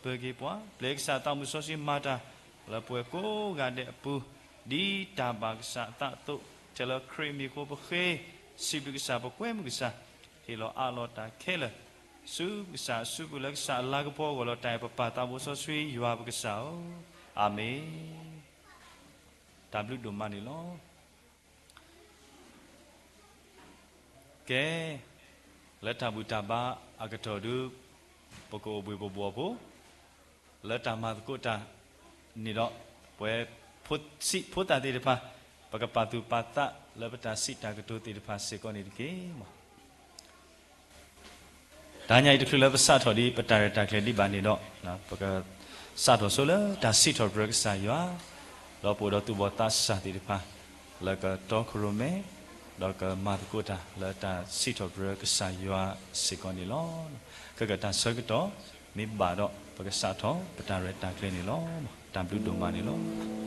ပၢက့ၤပှၤ, ပျဲကစၢ်သးမုၢ်စီဆှံမၤတၢ်လၢပှၤကိးဂၤဒဲးအပူၤ, ဒ်တၢ်ဘၣ်ကစၢ်အသးအသိး, ထဲလၢခရံာ်မံၤအဃိပဃ့, စံးဘျုးကစၢ် ပကွဲမုာ်ကစၢ်, ဟ့ၣ်လီၤအးလီၤတၢ်ခဲလၢာ်, ဆူပကစၢ်အစုပူၤလၢကစၢ်အလၤကပီၤအဂီၢ်လီၤ. တၢ်အဲၣ်ပပၢ်သးဘိစီဆှံယွၤပကစၢ်ဧၢ, အၤမ့ၣ်. တၢ်ဘျုးဒိၣ်မးန့ၣ်လီၤ. ကဲ, လၢတၢ်ဘူၣ်တၢ်ဘါအကတီၢ်ဒု, ပကအိၣ်ဘှံးပဘှီၣ်ဖိ, လၢတၢ်မၤသကိးတၢ်န့ၣ်ဒီး, ပဝဲဖိဆံးဖိသၣ်သ့ၣ်တဖၣ်, ပကပာ်သူၣ်ပာ်သးလၢပတၢ်စံးတၢ်ကတိၤသ့ၣ်တဖၣ်စ့ၢ်ကီးန့ၣ်တက့ၢ်. တဟါညါအံၤတချုးလၢပစးထီၣ်ဒံးပတၢ်ရဲၣ်တၢ်ကျဲၤဒံးဘၣ်န့ၣ်ဒီး, ပကစးထီၣ်ဆိလၢတၢ်စံးထီၣ်ပတြၢၤကစၢ်ယွၤ, ဒီးပအိၣ်ဒီးသူၣ်ဘီၣ်သးစၢ်သ့ၣ်တဖၣ်, လၢကတီခိၣ်ရိၣ်မဲ, ဒီးကမၤသကိးတၢ်လၢတၢ်စံးထီၣ်ပတြၢၤကစၢ်ယွၤစ့ၢ်ကီးန့ၣ်လီၤ. ခဲကတၢၢ်ဆၢကတီၢ်, မ့ၢ်ဘၣ်ဒီးပကစးထီၣ်ပတၢ်ရဲၣ်တၢ်ကျဲၤန့ၣ်လီၤ. တၢ်ဘျုးဒိၣ်မးန့ၣ်လီၤ.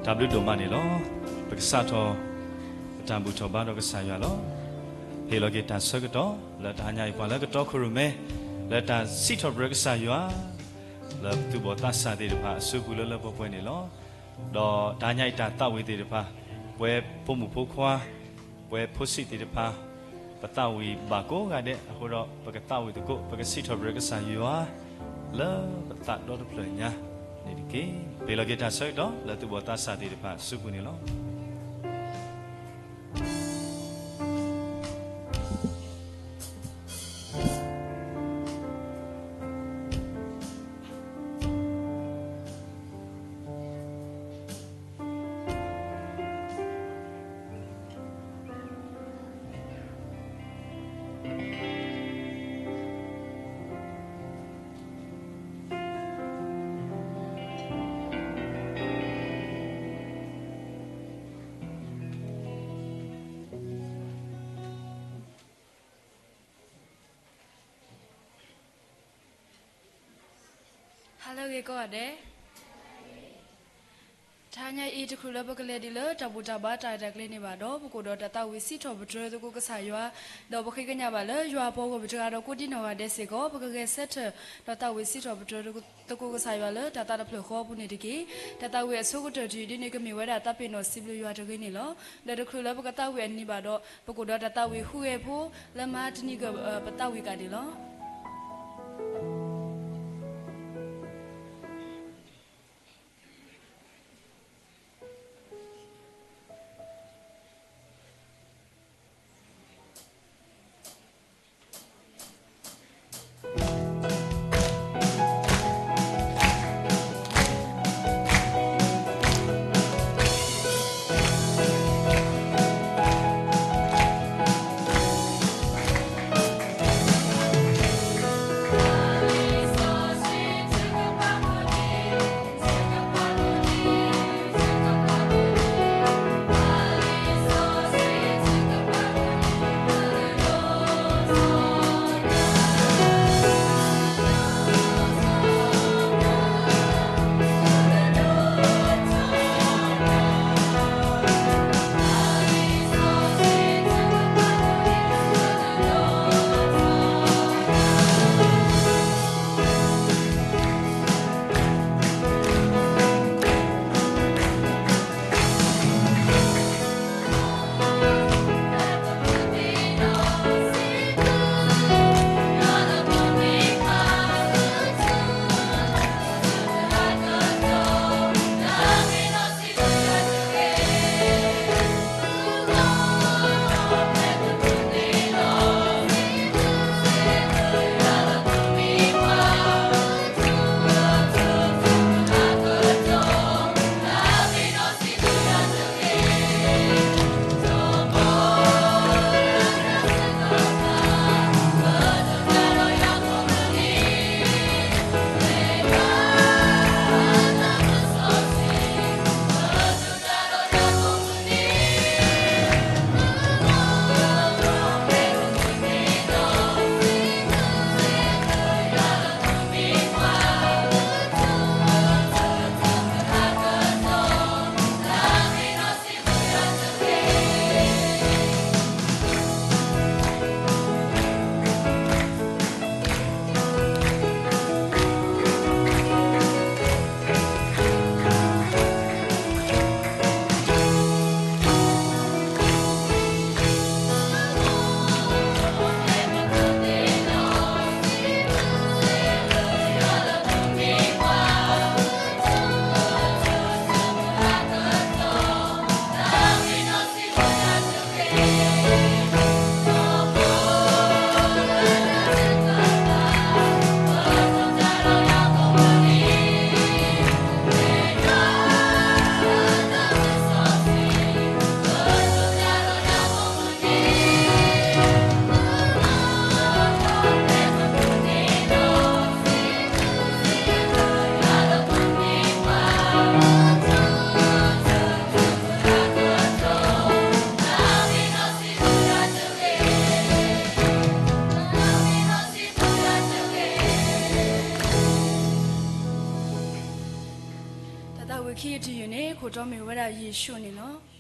တၢ်ဘျုးဒိၣ်မးန့ၣ်လီၤ. ပကစးထီၣ် ပတၢ်ဘူၣ်ထီၣ်ဘါထီၣ်ကစၢ်ယွၤလီၤ. ဟ့ၣ်လီၤက့ၤတၢ်ဆၢကတီၢ် လၢတဟါညါအံၤ ပှၤလၢကတီခိၣ်ရိၣ်မဲ လၢတၢ်စံးထီၣ်ပတြၢၤကစၢ်ယွၤ လၢပသူၣ်ဘီၣ်သးစၢ်သ့ၣ်တဖၣ်အစုပူၤလၢလၢပှဲၤပှဲၤန့ၣ်လီၤ. ဒီးတဟါညါအံၤတၢ်သးဝံၣ်သ့ၣ်တဖၣ် ပှဲၤဖိမုၣ်ဖိခွါ ပှဲၤဖိဆံးသ့ၣ်တဖၣ် ပသးဝံၣ်ဘၣ်ကိးဂၤဒဲးအဃိဒီး ပကသးဝံၣ်သကိး ပကစံးထီၣ်ပတြၢၤကစၢ်ယွၤ လၢပသးဒီတဖျၢၣ်ညါန့ၣ်တက့ၢ်. ပဟ့ၣ်လီၤက့ၤတၢ်ဆၢကတီၢ် လၢသူၣ်ဘီၣ်သးစၢ်သ့ၣ်တဖၣ်အစုပူၤန့ၣ်လီၤ. ဟါလၢအဂ့ၤကိးဂၤဒဲး, တဟါညါအံၤ တချုးလၢပကလဲၤဒံးလၢတၢ်ဘူၣ်တၢ်ဘါတၢ်ရဲၣ်တၢ်ကျဲၤန့ၣ်ဘၣ်ဒီး ပကအိၣ်ဒီးတၢ်သးဝံၣ်စံးထီၣ်ပတြၢၤသကိးကစၢ်ယွၤ, ဒီးပဃ့ကညးဘၣ်လၢယွၤအပှၤဂီၢ်မုၢ်တဂၤဒီးကိးဒံနီၢ်ဂၤဒဲးစ့ၢ်ကီး ပကဂဲၤဆၢထၢၣ်ဒီးသးဝံၣ်စံးထီၣ်ပတြၢၤသကိးကစၢ်ယွၤလၢတၢ်သးတဖျၢၣ်ဃီအပူၤန့ၣ်တက့ၢ်. တၢ်သးဝံၣ်အဆိကတၢၢ်တယုၢ်ဒ်န့ၣ် ကမ့ၢ်ဝဲဒၣ်တၢ်ပ့ၤနီၣ်စံးဘျုးယွၤတဂ့ၤန့ၣ်လီၤ. ဒီးတချုးလၢပကသးဝံၣ်အနံၤဘၣ်ဒီး ပကအိၣ်ဒီးတၢ်သးဝံၣ်ဟူးဂဲၤဖိ လၢမၤတနံၤကပသးဝံၣ်ကးန့ၣ်လီၤ. အဝဲခံကတယုၢ်န့ၣ် ခိၣ်တီမ့ၢ်ဝဲဒၣ်ယ့ၣ်ၡူးန့ၣ်လီၤ.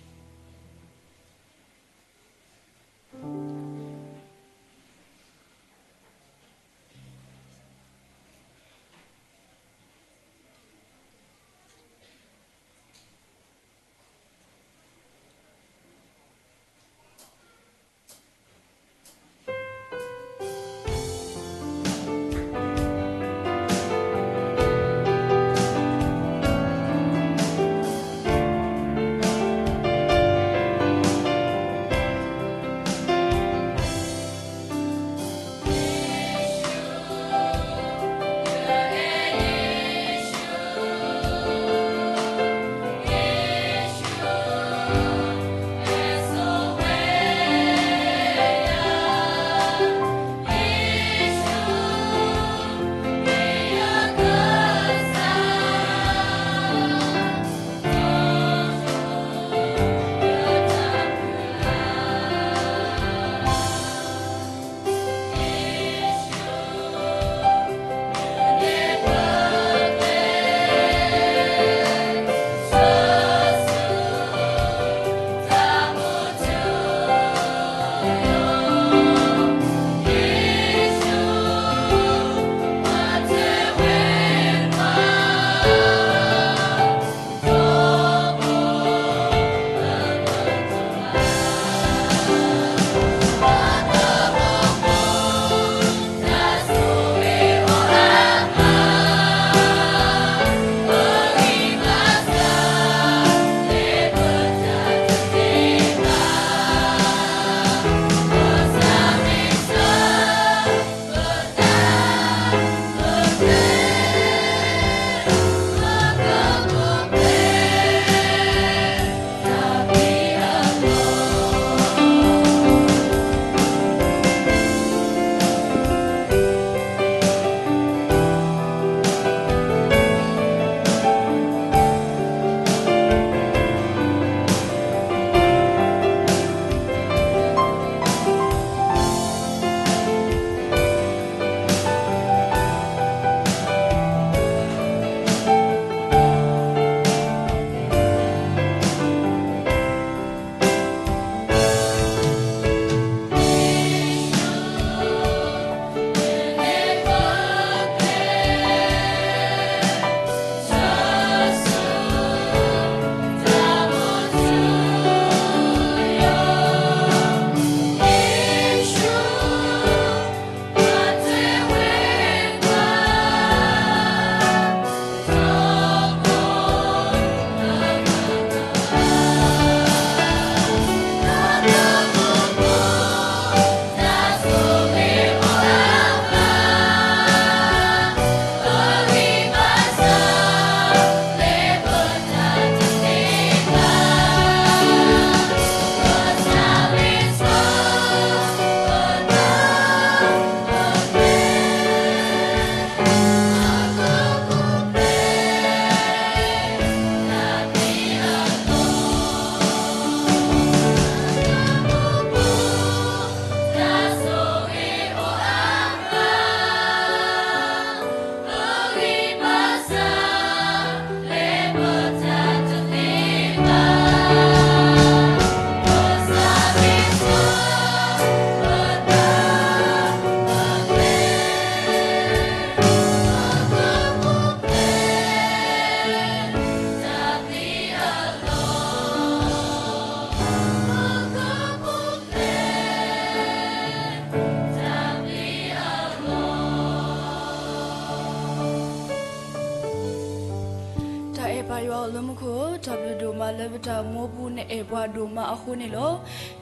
တၢ်အဲၣ်ပၢ်ယွၤအိၣ်လၢမူခိၣ်, တၢ်ဘျုးဒိၣ်မးလၢပတၢ်အိၣ်မူပူၤ နအဲၣ်ပှၤဒိၣ်မးအဃိန့ၣ်လီၤ.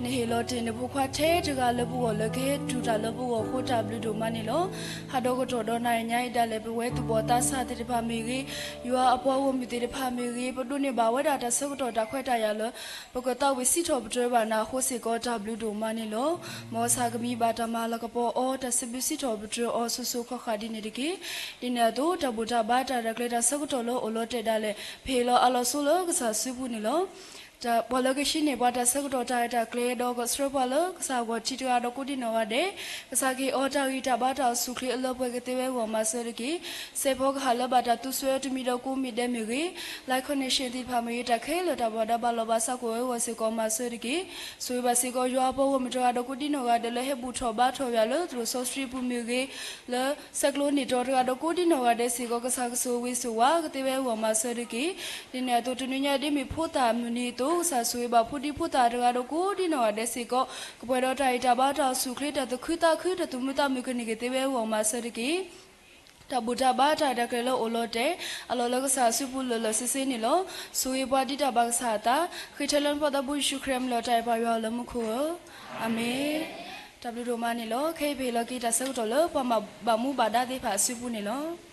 နဟ့ၣ်လီၤတ့ၢ်နဖိခွါထဲတဂၤလၢပဂီၢ်လၢကဟဲတူၢ်တၢ်လၢပဂီၢ်အဃိ တၢ်ဘျုးဒိၣ်မးန့ၣ်လီၤ. ဟးဒီးကတီၢ်ဒီးနၤအံၤညါအံၤဒၣ်လဲာ် ပဝဲသူၣ်ဘီၣ်သးစၢ်သ့ၣ်တဖၣ်မ့ၢ်ဂ့ၤ, ယွၤအပှၤဂီၢ်မုၢ်သ့ၣ်တဖၣ်မ့ၢ်ဂ့ၤ, ပဒိးန့ၢ်ဘၣ်ဝဲဒၣ်တၢ်ဆၢကတီၢ်တၢ်ခွဲးတၢ်ယာ်လၢ ပကသးဝံၣ်စံးထီၣ်ပတြၢၤဘၣ်နၤအဃိစ့ၢ်ကီး တၢ်ဘျုးဒိၣ်မးန့ၣ်လီၤ. မ်ကစၢ်ကမံဘၣ်တၢ်မၤလၤကပီၤအီၤ, တၢ်စံးဘျုးစံးထီၣ်ပတြၢၤအီၤစိၤစိၤဃၣ်ဃၣ်ဒ်န့ၣ်တက့ၢ်. ဒ်န့ၣ်အသိး တၢ်ဘူၣ်တၢ်ဘါ တၢ်ရဲၣ်တၢ်ကျဲၤ တၢ်ဆၢကတီၢ်လၢအိၣ်လီၤတဲာ်ဒၣ်လဲာ် ပဟ့ၣ်လီၤအးလီၤဆိလၢကစၢ်စုပူၤန့ၣ်လီၤ. ပှၤလၢကဟံးန့ၢ်ပှၤတၢ်ဆၢကတီၢ်တၢ်ရဲၣ်တၢ်ကျဲၤ ဒီးကဆှၢပှၤလၢကစၢ်ဂီၢ်ထံးတဂၤဒီးကိးဒံနီၢ်ဂၤဒဲး, ကစၢ်ကဟ့ၣ်အီၤတၢ်ဂံၢ်တၢ်ဘါတၢ်အိၣ်ဆူၣ်အိၣ်ချ့အလၢပှဲၤကသ့ဝဲအဂီၢ်မၤစၢၤတက့ၢ်. စဲးဖီကဟၣ်လၢဘၣ်တၢ်သူစှၤတမံၤဒီးကိးမံၤဒဲးမ့ၢ်ဂ့ၤ, လၢ connection သ့ၣ်တဖၣ်မ့ၢ်ဂ့ၤ, တၢ်ခဲလၢာ်တၢ်ဘၣ်ဒါဘၣ်လီၤဘၣ်စးကအိၣ်ဝဲအဂီၢ်စ့ၢ်ကီးမၤစၢၤတက့ၢ်. ဆိၣ်ဂ့ၤဘၣ်စ့ၢ်ကီး ယွၤအပှၤဂီၢ်မုၢ်တဂၤဒီးကိးဒံနီၢ်ဂၤဒဲးလၢဟဲဘူၣ်ထီၣ်ဘါထီၣ်ယွၤလၢသရိာ်စီဆှံပူၤမ့ၢ်ဂ့ၤ, လၢ ဆဲးကျိးန့ၢ်တီၤတဂၤဒီးကိးဒံနီၢ်ဂၤဒဲးစ့ၢ်ကီး ကစၢ်ကဆိၣ်ဂ့ၤဆိၣ်ဝါကသ့ဝဲအဂီၢ်မၤစၢၤတက့ၢ်. ဒ်န့ၣ်အသိးတနံၤညါ ဒ်မ့ၢ်ဖိသၣ်မုၢ်နံၤအသိး ကစၢ်ဆိၣ်ဂ့ၤဘၣ်ဖိဒံဖိသၣ်တဂၤဒီးကိးဒံနီၢ်ဂၤဒဲးစ့ၢ်ကီး ကပှဲၤဒီးတၢ်ဂံၢ်တၢ်ဘါတၢ်အိၣ်ဆူၣ်အိၣ်ချ့ တၢ်သူၣ်ခုသးခု တၢ်သူၣ်မုာ်သးမုာ်ကန့ၢ်က့ၤသ့ဝဲအဂီၢ်မၤစၢၤတက့ၢ်. တၢ်ဘူၣ်တၢ်ဘါတၢ်ရဲၣ်တၢ်ကျဲၤလၢအိၣ်လီၤတဲာ် အလီၢ်လၢကစၢ်အစုပူၤလၢာ်လၢာ်ဆ့ဆ့န့ၣ်လီၤ. ဆိၣ်ဂ့ၤပှၤဒ်တၢ်ဘၣ်ကစၢ်အသး, ဃ့ထဲလၢနဖိသးဘိယ့ၣ်ၡူးခရံာ်အမံၤလီၤ တၢ်အဲၣ်ပှၤယွၤလၢမူခိၣ်ဧၢ, အၤမ့ၣ်. တၢ်ဘျုးဒိၣ်မးန့ၣ်လီၤ. ခဲအံၤပဟ့ၣ်လီၤက့ၤတၢ်ဆၢကတီၢ်လၢပှၤဘၣ်မူဘၣ်ဒါသ့ၣ်တဖၣ်အစုပူၤန့ၣ်လီၤ.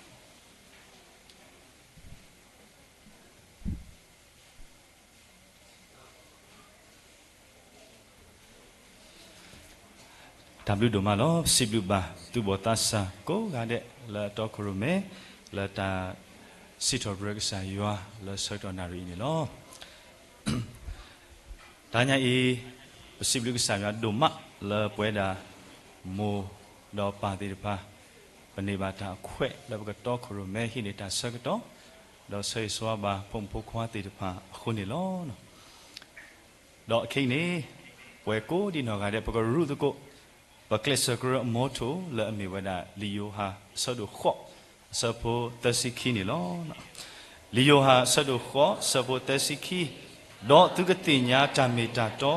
တၢ်ဘျုးဒိၣ်မးလီၤ. ပစံးဘျုးဘၣ် သူၣ်ဘီၣ်သးစၢ်ကိးဂၤဒဲး လၢအတီခိၣ်ရိၣ်မဲ လၢတၢ်စံးထီၣ်ပတြၢၤကစၢ်ယွၤ လၢဆၢကတီၢ်နၣ်ရံၣ်အံၤန့ၣ်လီၤ. တနံၤညါအံၤ ပစံးဘျုးကစၢ်ယွၤဒိၣ်မး လၢပဝဲဒၣ် မိၢ်ဒီးပၢ်သ့ၣ်တဖၣ် ပန့ၢ်ဘၣ်တၢ်အခွဲးလၢပကတီခိၣ်ရိၣ်မဲဟံးန့ၢ်တၢ်ဆၢကတီၢ်, ဒီးဆၢဂ့ၤဆၢဝါဘၣ်ဖိမုၣ်ဖိခွါသ့ၣ်တဖၣ်အဃိန့ၣ်လီၤ. ဒီးခဲအံၤန့ၣ် ပဝဲကိးဒံနီၢ်ဂၤဒဲး ပကရူၢ်သကိး ပကျဲးစၢးကရၢအမီထိၣ် လၢအမ့ၢ်ဝဲဒၣ် လံာ်ယိၤဟၣ်အဆၢဒိၣ်ဃိး အဆၢဖိသၢဆံခံန့ၣ်လီၤ. လံာ်ယိၤဟၣ်အဆၢဒိၣ်ဃိး အဆၢဖိသၢဆံခံ, ဒီးသုကသ့ၣ်ညါတၢ်မ့ၢ်တၢ်တီ,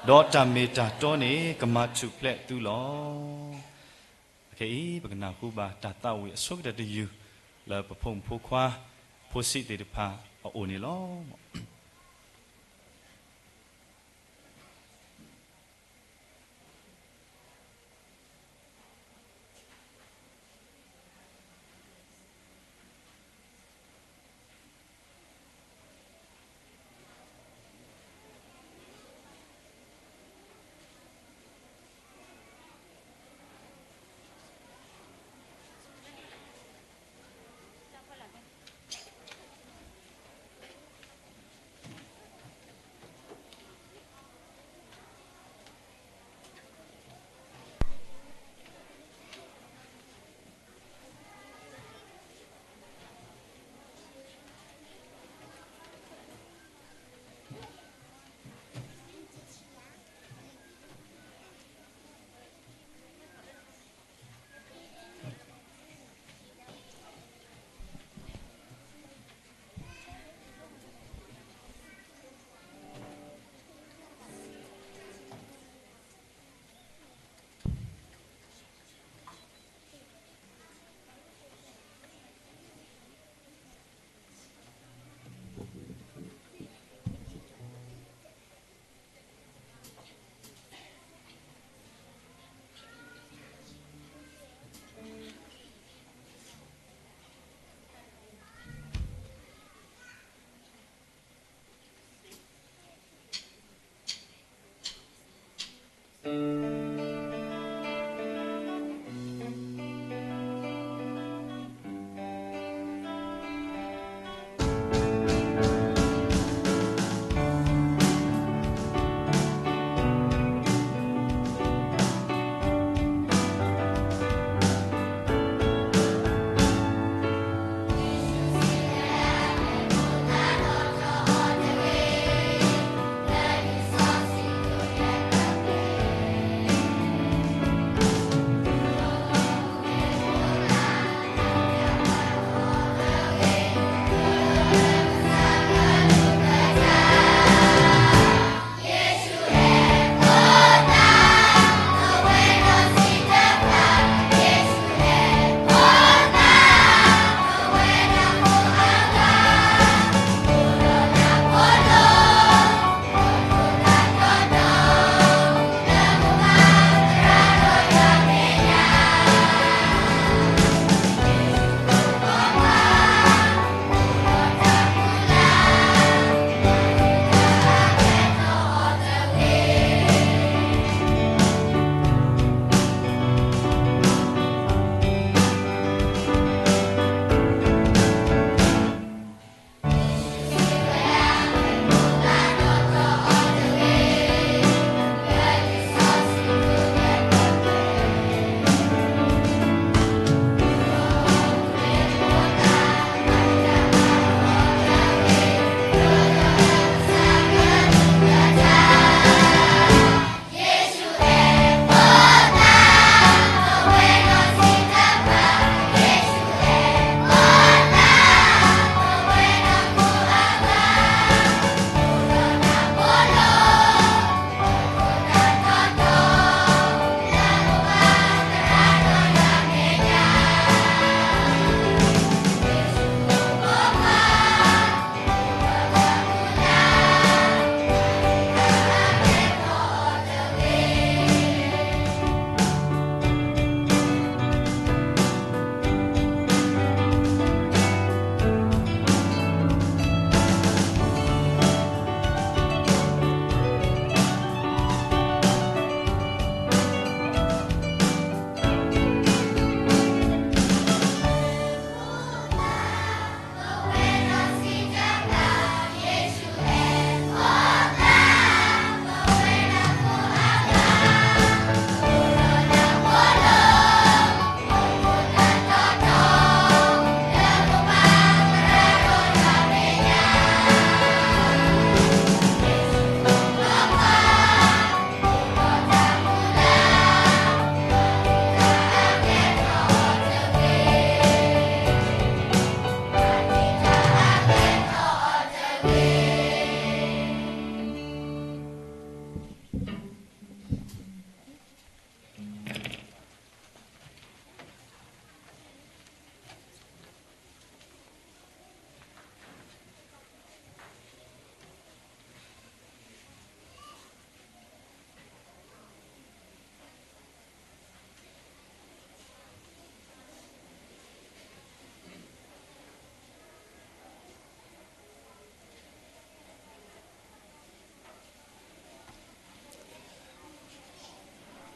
ဒီးတၢ်မ့ၢ်တၢ်တီန့ၣ် ကမၤထူၣ်ဖျဲးသုလီၤ. အခဲအံၤ ပကနၢ်ဟူဘၣ်တၢ်သးဝံၣ်အဆိကတၢၢ်တယုၢ် လၢပဖိမုၣ်ဖိခွါ ဖိဆံးသ့ၣ်တဖၣ်အအိၣ်န့ၣ်လီၤ.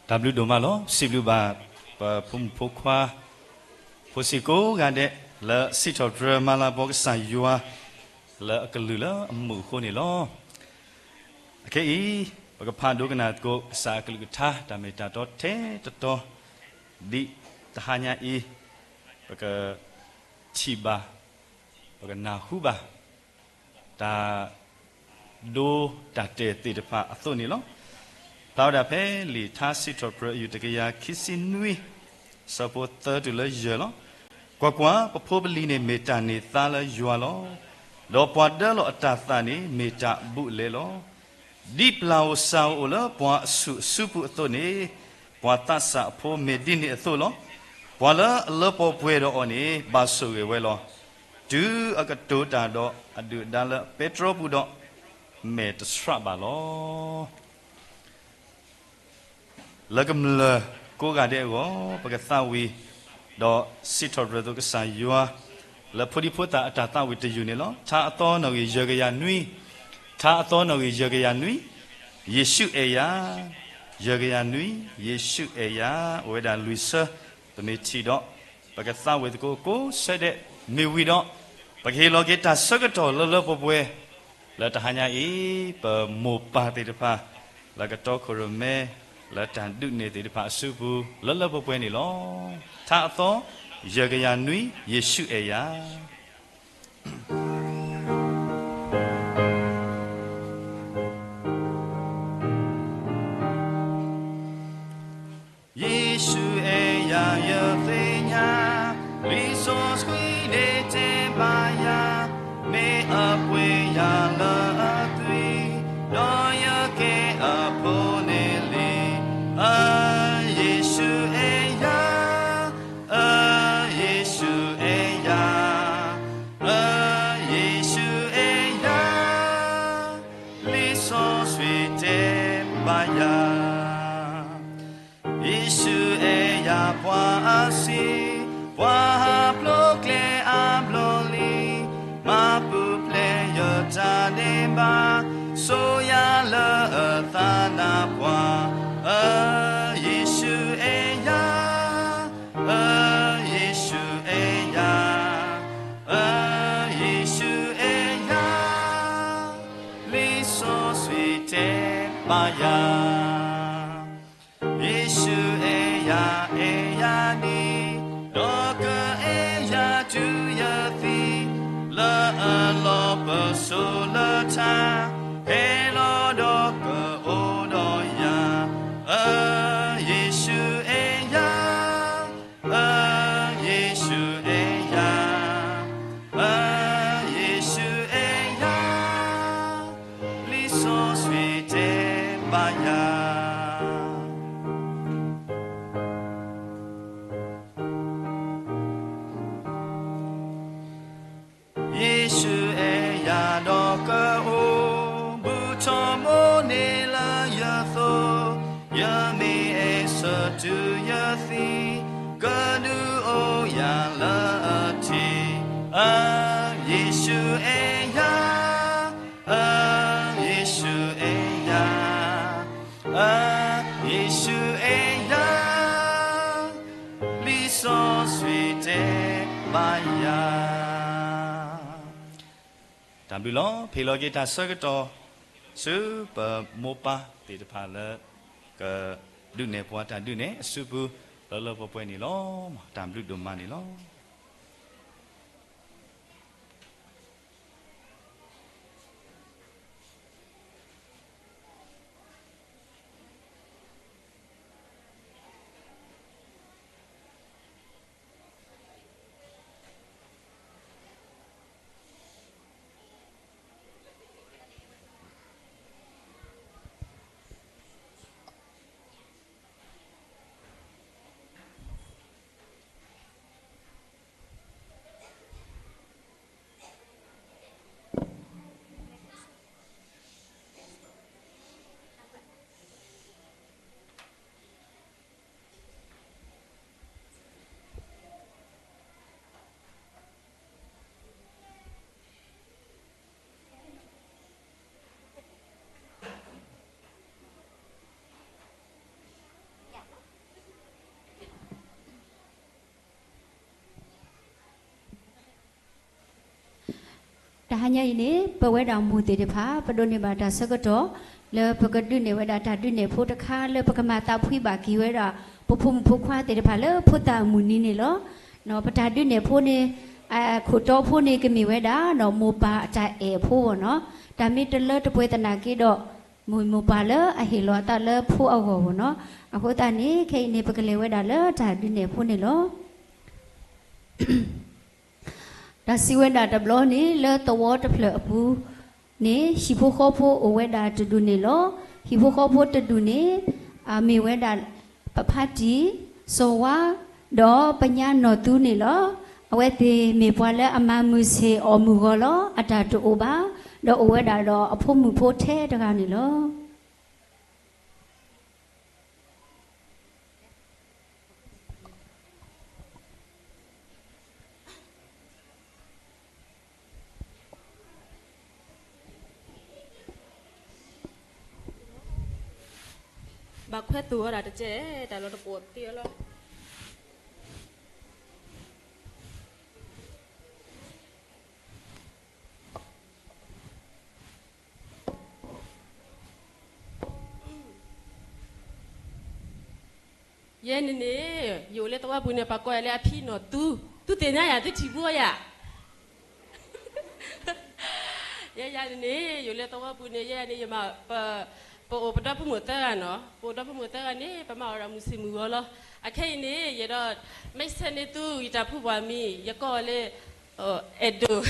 တၢ်ဘျုးဒိၣ်မးလီၤ. စံးဘျုးဘၣ်ပဖိမုၣ်ဖိခွါ ဖိဆံးကိးဂၤဒဲး လၢစံးထီၣ်ပတြၢၤမၤလၤကပီၤကစၢ်ယွၤ လၢအကလုၢ်လၢအမုာ်အဃိန့ၣ်လီၤ. အခဲအံၤ ပကဖးဒိကနၣ်သကိး ကစၢ်အကလုၢ်ကထါ တၢ်မ့ၢ်တၢ်တီထဲတတီၤ ဒ်တဟါညါအံၤ ပကထံၣ်ဘၣ် ပကနၢ်ဟူဘၣ် တၢ်ဒိတၢ်တဲာ်သ့ၣ်တဖၣ်အသိးန့ၣ်လီၤ. ဖျါဝဲဒၣ်ဖဲလံာ်ထါစံးထီၣ်ပတြၢၤအယုၢ်တကယၤခံဆံနွံ ဆၢဖိသၢတုၤလၢယဲၢ်လီၤ. ကွၢ်ကွၢ်, ပဖိပလံၤန့ၣ်မ့ၢ်တၢ်န့ၢ်သါလၢယွၤလီၤ. ဒီးပှၤဒၢလီၤအတၢ်သးန့ၣ် မ့ၢ်တၢ်ဘူးလဲလီၤ. ဒ်ပျၢ်ဧိၤစၢ်ဧိၤလၢပှၤအဆူၣ်အစုပူၤအသိးန့ၣ်, ပှၤသးစၢ်အဖိမ့ၢ်ဒ်န့ၣ်အသိးလီၤ. ပှၤလၢအလၢပှီၢ်ပှဲၤဒီးအီၤန့ၣ် ဘၣ်ဆိၣ်ဂ့ၤဝဲလီၤ. တုၤအကတိၤတၢ်ဒီးအဒုၣ်အဒါလၢပဲတြီပူၤဒီး, မဲာ်တဆှးဘၣ်လီၤ. လၢကမျၢၢ်ကိးဂၤဒဲးအဂီၢ် ပကသးဝံၣ်, ဒီးစံးထီၣ်ပတြၢၤသကိးကစၢ်ယွၤ လၢဖိဒံဖိသၣ်အတၢ်သးဝံၣ်တယုၢ်န့ၣ်လီၤ. ထါအသီနီၣ်ဂံၢ်ယဲၢ်ကယၤနွံ, ထါအသီနီၣ်ဂံၢ်ယဲၢ်ကယၤနွံ, ယ့ၣ်ၡူးအဲၣ်ယၤ, ယဲၢ်ကယၤနွံ, ယ့ၣ်ၡူးအဲၣ်ယၤ, အိၣ်ဝဲဒၣ်လွံၢ်ဆၢ, ပမ့ၢ်ထံၣ်ဒီး ပကသးဝံၣ်သကိးကိးဆၢဒဲး, မ့ၢ်ဝံၤဒီး ပကဟ့ၣ်လီၤက့ၤတၢ်ဆၢကတီၢ်လၢလၢပှဲၤပှဲၤ လၢတဟါညါအံၤ ပမိၢ်ပၢ်သ့ၣ်တဖၣ် လၢကတီခိၣ်ရိၣ်မဲ လၢတၢ်ဒုးနဲၣ်သ့ၣ်တဖၣ်အစုပူၤ လၢလၢပှဲၤပှဲၤန့ၣ်လီၤ. ထါအသီ ယဲၢ်ကယၤနွံ, ယ့ၣ်ၡူးအဲၣ်ယၤ. ယ့ၣ်ၡူးအဲၣ်ယၤယသ့ၣ်ညါ, လံာ်စီဆှံန့ၣ်တဲဘၣ်ယၤ, မ့ၢ်အပှ့ၤယၤလၢအသွံၣ်, ဒီးယကဲအဖိန့ၣ်လံ. အၢ ယ့ၣ်ၡူးအဲၣ်ယၤ, အၢ ယ့ၣ်ၡူးအဲၣ်ယၤ, အၢ ယ့ၣ်ၡူးအဲၣ်ယၤ, လံာ်စီဆှံတဲဘၣ်ယၤ. ယ့ၣ်ၡူးအဲၣ်ယၤပှၤအဆံး, ပှၤဟးဖျိးကျဲအဘျီလံ, မၤပူၤဖျဲးယတၢ်ဒဲးဘး, ဆိၣ်ယၤလၢအသးနါပှၢ်, အၢ ယ့ၣ်ၡူးအဲၣ်ယၤ, အၢ ယ့ၣ်ၡူးအဲၣ်ယၤ, အၢ ယ့ၣ်ၡူးအဲၣ်ယၤ, လံာ်စီဆှံတဲဘၣ်ယၤ. ယ့ၣ်ၡူးအဲၣ်ယၤအဲၣ်ယၤဒ်, ဒီးကအဲၣ်ယၤတုၤယသံ, လၢအလီၢ်ပစိာ်လၢထါ, ဟဲလီၤဒီးကအိၣ်ဒီးယၤ, အၢ ယ့ၣ်ၡူးအဲၣ်ယၤ, အၢ ယ့ၣ်ၡူးအဲၣ်ယၤ, အၢ ယ့ၣ်ၡူးအဲၣ်ယၤ, လံာ်စီဆှံတဲဘၣ်ယၤ. ယ့ၣ်ၡူးအဲၣ်ယၤဒီးကအိၣ်, ဘူးထီၣ်မိၣ်န့ၢ်လၢယသိး, ယမ့ၢ်အဲၣ်ဆၢတုၤယသံ, ကဒုးအိၣ်ယၤလၢအထံး, အၢ ယ့ၣ်ၡူးအဲၣ်ယၤ, အၢ ယ့ၣ်ၡူးအဲၣ်ယၤ, အၢ ယ့ၣ်ၡူးအဲၣ်ယၤ, လံာ်စီဆှံတဲဘၣ်ယၤ. တၢ်ဘျုးလီၤ. ဖဲလီၤက့ၤတၢ်ဆၢကတီၢ် ဆူပမိၢ်ပၢ်သ့ၣ်တဖၣ်လၢ ကဒုးနဲၣ်ပှၤတၢ်ဒုးနဲၣ်အစုပူၤ လၢလၢပှဲၤပှဲၤန့ၣ်လီၤ. တၢ်ဘျုးဒိၣ်မးန့ၣ်လီၤ. တဟါညါအံၤန့ၣ် ပဝဲဒၣ်မိၢ်သ့ၣ်တဖၣ် ပဒိးန့ၢ်ဘၣ်တၢ်ဆၢကတီၢ် လၢပကဒုးနဲၣ်ဝဲဒၣ်တၢ်ဒုးနဲၣ်ဖိတခါ လၢပကမၤသးဖှံဘၣ်က့ၤဝဲဒၣ် ပဖိမုၣ်ဖိခွါသ့ၣ်တဖၣ်လၢဖိသၣ်အမုၢ်နံၤန့ၣ်လီၤ. ပတၢ်ဒုးနဲၣ်ဖိန့ၣ် အခိၣ်တီဖိန့ၣ်ကမ့ၢ်ဝဲဒၣ် မိၢ်ပၢ်အတၢ်အဲၣ်အဖိဘၣ်နီၤ. တၢ်မ့ၢ်တလၢတပှဲၤသနာ်က့ဒီး မိၢ်မိၢ်ပၢ်လၢအဟ့ၣ်လီၤအသးလၢဖိအဂီၢ်ဘၣ်နီၤ. အဃိသတးန့ၣ် ခဲအံၤန့ၣ် ပကလဲၤဝဲဒၣ်လၢတၢ်ဒုးနဲၣ်ဖိန့ၣ်လီၤ. တၢ်စံးဝဲဒၣ်တဘျီန့ၣ် လၢသဝီတဖျၢၣ်အပူၤန့ၣ် ဟံၣ်ဖိဃီဖိအိၣ်ဝဲဒၣ်တဒူၣ်န့ၣ်လီၤ. ဟံၣ်ဖိဃီဖိတဒူၣ်န့ၣ် မ့ၢ်ဝဲဒၣ် ပဖါတံၢ်, စီၤဝါ, ဒီးပညါနီၢ်သူန့ၣ်လီၤ. အဝဲသ့ၣ်မ့ၢ်ပှၤလၢအမၤမုာ်ဆ့ၣ်အီၣ်မုၢ်ဂီၤလီၤ. အတၢ်တအိၣ်ဘၣ်, ဒီးအိၣ်ဝဲဒၣ်ဒီးအဖိမုၣ်ဖိထဲတဂၤန့ၣ်လီၤ. ဘၣ်ခွဲသိၣ်ဝဲဒၣ်တကဲ, တၢ်လီၤတပိာ်သ့လီၤ. ယဲန့ၣ်န့ၣ် ယအိၣ်လၢသဝီပူၤန့ၣ် ပှၤကိးယၤလၢအဖံနီၢ်သူ, သုသ့ၣ်ညါယၤ သုထံၣ်ဘၣ်ယၤ ယဲယၤန့ၣ်န့ၣ် ယအိၣ်လၢသဝီပူၤန့ၣ် ယဲယၤန့ၣ် ယမၤ ပ ပအိၣ်ပဒီဖိမုၣ်သၢဂၤနီၤ, ပအိၣ်ဒီဖိမုၣ်သၢဂၤန့ၣ် ပမၤအီၣ်ဒီးမုၢ်ဆ့ၣ်မုၢ်ဂီၤလီၤ. အခဲအံၤန့ၣ် ယအဲၣ်ဒိး မ့ၢ်ဆဲးန့ၢ်သု ယတၢ်ဖုပှၢ်မံၤ ယကိးလၢ အဲၣ်ဒိး,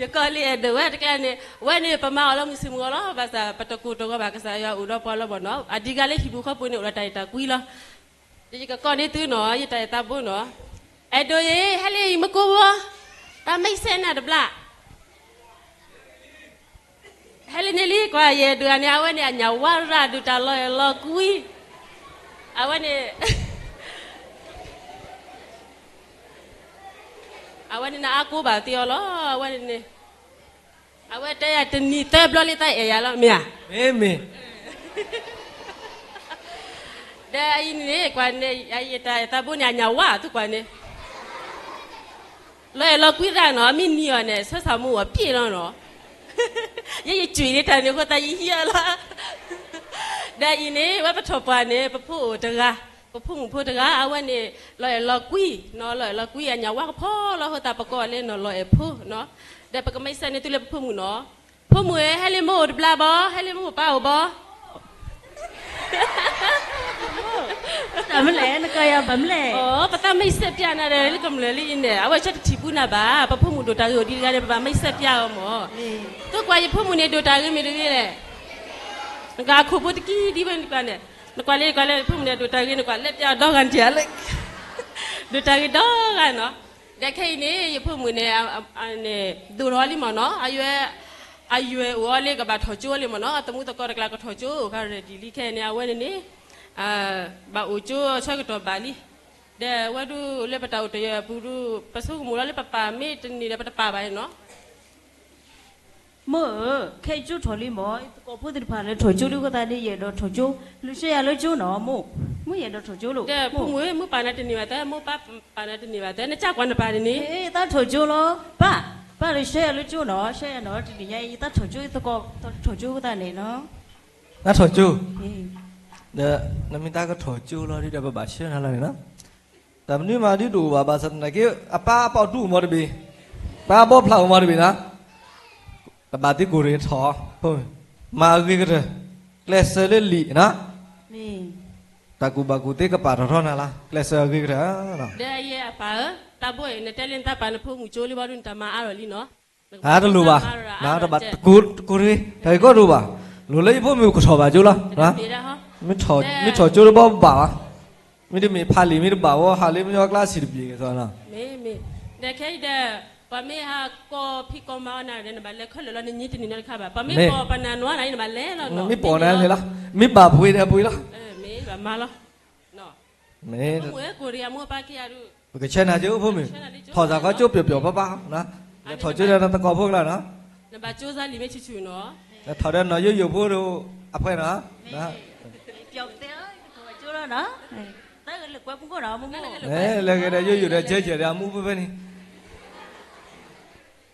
ယကိးလၢအဲၣ်ဒိးဝဲတကဲန့ၣ် ဝဲန့ၣ် ပမၤအီၣ်လၢမုၢ်ဆ့ၣ်မုၢ်ဂီၤလီၤ. ဘၣ်ဆၣ် ပတကိၢ်တဂီၤဘၣ် ကစၢ်ယွၤအိၣ်ဒီးပှၤလီၤဘၣ်နီၤ. အဒံးဂၤလၢဟံၣ်ပူၤဃီပူၤန့ၣ် အိၣ်ဒီးတၢ်အဲၣ်တၢ်ကွံလီၤ. ယကကိးန့ၢ်သုနီၤ ယတၢ်အဲၣ်တၢ်ဘိနီၤ. အဲၣ်ဒိးယဲ ဟဲလၢယမူခိၣ်ဘီ, ပမ့ၢ်ဆဲးန့ၢ်တဘျီ ဟဲလၢန့ၣ်လံ ကွၢ်ယဲဒုးဂၤန့ၣ် အဝဲန့ၣ်အညၣ်ဝါရၣ်ဒုးတၢ်လီၤအဲၣ်လီၤကွံ, အဝဲန့ၣ် အဝဲန့ၣ်နအါကိးဘၣ်သ့အီၤလီၤ. အဝဲန့ၣ်န့ၣ် အဝဲတဲယၤတနံၤသၢဘျီလၢတၢ်အဲၣ်ယၤလီၤ မ့ၢ်ဧါ. မ့ၢ်မ့ၢ် ဒီးအံၤန့ၣ် ကွၢ်န့ၣ် ယတၢ်အဲၣ်တၢ်ဘိန့ၣ် အညၣ်ဝါသုကွၢ်န့ၣ် လီၤအဲၣ်လီၤကွံတၢ်နီၤ မ့ၢ်နံၤအီၤန့ၣ် ဆၢဆၣ်မူအီၤပျဲၢ်လီၤနီၤ. ယဲယကွံာ်န့ၢ်တၢ်န့ၣ်အဃိသတးယဟံးအီၤလီၤ. ဒီးအံၤန့ၣ် ဝဲပထီၣ်ပှၢ်န့ၣ် ပဖိအိၣ်တဂၤ, ပဖိမုၣ်ဖိတဂၤ အဝဲန့ၣ် လီၤအဲၣ်လီၤကွံနီၤ, လီၤအဲၣ်လီၤကွံ အညၣ်ဝါကဖီလီၤအဃိသတး ပကိးအီၤလၢနီၢ်လီၤအဲၣ်ဖိနီၤ. ဒီးပကမ့ၢ်ဆဲးန့ၢ်သုလၢပဖိမုၣ်နီၤ. ဖိမုၣ်ဧၢ ဟဲလၢမိၢ်အိၣ်တဘျီဘီ, ဟဲလၢမိၢ်ပၢ်အိၣ်ဘီ. တၢ်မနုၤလဲၣ် နကယၤဘၣ်မနုၤလဲၣ်. အိ ပသးမ့ၢ်စဲးပျၢ်နၤဒီး လၢကမျၢၢ်လံအံၤန့ၣ် အဝဲဆၢတထံၣ်ပူနၤဘၣ်. ပဖိမုၣ်ဒိၣ်တၢ်ဂ့ၤအိၣ်ဒံးတဂၤန့ၣ် ပဘၣ်မ့ၢ်စဲးပျၢ်အီၤမၢ်. သုကွၢ်ယဖိမုၣ်န့ၣ် ဒိၣ်တၢ်ဂ့ၤမ့ၢ်တဂ့ၤလဲၣ်. နကအခိၣ်ဖိတကံဒံဝဲန့ၣ်ကွၢ်န့ၣ်, နကွၢ်လၢ ကွၢ်လၢဖိမုၣ်န့ၣ် ဒိၣ်တၢ်ဂ့ၤ နကွၢ်လဲၤပျၢ်ဒီဂၤနတၢ်လၢ ဒိၣ်တၢ်ဂ့ၤဒီဂၤနီၤ. ဒီးခဲအံၤန့ၣ် ယဖိမုၣ်န့ၣ် ဒိၣ်ထီၣ်လံမၢ်နီၤ, အယွဲၢ် အယွဲၢ်အိၣ်အီၤလံ ကဘၣ်ထီၣ်ကၠိလံမၢ်နီၤ, အသမူသကိးတကျါကထီၣ်ကၠိ ကရၢၢ်ဒံးလံခဲအံၤန့ၣ် အဝဲန့ၣ်န့ၣ် ဘၣ်အိၣ်ကၠိဆၢကတီၢ်ဘၣ်လံ. ဒီးဝဲဒၣ်လၢပတၢ်အိၣ်တယၢၢ်အပူၤဒၣ် ပဆိကမိၣ်လီၤလၢပပာ်မ့ၢ်တန့ၢ်ဒီးပတပာ်ဘၣ်န့ၣ်နီၤ. မိၢ်ဧၢ, ခဲအံၤကၠိထီၣ်လံမၢ်, သကိးဖိသ့ၣ်တဖၣ်လၢထီၣ်ကၠိလံအဃိသတးန့ၣ် ယအဲၣ်ဒိးထီၣ်ကၠိ, လူၤဆှၢယၤလၢကၠိနီၤ, မိၢ်, မိၢ်ယအဲၣ်ဒိးထီၣ်ကၠိလီၤ. ဒီးဖိမုၣ်ဧၢ မိၢ်ပာ်နၤတန့ၢ်ဘၣ်သ့, မိၢ်ပၢ်ပာ်နၤတန့ၢ်ဘၣ်သ့, နကကွၢ်နပာ်န့ၣ်န့ၣ်, ယသးထီၣ်ကၠိလီၤ, ပၢ်, ပၢ်လူၤဆှၢယၤလၢကၠိနီၤ, ဆှၢယၤနီၤ, တနံၤညါအံၤ ယသးထီၣ်ကၠိ, သကိးထီၣ်ကၠိအဃိသတးန့ၣ်နီၤ. သးထီၣ်ကၠိ, ဒီးနမ့ၢ်သးကထီၣ်ကၠိလီၤဒီး ပဘၣ်ဆှၢနၤလီၤန့ၣ်နီၤ. တၢ်မနုၤမးဒ်တအိၣ်ဘၣ်, ဘၣ်ဆၣ်သနာ်က့ အပၢ်အပီၣ်ဒူၣ်မၢ်တဘ့ၣ်, ပၢ်အဘီဖျၢၣ်မၢ်တဘ့ၣ်နီၤ, တဘၣ်သ့ကိၢ်ရ့ၣ်ထီၣ်, မၤအဂ့ၤကတၢၢ်, ကျဲးစၢးလၢလံာ်နီၤ, တၢ်ကူၣ်ဘၣ်ကူၣ်သ့ကပာ်ထီၣ်ထီနၤလီၤ, ကျဲးစၢးအဂ့ၤကတၢၢ်. ဒီးယဲအပၢ်ဧၢ, တၢ်ဘိအံၤ နတဲလၢနသးပာ်နဖိမုၣ်ကၠိလံဘီဒုး နတၢ်မၤအါထီၣ်လံနီၤ. အါတလိၣ်ဘၣ်, တဘၣ်တကိၢ်ရ့ၣ်, တၢ်ဂ့ၢ်ကီတအိၣ်ဘၣ်, လိၣ်လၢယဖိမုၣ်ကထီၣ်ဘၣ်ကၠိလီၤ. မ့ၢ်ထီၣ်ကၠိတဘီဘၣ်ဘၣ်, မ့တမ့ၢ်ဖးလံာ်မ့ၢ်တဘၣ်ဝဲ ဟးလၢမညီကျါစံးတပျ့ၤကစီနီၤ. မ့ၢ်, ဒီးခဲအံၤဒီး ပှၤမ့ၢ်ဟးကိးဖံးကိးမၤအီၤနၤ နဘၣ်လဲၤခဲလၢာ်လီၤ, နညံတန့ၢ်နီတခါဘၣ်, ပှၤမ့ၢ်ကိးပနၤနွၤနၤ နဘၣ်လဲၤလီၤနီၤ, မ့ၢ်ပိာ်နၤလဲၤလီၤ, မ့ၢ်ဘၣ်ပှ့ၤဒီးပှ့ၤလီၤ, မ့ၢ်ဘၣ်မၤလီၤ. မ့ၢ်, ပကဆှၢနၤကၠိဖိမုၣ်, ထီၣ်သးကီကၠိပျီပျီပၤပၤ, ထီၣ်ကၠိဒီးနသကိးဖိကျါနီၤ, နဘၣ်ကၠိစၢ်လံာ်မ့ၢ်ဆူၣ်ဆူၣ်နီၤ, ထီၣ်ဒီးနီၢ်ယိယိဖိအဖှဲနီၤ, ပျီပသဲလီၤ, တၢ်လၢကွဲပူၤခိၣ်နီၤ, လၢဂ့ၤဒီးယိယိဒီးကၠဲကၠဲဒီးအမူဖဲဖဲန့ၣ်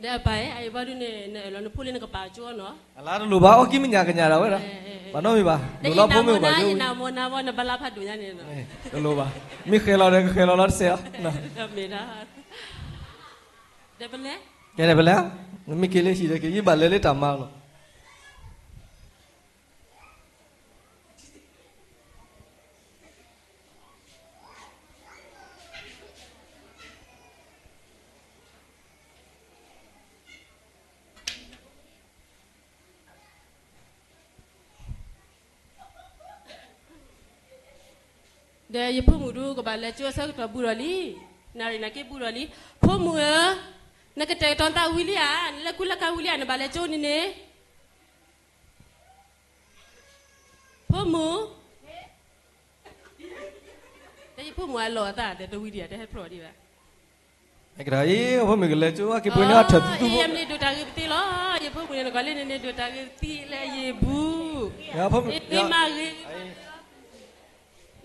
ဒီးအပၢ်ဧၢ, အအံၤဘၣ်ဒုးန့ၣ် နအၢၣ်လီၤနဖိလၢနကပာ်ကၠိအီၤနီၤ. အလါတလိၤဘၣ်, အီၣ်ကံၣ်မ့ၢ်ညါကညးဒၣ်ဝဲဒၣ်, ဘၣ်နီတမံၤဘၣ်, လိၣ်လီဖိမုၣ်ဘၣ်ကၠိ, ယနၢ်မီနၢ်ဘီ နဘၣ်လၢဖးဒိၣ်ညါန့ၣ်နီၤ, တလိၤဘၣ်, မ့ၢ်ဃဲၤလီၤဒီးကဃဲၤလီၤလီၤတစဲးအီၤ, ဒီးမ့ၢ်ဒၣ်, ဒီးပလဲၤ, ကဲဒီးပလဲၤ, နမ့ၢ်က့ၤလၢဟံၣ်ဒီးက့ၤ ယဘၣ်လဲၤလၢတၢ်မၤလီၤ. ဒီးယဖိမုၣ်ဒုးကဘၣ်လဲၤကၠိအဆၢကတီၢ်ဘူးဒီးလံ, နၣ်ရံၣ်နၢ်က့ဘူးဒီးလံ, ဖိမုၣ်ဧၢ, နကတဲာ်ကတီၤနသးဝံၤလံဧါ, နလၢကူလၢကၤဝံၤလံဧါ, နဘၣ်လဲၤကၠိန့ၣ်န့ၣ် ဖိမုၣ်, တၢ်ယဖိမုၣ်အလီၢ်အသး တဝံၤဒံးဧါ, တဟဲဖျိးဒံးဘၣ်, ဖိမုၣ်ကလဲၤကၠိ က့ၤပှ့ၤန့ၢ်အီၣ်ထၢၣ်သူသူဖိ, ယမ့ၢ်ဒိၣ်တၢ်ဂ့ၤပသ့လီၤ, ယဖိမုၣ်န့ၣ်နကီးလၢန့ၣ်န့ၣ် ဒိၣ်တၢ်ဂ့ၤပသ့လၢယဘူး, မ့ၢ်မၤဂ့ၤ,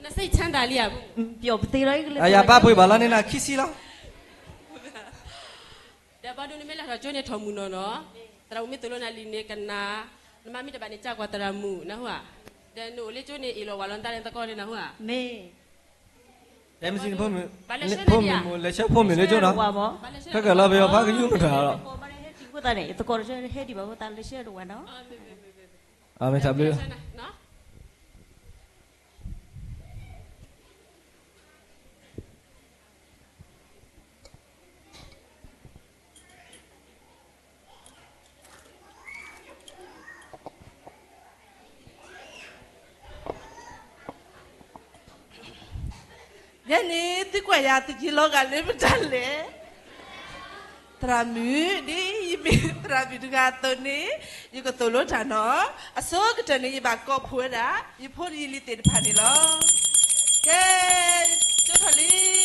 နစံးဆၢတၢ်လံဧါ, ပျီၣ်ပသ့လီၤ, ယပၢ်ပှ့ၤဘၣ်လီၤန့ၢ်နၤခံဆံလီၤ. ဒီးဘၣ်ဒုးနမ့ၢ်လဲၤထီၣ်ကၠိန့ၣ်ထီၣ်မုၢ်နီၢ်နီၢ်, သရၣ်မုၣ်မ့ၢ်သိၣ်လိနၤလံန့ၣ်ကနၣ်, နမါမ့ၢ်တဘၣ်န့ၣ် ကကွၢ်သရၣ်မုၣ်နၢ်ဟူဧါ, ဒီးနအိၣ်လၢကၠိန့ၣ် အ့ၣ်လိာ်ဝးလိာ်နသးန့ၣ်သကိးန့ၣ်နၢ်ဟူဧါ, မ့ၢ်, တဲမ့ၢ်စံးဖိမုၣ်, ဖိမုၣ်လဲၤဆှၢဖိမုၣ်လၢကၠိနီၤ, ခဲကလီၤပယီၤဖးကယူၢ်မတၤလီၤ, သကိးတဆၢဟဲဒံးဘၣ်ဖိသးလဲၤဆှၢတဝဲနီၤ, မ့ၢ်တၢ်ဘျုး ယဲန့ၣ် သုကွၢ်ယၤ သုးက့လီၤဂာ်လၢမတၤလဲၣ်, သရၣ်မုၣ်, ဒ်ယမ့ၢ်သရၣ်မုၣ်တဂၤအသိးန့ၣ်, ယကသိၣ်လိတၢ်နီၤ, အဆိကတၢၢ်န့ၣ် ယဘၣ်ကိးဖှိၣ်ဝဲဒၣ် ယဖိယလံၤသ့ၣ်တဖၣ်န့ၣ်လီၤ. ကဲ, ကၠိထီၣ်လံ.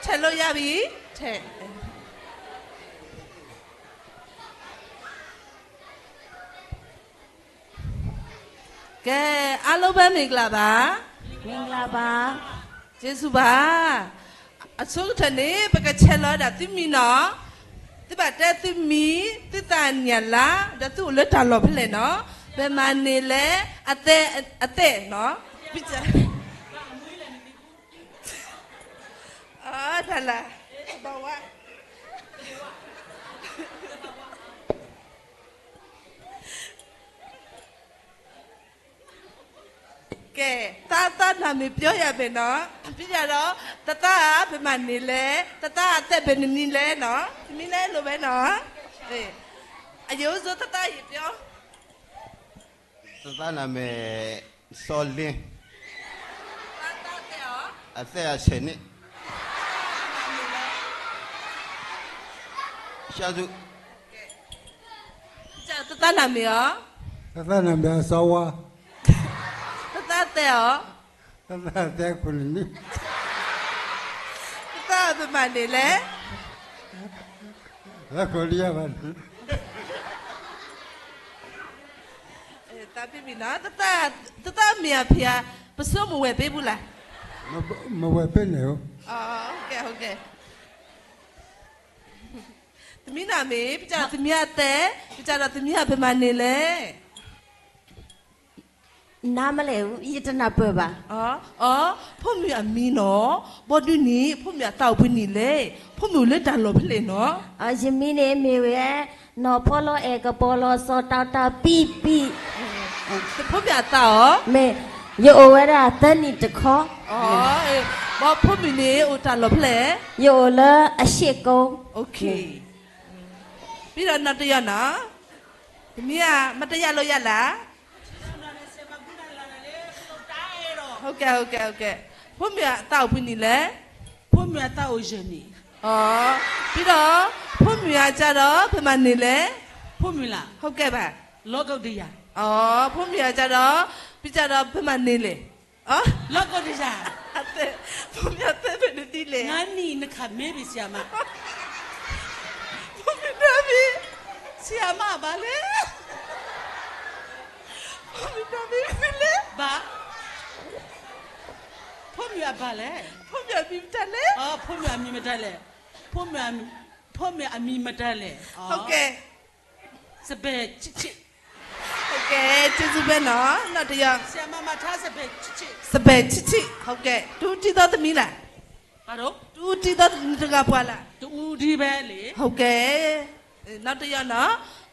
ထဲးလို့ရပြီ, ထဲး. ကဲ, အားလုံးပဲမင်္ဂလာပါ, မင်္ဂလာပါ, ကျေးဇူးပါ. အဆိကတၢၢ်န့ၣ် ပကဆဲးလီၤဝဲဒၣ်သုမံၤနီၤ, သုဘၣ်တဲသုမံၤ, သုသးနံၣ်အလါ, ဒီးသုအိၣ်လၢတၢ်လီၢ်ဖဲလဲၣ်နီၤ, ဘယ်မှာနေလဲ, အသက်, အသက်နီၤ, ပြီးကြ, အတၢ်လၢ, ဘဝ ကဲ, သား, သားနာမည်ပြောရမယ်နော်. ပြီးကြတော့, သသားက ဘယ်မှာနေလဲ, သသားအသက်ဘယ်နှစ်နှစ်လဲနော်. သမီးလည်းအဲ့လိုပဲနော်. အေး, အယိုးစိုး သသားရေပြော. သသားနာမည် စောလင်း. သား, သားအသက်ရော? အသက်အဆယ်နှစ်. ရှောက်သူ. ကဲ, သသားနာမည်ရော? သသားနာမည် အစောဝါ. သသားအသက်ရော? သသားအသက်ခုနှစ်နှစ်. သသားဘယ်မှာနေလဲ? သသားကိုရီးယားမှာနေ. အဲ, သားပြီးပြီနော်. သသား, သသားအမေအဖေက ပစိုးမဝယ်ပေးဘူးလား? မ, မဝယ်ပေးနဲ့ဟုတ်. အော်, ဟုတ်ကဲ့, ဟုတ်ကဲ့. သမီးနာမည်, ပြီးကြတော့သမီးအသက်, ပြီးကြတော့သမီးက ဘယ်မှာနေလဲ? နားမလည်ဘူး, ယတနၢ်ပၢၢ်ဘၣ်. အ, အ, ဖိမုၣ်အမံၤနီၤ, ဘီဒုန့ၣ် ဖိမုၣ်အသးအိၣ်ဖဲန့ၣ်လဲၣ်, ဖိမုၣ်အိၣ်လၢတၢ်လီၢ်ဖဲလဲၣ်နီၤ. အ, ယမံၤန့ၣ်မ့ၢ်ဝဲ နီၢ်ဖီလီၤအဲၣ်ကပီၤလီၤစီၤတီၤတီၤပံပံ. ဖိမုၣ်အသးအီၤ? မ့ၢ်, ယအိၣ်ဝဲဒၣ်သၢနံၣ်တခီ. အ, ဘီဖိမုၣ်န့ၣ်အိၣ်တၢ်လီၢ်ဖဲလဲၣ်? ယအိၣ်လၢအရှေ့ကုန်း. ပြီးတော့နောက်တစ်ယောက်နော်. သမီးက မတရလို့ရလား? ဟုတ်ကဲ့, ဟုတ်ကဲ့, ဟုတ်ကဲ့. ဖိမုၣ်အသးအိၣ်ဖဲန့ၣ်လဲၣ်. ဖိမုၣ်အသးအိၣ်ယဲၢ်နံၣ်. အ, ပြီးတော့ ဖိမုၣ်ကကျတော့ ဘယ်မှာနေလဲ? ဖိမုၣ်လား. ဟုတ်ကဲ့ပါ. လောကုတ္တရာ. အ, ဖိမုၣ်ကကျတော့, ပြီးကြတော့ ဘယ်မှာနေလဲ? လီၢ်ကီၢ်တယၤ, အသဲး, ဖိမုၣ်အသဲးဖဲနသံလဲၣ်. နၤနံၣ်နခးမ့ၢ်ဘၣ်ဆံးအမး, ဖိမုၣ်နၤမ့ၢ်, ဆံးအမးအဘၣ်လဲၣ်, ဖိမုၣ်နၤမ့ၢ်လဲၣ်, ဘၣ်, ဖိမုၣ်အဘၣ်လဲၣ်, ဖိမုၣ်အမံၤမတၤလဲၣ်, ဖိမုၣ်အမံၤမတၤလဲၣ်, ဖိမုၣ်အမံၤမတၤလဲၣ်, စဘဲဆံးဆံး ကဲ, ကျေးဇူးပဲနီၤ, နီၢ်တယီၤ, စဘဲဆံးဆံး, ကဲ, တအူတံၢ်သီသမံလၢ်, တအူတံၢ်သီသမံတဂၤပှၤလၢ်, တအူဒံးဘဲလံ, ကဲ, နီၢ်တယီၤနီၤ,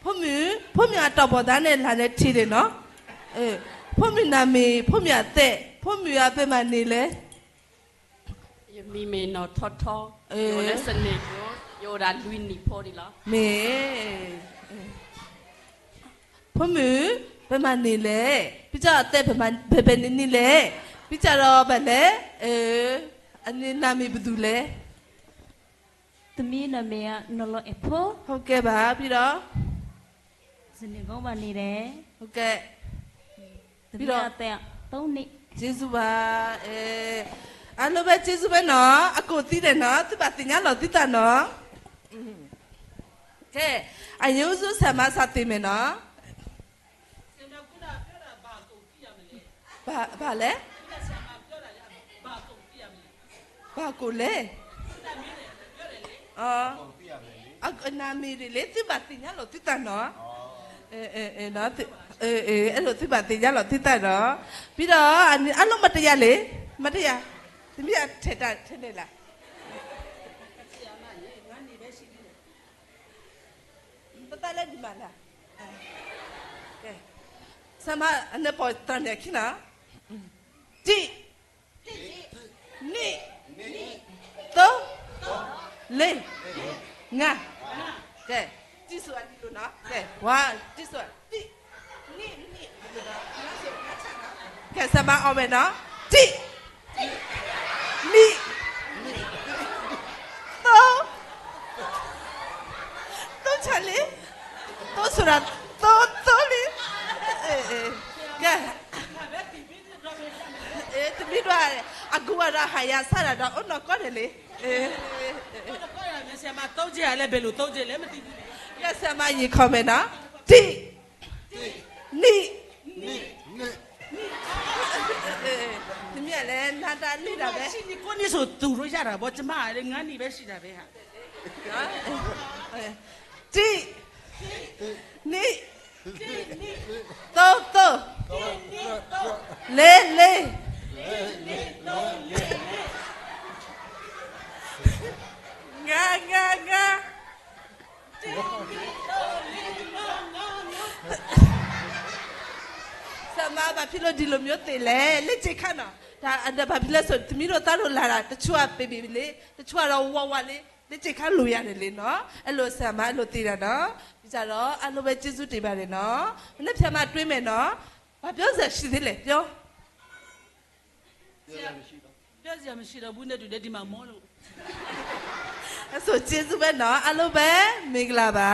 ဖိမုၣ်, ဖိမုၣ်အတီၢ်ပီၢ်သးန့ၣ်လၢ်န့ၣ်ထံၣ်န့ၣ်နီၤ, ဖိမုၣ်နၤမ့ၢ်, ဖိမုၣ်အသဲး, ဖိမုၣ်အဖဲမၤန့ၣ်လဲၣ် ယမံၤမ့ၢ်နီၢ်ထီထီ, ယအိၣ်လၢစန့ၣ်, ယအိၣ်ဒၣ်လွံၢ်နံၣ်ဖိဒံးလီၤ. မ့ၢ်, ဖိမုၣ်, ဖဲမၤန့ၣ်လဲၣ်, ဖံကၠီအသဲး ဖဲဖဲန့ၣ်န့ၣ်လဲၣ်, ဖံကၠီဒီးဘၣ်လဲၣ်, အန့ၣ်နၤမ့ၢ်ပသူလဲၣ်. သမံနၤမ့ၢ်နီၢ်လီၤအဲၣ်ဖိ, ကဲဘၣ်, ဖံဒီး စန့ၣ်ကီးဘၣ်န့ၣ်လဲၣ်, ကဲ, ဖံဒီး တမံအသဲး, တနံၣ်, ကျေးဇူးပါ, အလိၤဘဲကျေးဇူးပဲနီၤ, အကိးသံဒဲးနီၤ, သုဘၣ်သ့ၣ်ညါလီၤသုသးနီၤ, ကဲ, အယ့ၣ်အူဆူဆဲးမၤစၢ်သ့ၣ်မဲာ်နီၤ ဘၣ်လဲၣ်, ဘၣ်ကိၣ်လဲၣ်, နမ့ၢ်ဒ်လဲၣ် သုဘၣ်သ့ၣ်ညါလီၤသုသးနီၤ, အဲၣ်ဒိးသုဘၣ်သ့ၣ်ညါလီၤသုသးနီၤ, ဖံဒီး, အလိၤမတယၤလဲၣ်, မတယၤ, တမံအထဲးတၢ်ထဲးန့ၣ်လၢ် ပသးလဲဒံးမးလၢ်, ဆၢမၤအနၢ်ပီၢ်တၢ်န့ၣ်အခံနီၤ, တံၢ်, နံၣ်, သိ, လ့, ငါ, ကဲ, တံၢ်စိၤအဒံးလိၤနီၤ, ကဲ, ဝါ, တံၢ်စိၤ, တံၢ်, နံၣ်, နံၣ်, ကဲ, ဆၢမၤအီၣ်ဝဲနီၤ, တံၢ် နံၣ်, သိ, သိဆၢလံ, သိဆိရၤ, သိ, သိလံ, ကဲ, တမံဒွး, အကူဝဲဒီးဟးယၤဆၣ်တၢ်ဒီးအိၣ်နီၢ်ကီၢ်န့ၣ်လံ, ကဲ, ဆၢမၤယံၤခီၣ်မဲာ်နီၤ, တံၢ် နံၣ်, နံၣ်, တမ့ၢ်လဲၣ် နၤတၢ်န့ၢ်တၢ်ဘဲ, နံၣ်ကိးနံၣ်စိၤသူၣ်ရိယၢ်တၢ်ဘီ ကမၤလၢငါးနံၣ်ဘဲစံးတၢ်ဘဲဧါ, တံၢ်, နံၣ်, သိ, သိ, လ့, လ့, ငါ, ငါ, ငါ ဆၢမၤ ဘၣ်ဖဲလၢဒ်လိာ်မ့ၢ်သ့ၣ်လဲၣ်, လၢစ့ခါနီၤ, တၢ်အဒၢးဘၣ်ဖဲလၢစိၤ သမံဒိၣ်သၣ်ဒိၣ်လၢ်လၢ် တဆူအပ့ၤဘ့ၣ်လံ, တဆူအဒီးဝးဝးလံ, လၢစ့ခါလိာ်ယၤန့ၣ်လံနီၤ, အဲၣ်လိာ်ဆၢမၤ အဲၣ်လိာ်သ့တၢ်နီၤ, ဒ်သိးဒီး အဲၣ်လိာ်ဝဲကျေးဇူးတ့ၢ်ဘၣ်န့ၣ်နီၤ, မနုၤဖဲမၤတွ့မဲာ်နီၤ, ဘာပြောစရာရှိသေးလဲ ပြော ပြောစရာမရှိတော့ဘူးနဲ့တူတယ် ဒီမှာမောလို့ အဆိ ကျေးဇူးပဲနော် အားလုံးပဲ မင်္ဂလာပါ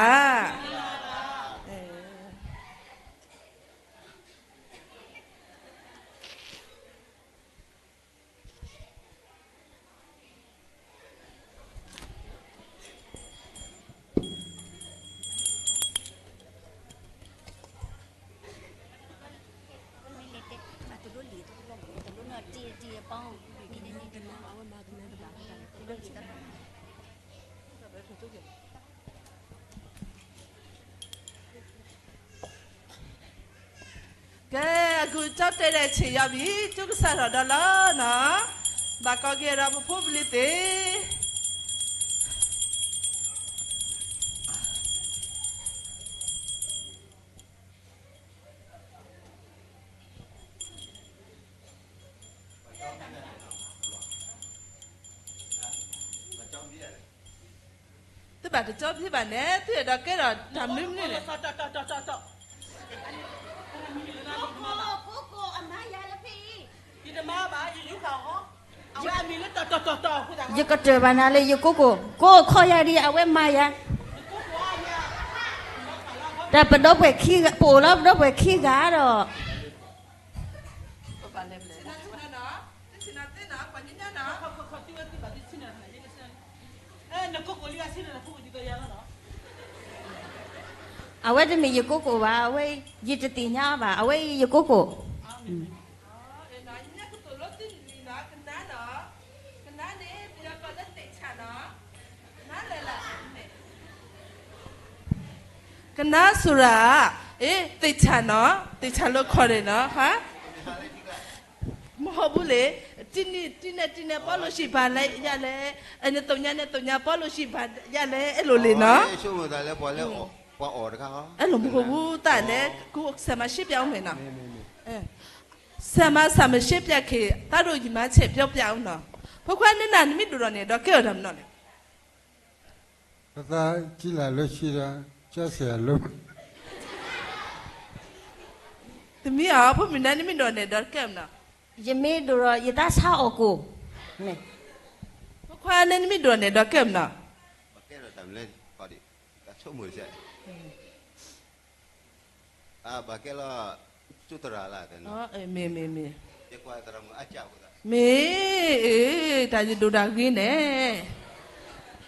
ကဲ အခု ကျောင်းတက်တဲ့အချိန်ရောက်ပြီ ကျိကစၢ်ထီၣ်ဒီးလီၤနော် ဘၣ်ကီက့ၤဒီးပဖိပလံၤသ့ၣ် သုဘၣ်တကၠီဖံးဘၣ်န့ၣ် သုအဲၣ်ဒိးကဲထီၣ်တၢ်မနုၤမနုၤလဲၣ် ယကတၢၢ်ဘၣ်နၤလၢ ယကိးကိၢ် ကိးခီၣ်ယၤဒံး အဝဲမၤယၤ တၢ်ပဒီပုၢ်ဝဲၢ်ခံဂၤ ပအိၣ်လီၤပဒီပုၢ်ဝဲၢ်ခံဂၤဒီး အဝဲတမ့ၢ်ယကိၣ်ကိၣ်ဘၣ်, အဝဲယတသ့ၣ်ညါဘၣ်, အဝဲအံၤယကိၣ်ကိၣ်. ကနါန့ၣ် ပယီၤကိးလၢသ့ၣ်ဆၣ်နီၤ, ကနါလၢ်လၢ်, ကနါစူရၣ်, အ့ သ့ၣ်ဆၣ်နီၤ, သ့ၣ်ဆၣ်လၢခီၣ်န့ၣ်နီၤ, ဟါ မဟိဘူးလဲၣ်, တံၤန့ၣ်တံၤန့ၣ်ပီလိာ်စံးဘၣ်ယၤလဲၣ်, နသိၣ်ညါန့ၣ်သိၣ်ညါပီလိာ်စံးဘၣ်ယၤလဲၣ်, အဲၣ်လိာ်လံနီၤ, အဲၣ်လိာ်မဟိဘူးတၢ်လဲၣ်, ကဆၢမၤရှဲပၠးအီၤမ့ၢ်နီၤ, ဆၢမၤဆၢမၤရှဲပၠးက့ၤ တၢ်ဒိၣ်ယံၤမၤဆဲးပၠီပၠးအီၤနီၤ, ဖိခွါန့ၣ်နၤ နမ့ၢ်ဒိၣ်ထီၣ်န့ၣ် ဒီးကဲထီၣ်တၢ်မနုၤလဲၣ် ပသးကံလၢ်လၢဆံဒီး ကၠီစဲးအလိၤ, တမံၤအီၤ ဖိမုၣ်န့ၣ် နမ့ၢ်ဒိၣ်န့ၣ်ဒီးကဲမနုၤ, ယမ့ၢ်ဒိၣ်ဒီး ယတၢ်ဆါအီၣ်ကိၣ်, ဖိခွါန့ၣ်နမ့ၢ်ဒိၣ်န့ၣ်ဒီးကဲမနုၤ, ဘၣ်ကဲလီၤ, မ့ၢ်, မ့ၢ်, တၢ်ယဒိၣ်တၢ်ဂ့ၤန့ၣ်,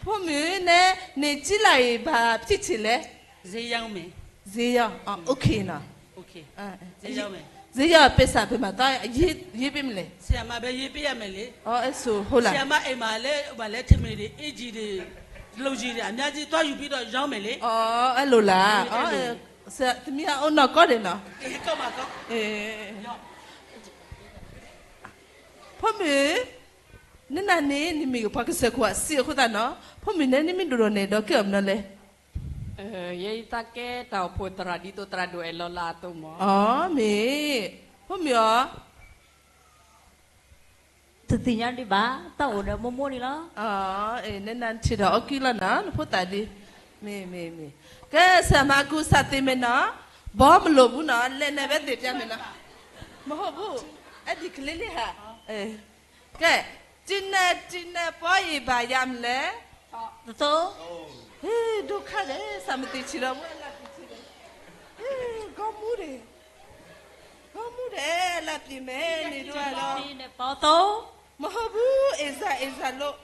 ဖိမုၣ်န့ၣ် န့ၣ်ကံလၢ်အံၤဘၣ်ဖံးဆံးလဲၣ်, ဈေးရောင်းမယ်, ဈေးရောင်း, အိၣ်ခ့နီၤ, ဈေးရောင်းမယ်, ဈေးရောင်း ပ့ၤစၢ်ပ့ၤမၤသီ ရေးပေးမလဲၣ်, ဆရာမပဲ ရေးပေးရမယ်လေ, အိၣ်ဆိဟိလၢ, ဆရာမအိမ်မှာလဲ ဟိုမှာလဲ ထမင်းတွေ အင်္ကျီတွေ လူကြီးတွေ အများကြီး သွားယူပြီးတော့ ရောင်းမယ်လေ, အိၣ်အဲၣ်လိာ်လၢ, တမံၤအအိၣ်နီၢ်ကီၢ်ဒဲးနီၤ, ဖိမုၣ်, နနၤန့ၣ် နမ့ၢ်ပှၤကစၢၢ်ခိၣ်အစံးအဃိသတးနီၤ, ဖိမုၣ်န့ၣ် နမ့ၢ်ဒိၣ်ထီၣ်န့ၣ်ဒီးကဲအီၤမနုၤလဲၣ်, ယဲယသးကဲတၢ်အိၣ်ဖှိၣ် သရၣ်ဒ်သိးသရၣ်ဒိၣ်အဲၣ်လီၤလၢအသိးမး, မ့ၢ်, ဖိမုၣ်အီၤ တသ့ၣ်ညါဒံးဘၣ်, တၢ်အိၣ်ဒီးမိၢ်မိၢ်န့ၣ်လီၤ, နနၤထံၣ်ဒီးအီၣ်ကံလီၤနီၤ နဖိသၣ်ဒ်, မ့ၢ်, မ့ၢ်, မ့ၢ်, ကဲ ဆၢမၤကူစၢ်သ့ၣ်မ့ၢ်နီၤ, ဘီမလိာ်ဘူးနီၤ လဲၤနၤဝဲသ့ၣ်ပၠးမ့ၢ်နီၤ, မဟိဘူး, အဲၣ်ဒိးကလ့လ့ဟါ, ကဲ, တံၤနဲၣ်တံၤနဲၣ်ပီအံၤဘၣ်ယၤမနုၤလဲၣ်, တသိး, ဒိၣ်ခါလဲၣ် စၢ်မသ့ၣ်ဆံးဒီးဝဲလၢ်ပံၤဆံးလဲၣ်, ဂီၢ်မူဒဲး ဂီၢ်မူဒဲး လၢ်ပံၤမဲာ်န့ၣ်ဒိၣ်ဒီး, မဟိဘူး, အ့ၣ်စၢ် အ့ၣ်စၢ်လိၤ,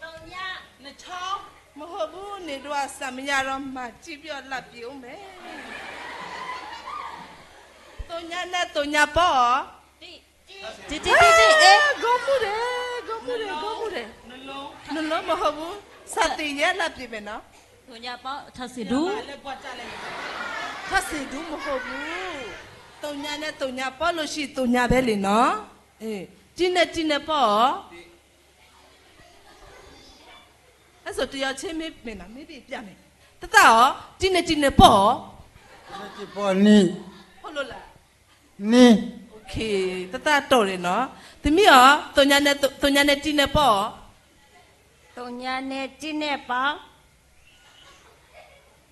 မဟိဘူးန့ၣ်ဒိၣ် စၢ်မယါဒီးမၤတံၢ်ပယီၤလၢ်ပံၤအိၣ်မဲာ်, သိၣ်ညါနဲသိၣ်ညါပီအီၤ, တံၤတံၤတံၤတံၤ, ဂီၢ်မူဒဲး ဂီၢ်မူဒဲး ဂီၢ်မူဒဲး, နလီၤမဟိဘူး, စၢ်သ့ၣ်ညါလၢ်ပံၤမဲာ်နီၤ, သိၣ်ညါပီ ထီၣ်စ့ၢ်ဒူ, ထီၣ်စ့ၢ်ဒူမဟိဘူး, သိၣ်ညါနဲသိၣ်ညါပီလိာ်စံးသိၣ်ညါဖဲလံနီၤ, တံၤနဲၣ်တံၤနဲၣ်ပီအီၤ, အဲၣ်ဒိးတယီၤဆ့မ့ၢ်မ့ၢ်နီၤ မ့ၢ်ဘ့ၣ်ပၠးန့ၣ်, တသၣ်အီၤ, တံၤနဲၣ်တံၤနဲၣ်ပီအီၤ, ပီနံၤ, တသၣ်တီၢ်န့ၣ်နီၤ, တမံၤအီၤ, သိၣ်ညါနဲတံၤနဲၣ်ပီအီၤ, သိၣ်ညါနဲတံၤနဲၣ်ပီ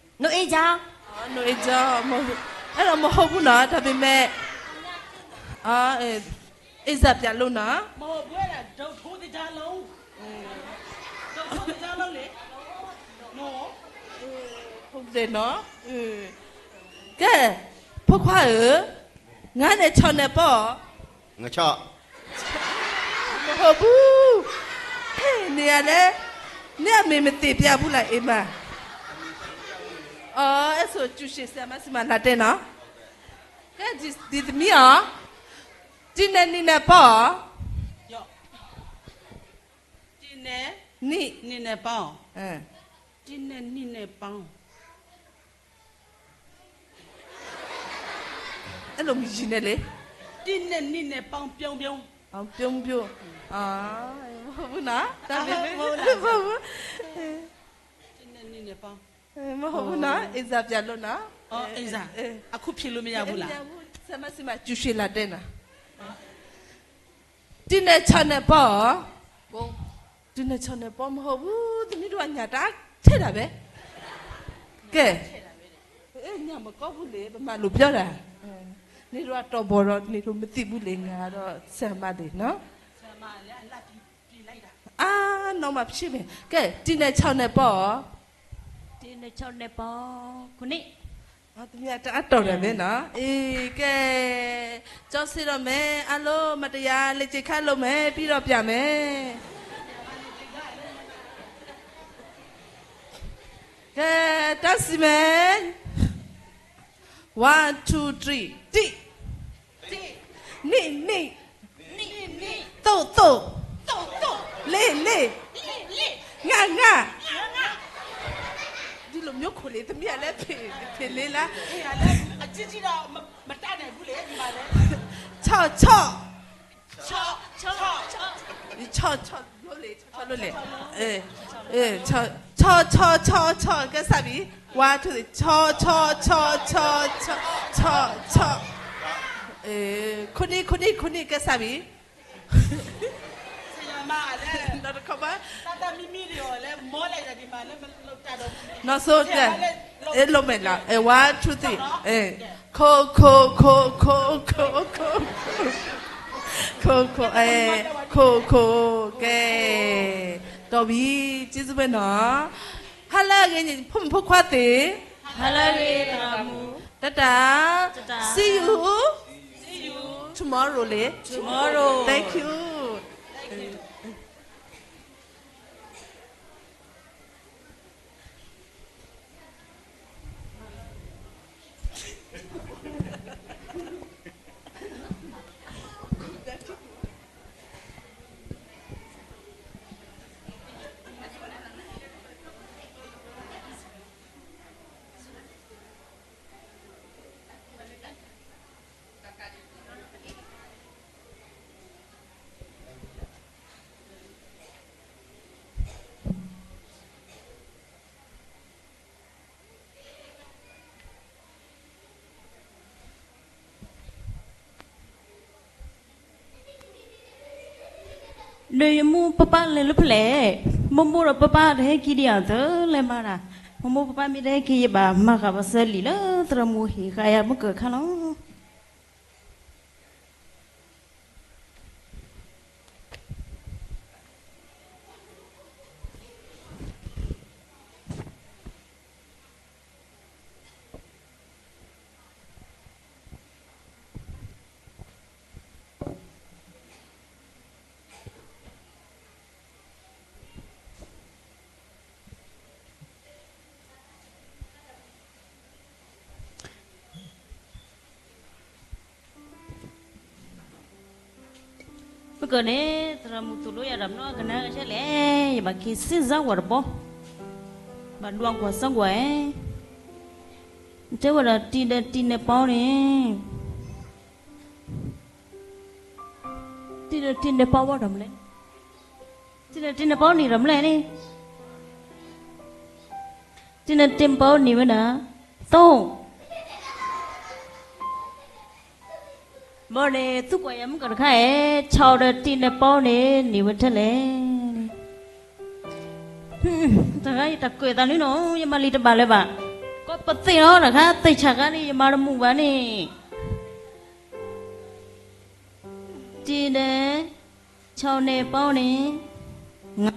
နအိၣ်အ့ၣ်ကၠီ, နအိၣ်အ့ၣ်ကၠီ, အဲၣ်ဒိးမဟိဘူးနီၤ တၢ်ပ့ၤမဲာ်, အ့ၣ်စၢ်ပၠးလိနီၤ, ကဲ, ဖိခွါဧၢ, ငါနဲဆီနဲပီအီၤ, မဟိဘူး, ဟဲန့ၣ်ယၤလဲၣ်, န့ၢ်အမ့ၢ်မသ့ၣ်ပၠးဘူးလၢအ့ၣ်မး, အအဲၣ်ဆိးစူၢ်ရှ့ၣ်စၢ်မၤစံးမၤလၢတဲနီၤ, ကဲ, ဒ်သမံၤအီၤ, တံၤနဲၣ်နံၤနဲၣ်ပီအီၤ, တံၤနဲၣ်, နံၤ, နံၤနဲၣ်ပီ, တံၤနဲၣ်နံၤနဲၣ်ပီ အဲၣ်ဒိးမုၢ်ယံၤန့ၣ်လံ, တံၤနဲၣ်နံၤနဲၣ်ပီ ပြုံးပြုံး, ပြုံးပြုံး, မဟိဘူးနီၤ, တၢ်မ့ၢ်မ့ၢ်, တံၤနဲၣ်နံၤနဲၣ်ပီ, မဟိဘူးနီၤ, အ့ၣ်စၢ်ပၠးလိနီၤ, အ့ၣ်စၢ်, အခုဖြေလို့မရဘူးလား, စၢ်မၤစံးမၤစူၢ်ရှ့ၣ်လၢတဲနီၤ တံၤနဲၣ်ဆီနဲပီအီၤ, တံၤနဲၣ်ဆီနဲပီမဟိဘူး, တမံၤဒိၣ်အညၣ်တၢ်ထဲဒၣ်ဝဲ, ကဲ, ညၣ်မကီဘူးလံ ပမၤလိာ်ပျီဒၣ်, န့ၣ်ဒိၣ်အတီၢ်ဘီၣ်ဒီး န့ၣ်ဒိၣ်မသံၣ်ဘူးလံ ငါဒီးဆၢမၤဒံးနီၤ, အါ နီၢ်မၤဖျ့မ့ၢ်, ကဲ, တံၤနဲၣ်ဆီနဲပီအီၤ, တံၤနဲၣ်ဆီနဲပီ, န့ၣ် တမံၤအတၢ်အတီၢ်ဒၣ်ဝဲနီၤ, အ့ၣ် ကဲ, ကၠီစ့ဒီးမဲာ် အါလိ မတယၤ လ့ၣ်စ့ခါလိာ်မဲာ် ပံၤဒီးပၠးမဲာ်. တၢ်စံးမဲာ်. One, two, three, တံၢ်, နံၣ်, နံၣ်, သိၣ်, သိၣ်, လ့ၣ်, လ့ၣ်, ငၣ်, ငၣ်. ဒ်လိာ်မျိုးခိၣ်လံ သမံသမိးလၢ ဖ့လ့လါ ဆီၣ်, ဆီၣ်, ဆီၣ်, ဆီၣ်, ဆီၣ်, ဆီၣ်, ဆီၣ်, ဆီၣ်, ဆီၣ်, ကဲစၢ်ဘံၣ်. One, two, three, ဆီၣ်, ဆီၣ်, ဆီၣ်, ဆီၣ်, ဆီၣ်, ဆီၣ်. ခိၣ်နံၣ်, ခိၣ်နံၣ်, ခိၣ်နံၣ်, ကဲစၢ်ဘံၣ်. နီၢ်တခီဘၣ်, နီၢ်စိ, လိၣ်မဲာ်လီၤ. One, two, three. ခိၣ်, ခိၣ်, ခိၣ်, ခိၣ်, ခိၣ်, ခိၣ်, ခိၣ်, ခိၣ်, ခိၣ်, ခိၣ်, ခိၣ်, ကဲ, ဒီးဝံၤ စံးဆူမဲာ်နီၤ. ဟါလၢအဂ့ၤန့ၣ် ဖိမုၣ်ဖိခွါသ့ၣ်, ဟါလၢအဂ့ၤ, တၢ်မူ, တၢ်တၢ်, see you tomorrow လံ. Thank you. ဒီးယမိၢ်ပၢ်ပၢ်လဲၤလၢဖဲလဲၣ်, မိၢ်မိၢ်ဒီးပၢ်ပၢ်တဟဲက့ၤဒံးဧါ, တလဲၤမၤတၢ်, မိၢ်မိၢ်ပၢ်ပၢ်မ့ၢ်တဟဲက့ၤ ယဘၣ်မၤဃာ်ပှၤစၢၤလံာ်လၢသရၣ်မုၣ်ဟ့ၣ်ဃာ်ယၤမုၢ်ကၢၢ်ခါလီၤ. မုၢ်ကၢၢ်န့ၣ် သရၣ်မုၣ်သိၣ်လိယၤဒီး မနီၢ်ကနၣ်ကဆဲလဲၣ်, ယဘၣ်က့ၤစ့ၢ်စၢ်ဝဲတဘီ, ဘၣ်ဒွးကွၢ်စၢ်ကွၢ်, တဲဝဲဒၣ်တံၤဒီးတံၤန့ၣ်ပီန့ၣ် တံၤဒီးတံၤန့ၣ်ပီဝဲဒီးမလဲၣ်, တံၤဒီးတံၤန့ၣ်ပီန့ၣ်ဒီးမလဲၣ်န့ၣ်, တံၤန့ၣ်တံၤန့ၣ်ပီန့ၣ်ဝဲဒၣ်, သိၣ်, ဘီန့ၣ် သူကွၢ်ယၤမုၢ်ကၢၢ်တခါအဲၣ်, ဆီဒီးတံၤန့ၣ်ပီန့ၣ် န့ၢ်ဝဲထဲလဲၣ်, တဂၤယတၢ်ကွဲးသးန့ၣ်နီၤ ယမၤလံာ်တဘၣ်လၢၤဘၣ်, ကီးပသ့ၣ်နီၤတခါ သ့ၣ်ဆၣ်ခါန့ၣ် ယမၤတမုာ်ဘၣ်န့ၣ် တံၤန့ၣ်, ဆီန့ၣ်ပီန့ၣ်, ငါ,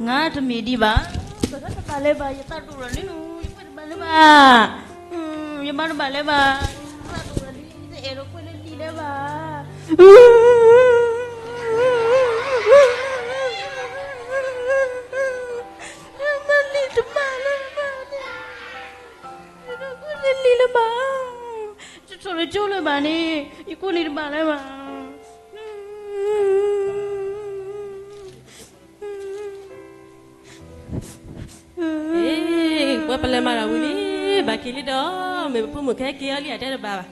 ငါတမ့ၢ်ဒံးဘၣ်, တဘၣ်လၢၤဘၣ် ယသးဒိၣ်လီၤလံ, ယကွဲးတဘၣ်လၢၤဘၣ်, ယမၤတဘၣ်လၢၤဘၣ်, ယသးဒိၣ်လီၤလံ ယတအဲၣ်ဒိးကွဲးလၢလံာ်လၢၤဘၣ်, ယမၤလံာ်တဘၣ်လၢၤဘၣ်, ယတအဲၣ်ဒိးကွဲးလၢလံာ်လၢၤဘၣ်, တထီၣ်လၢကၠိလၢၤဘၣ်န့ၣ် ယကွဲးလံာ်တဘၣ်လၢၤဘၣ်. ပှၤပလဲၤမၤတၢ်ဝံၤလံ, ဘၣ်က့ၤလံဒီး မ့ၢ်ပဖိမုၣ်ကဟဲက့ၤအီၤလံ အတဲတဘၣ်ဘၣ်.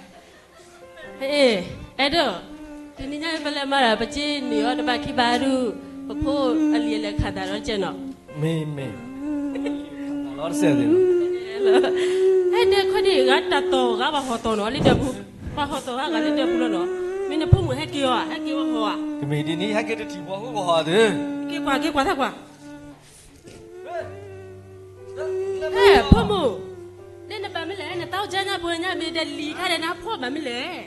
အဲၣ်ဒိး, တနံၤညါပလဲၤမၤတၢ် ပစ့န့ၢ်အီၤတဘၣ်ခံဘၣ်ဒုး, ပဖိအလံာ်အလဲၢ်ခးသးဒီးကဲနီၤ. မ့ၢ်, မ့ၢ်, လီၤတစဲးသ့ၣ်လီၤ. အဲၣ်ဒိး ခီဒံး ဂၤတၢ်သီၣ်ဂၤဘၣ်ဟီၣ်သီၣ်နီၤ လၢဒၢးပူၤ, ပှၤဟီၣ်သီၣ်ဂၤဂၤလၢဒၢးပူၤလီၤနီၤ. မ့ၢ်နဖိမုၣ်ဟဲက့ၤအီၤဧါ, ဟဲက့ၤဝဲဟီၣ်ဧါ. တမ့ၢ်ဒ်န့ၣ် ဟဲက့ၤတထံၣ်ပှၤဟီၣ်ဂီၢ်ဟီၣ်သ့ၣ်. က့ၤကွၢ်, က့ၤကွၢ်သးကွၢ်. ဟဲ ဖိမုၣ်, ဒ်နဘၣ်မနုၤလဲၣ်, နသးအိၣ်ကၠါညါပှဲၤညါ မ့ၢ်ဒီးလံာ်ခါဒီး နဟးဖှီၣ်ဘၣ်မနုၤလဲၣ်.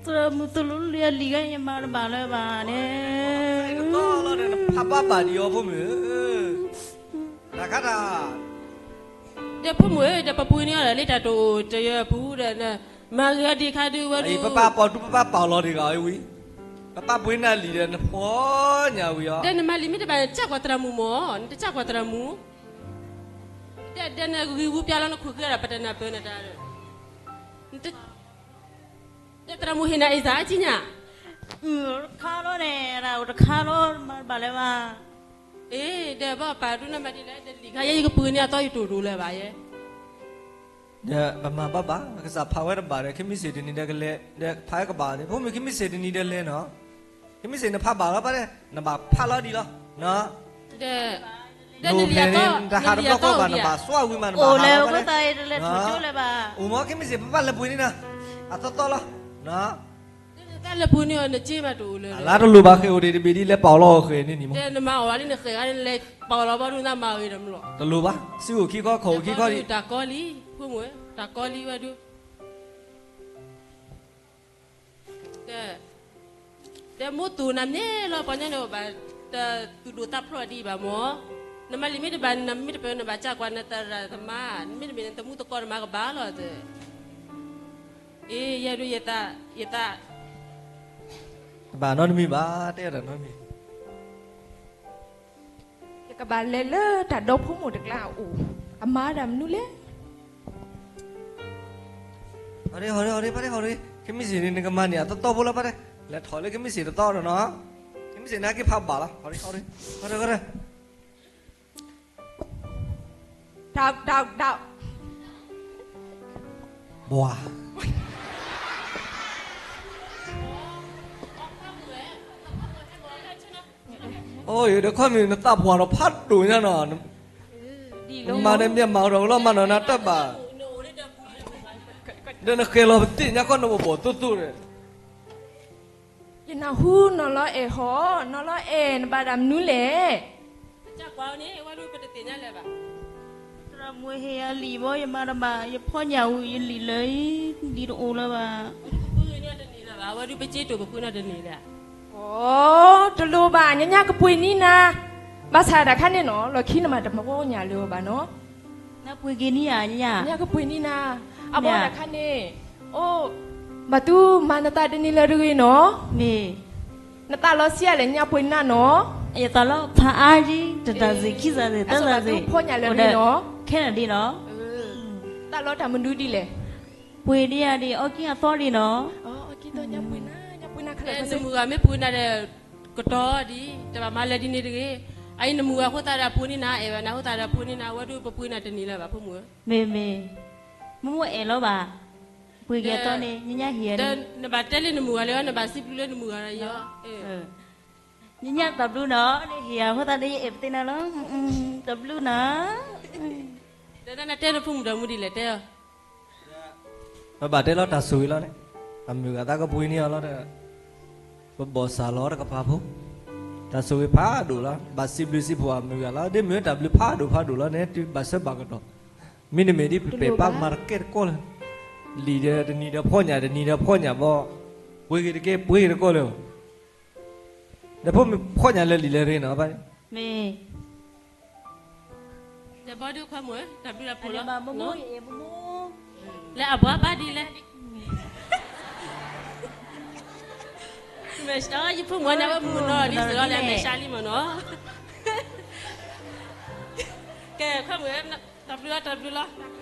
သရၣ်မုၣ်သိၣ်လိလံာ်အလံာ်ဂၤ ယမၤတဘၣ်လၢၤဘၣ်န့ၣ်. နဖးဘၣ်ဘၣ်ဒံးအီၤဖိမုၣ်ဧၢ, တၢ်ခါတၢ် ဒီးဖိမုၣ်ဧၢ, ဒီးပပှ့ၤန့ၢ်အီၤဒီး လၢတၢ်တအိၣ်တယၢၤအပူၤဒီး မၤဂ့ၤအီၤဒံးခါဒုးဝဲဒုး, ပပၢ်ပိာ်တူပပၢ်ပာ်လီၤဒံးဂၤဝံၤ, ပပၢ်ပှ့ၤနၤလံာ်ဒီး နဖှီၣ်ညါဝံၤအီၤ. ဒီးနမၤလံာ်မ့ၢ်တဘၣ် နတကၢ်ကွၢ်သရၣ်မုၣ်မၢ်, နတကၢ်ကွၢ်သရၣ်မုၣ်. တဲဒဲနဂံၢ်ဝူပျါလီၤ နခိၣ်ဃံဒီး ပတနၢ်ပၢၢ်နတၢ်ဒီး, တဲသရၣ်မုၣ်ဟ့ၣ်နၤအ့ၣ်သၣ်အါကံညါ, အိၣ်တခါလီၤန့ၣ် အိၣ်တခါလီၤ မၤတဘၣ်လၢၤဘၣ်. အ့ ဒီးဘၣ်ပာ်ဒိၣ်နမၤဒ်လဲၣ် ဒီးလံာ်ခါယဲယကပှ့ၤန့ၢ်အသီယတိၢ်တိၢ်လၢၤဘၣ်ယဲ. ဒီးပမၤဘၣ်ဘၣ် ကစၢ်ဖးဝဲတဘၣ်ဒီး ခံမံၤစ့ၢ်တနံၤဒီးကလဲၤ ဒီးဖးဝဲကဘၣ်န့ၣ် ဖိမုၣ်ခံမံၤစ့ၢ်တနံၤဒီးလဲၤနီၤ, ခံမံၤစ့ၢ်နဖးဘၣ်လီၤဘၣ်ဒီး နဘၣ်ဖးလီၤဒံးလီၤ, ဒီး နအိၣ်ဖဲန့ၣ်နတဟးတဘျီဃီဘၣ် နဘၣ်စွါဝံၤမး နဘၣ်ဟးလီၤဘၣ်ဒီး, အိၣ်လၢ အိၣ်မ့ၢ်ခံမံၤစ့ၢ်ပဘၣ်လဲၤပှ့ၤန့ၢ်နၤ အသီသီလီၤ, တၢ်လၢပှ့ၤန့ၢ်အီၤနက့မးတအိၣ်လၢၤ, အလါတလိၤဘၣ်ဃဲၤအိၣ်ဒံးတဘ့ၣ်ဒ်လဲၤပာ်အီၤလီၤဃဲၤန့ၣ်န့ၣ်မး, နမၤအီၣ်ဝဲလံနဃဲၤဂၤန့ၣ် လဲၤပာ်အီၤလီၤဘၣ်ဒုးနမၤဂ့ၤဒီးမလီၤ, တလိၤဘၣ် စုအိၣ်ခံခီခီၣ်အိၣ်ခံခီဒံး, တၢ်ကီလံ, ဖိမုၣ် တၢ်ကီလံဝဲဒုး ဒီးမိၢ်သူၣ်နၤမ့ၢ်လီၤ ပှၤညီန့ၣ်အိၣ်ဘၣ်, တသူၣ်ဒိၣ်သးဖျိးဒံးဘၣ်မၢ်, နမၤလံာ်မ့ၢ်တဘၣ် နမ့ၢ်တပၢၤနဘၣ်ကၢ်ကွၢ်နသရၣ်သမါ, မ့တမ့ၢ်နတမူသကိးနမၤကဘၣ်လီၤ, အ့ ယဲဒုးယသး, ယသး, တဘၣ်နီတမံၤဘၣ် တဲတၢ်နီတမံၤ ယကဘၣ်လဲၤလၢတၢ်ဒီဖိမိၢ်တကျါအအိၣ်, အမၤတၢ်မနုၤလဲၣ်, ဟီၣ်ဒ့ဟီၣ်ဒ့ဟီၣ်ဒ့ ပၢ်ဒ့ဟီၣ်ဒ့, ခံမံၤစ့ၢ်န့ၣ် နကမၤန့ၢ်အသီသီဖိလၢပၢ်ဒ့, လဲၤထီၣ်လၢခံမံၤစ့ၢ်တသီဒီးနီၤ, ခံမံၤစ့ၢ်န့ၣ်က့ၤဖးဘၣ်လီၤ, ဟီၣ်ဒ့ဟီၣ်ဒ့, ဟီၣ်ဒ့ဟီၣ်ဒ့ တၢ်တၢ်တၢ်, ဘှၤ အိၣ်ဒီးခီမ့ၢ်နသးပှၢ်ဒီးဖးဒိၣ်ညါနီၤ, မၤဒီးမ့ၢ်မၤဒီးလီၤမၤနီၤနၤတဘၣ်, ဒီးနဃဲၤလီၤပသ့ၣ်ညါခီနအိၣ်ဘီၣ်သိသိဒီး ယနၢ်ဟူနီၢ်လီၤအဲၣ်ဟီ, နီၢ်လီၤအဲၣ် နဘၣ်တၢ်မနုၤလဲၣ်, ကကွၢ်န့ၣ် ဝဲဒုးပတသ့ၣ်ညါလၢၤဘၣ်, သရၣ်မုၣ်ဟ့ၣ်ယၤလံာ်ဘီ ယမၤတဘၣ် ယဖီညၣ်ဝံၤ ယလံာ်လၢအံၤ လံာ်တအိၣ်လၢၤဘၣ်, ပပှ့ၤနီတန့ၢ်လၢၤဘၣ်, ဝဲဒုးပစ့တိၢ်ပပှ့ၤနီတန့ၢ်လၢၤ, အိ တလိၣ်ဘၣ် ညါညါကပှ့ၤန့ၢ်နၤ, ဘၣ်ဆၣ်တၢ်ခါန့ၣ်နီၤ လီၢ်ခံနမၤတမီညၣ်လၢၤဘၣ်နီၤ နပှ့ၤက့ၤန့ၢ်ဧါ, ညါကပှ့ၤန့ၢ်နၤ, အဘီတၢ်ခါန့ၣ်, အိၣ်, ဘၣ်သုမၤနသးတန့ၢ်လၢၤတဂ့ၤနီၤ, မ့ၢ်, နသးလီၤဆံးအါလဲၣ် ညါပှ့ၤနၤနီၤ, ယသးလီၤဖးအါဒံး တတၢ်စ့ၢ်ခံစးစ့ၢ် သၢစးစ့ၢ်, ဖီညၣ်လၢၤတဂ့ၤနီၤ, ခဲလၢာ်ဒံးနီၤ, သးလီၤတၢ်မနုၤဒ်လဲၣ်, ပှ့ၤဒံးယၤဒံး အီကံအသီဒံးနီၤ, ညါပှ့ၤနၤ, ညါပှ့ၤနၤခဲလၢာ်, နမုၢ်ဂၤမ့ၢ်ပှ့ၤနၤဒီး ကတီၤဒံး တဘၣ်မၤလဲၤဒ်န့ၣ်တဂ့ၤ, အအံၤနမုၢ်ဂၤအဃိသတးဒီးပှ့ၤန့ၢ်နၤ အဲၣ်ဝဲနၤအဃိသတးဒီးပှ့ၤန့ၢ်နၤ ဝဲဒုးပပှ့ၤနၤတန့ၢ်လၢၤဘၣ် ဖိမုၣ်ဧၢ, မ့ၢ်မ့ၢ်, မိၢ်မိၢ်အဲၣ်လီၤဘၣ်, ပှ့ၤက့ၤအသီန့ၣ် ညါညါဟ့ၣ်ယၤ, နဘၣ်တဲလၢနမုၢ်ဂၤလၢ နဘၣ်စံးဘျုးလၢနမုၢ်ဂၤလၢယီၤ, ညါညါတၢ်ဘျုးနီၤ နဟ့ၣ်ယၤအဃိသတးဒီးယအဲၣ်ပသ့ၣ်နၤလီၤ, တၢ်ဘျုးနီၤ, ဒီးနတဲနဖိမုၣ်ဒီးမူဒ်လဲၣ်တဲအီၤ ပဘၣ်တဲလီၤတၢ်ဆိၣ်ဂ့ၤလီၤန့ၣ်, အမုၢ်ဂၤသးကပှ့ၤန့ၢ်အီၤလီၤဒီး, ပဘီၣ်စၢ်လီၤတကပၤဖိ, တၢ်ဆိၣ်ဂ့ၤဖးဒိၣ်လီၤ ဘၣ်စံးဘျုးစံးဖှိၣ်အမုၢ်ဂၤလီၤ ဒ်မ့ၢ်တၢ်ဘျုးဖးဒိၣ်ဖးဒိၣ်လီၤန့ၣ် တုၤဘၣ်ဆၢဘၣ်ကတီၢ်, မ့တမ့ၢ်ဒ်ပပဲာ်ပာ်မၤတကဲတကီလၢၤ, လံာ်ဒီးတနံၤဒီးဖီညၣ်တနံၤဒီးဖီညၣ်ဘီ, ပှ့ၤက့ၤတကဲပှ့ၤက့ၤတကီလၢၤ, ဒီးဖိမုၣ်ဖီညၣ်လၢလံာ်လၢရ့နီၤ, မ့ၢ် တၢ်ဘီဒုးခွဲမုၣ် တၢ်ဘျုးတၢ်ဖှိၣ်လီၤ, လၢအဘှါဘၣ်ဒ်လဲၣ်, ယဖိမုၣ်န့ၣ်ဝဲမုၣ်နီၤဒ်သိးလီၤလၢမဲာ်ဆှးလံမ့ၢ်နီၤ, ကဲခွဲမုၣ်, တၢ်ဘျုးလီၤ တၢ်ဘျုးလီၤ.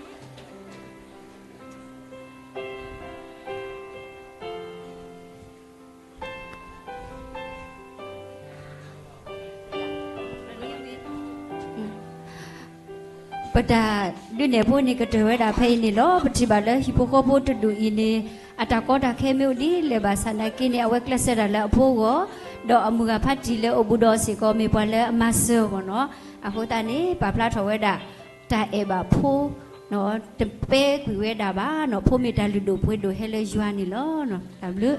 ပတၢ်ဒုးနဲၣ်ဖိန့ၣ်ကတၢၢ်ဝဲဒၣ်ဖဲအံၤန့ၣ်လီၤ. ပထံၣ်ဘၣ်လၢဟံၣ်ဖိဃီဖိတဒူၣ်အံၤန့ၣ် အတၢ်ကီတၢ်ခဲမ့ၢ်အိၣ်ဒ်လဲၣ်ဘၣ်ဆၣ်နာ်က့န့ၣ် အဝဲကျဲးစၢးတၢ်လၢအဖိအဂီၢ်, ဒီးအမုၢ်ဂၤဖးတံၢ်လၢအိၣ်ဘူးဒီးအီၤစ့ၢ်ကီး မ့ၢ်ပှၤလၢအမၤစၢၤအဂီၢ်နီၤ. အဃိသတးန့ၣ် ပာ်ဖျါထီၣ်ဝဲဒၣ် တၢ်အဲၣ်ဘၣ်ဖိ တပဲကွံာ်ဝဲဒၣ်ဘၣ်နီၤ. ဖိမ့ၢ်တၢ်လုၢ်ဒိၣ်ပှ့ၤဒိၣ်ဟဲလၢယွၤန့ၣ်လီၤ. တၢ်ဘျုး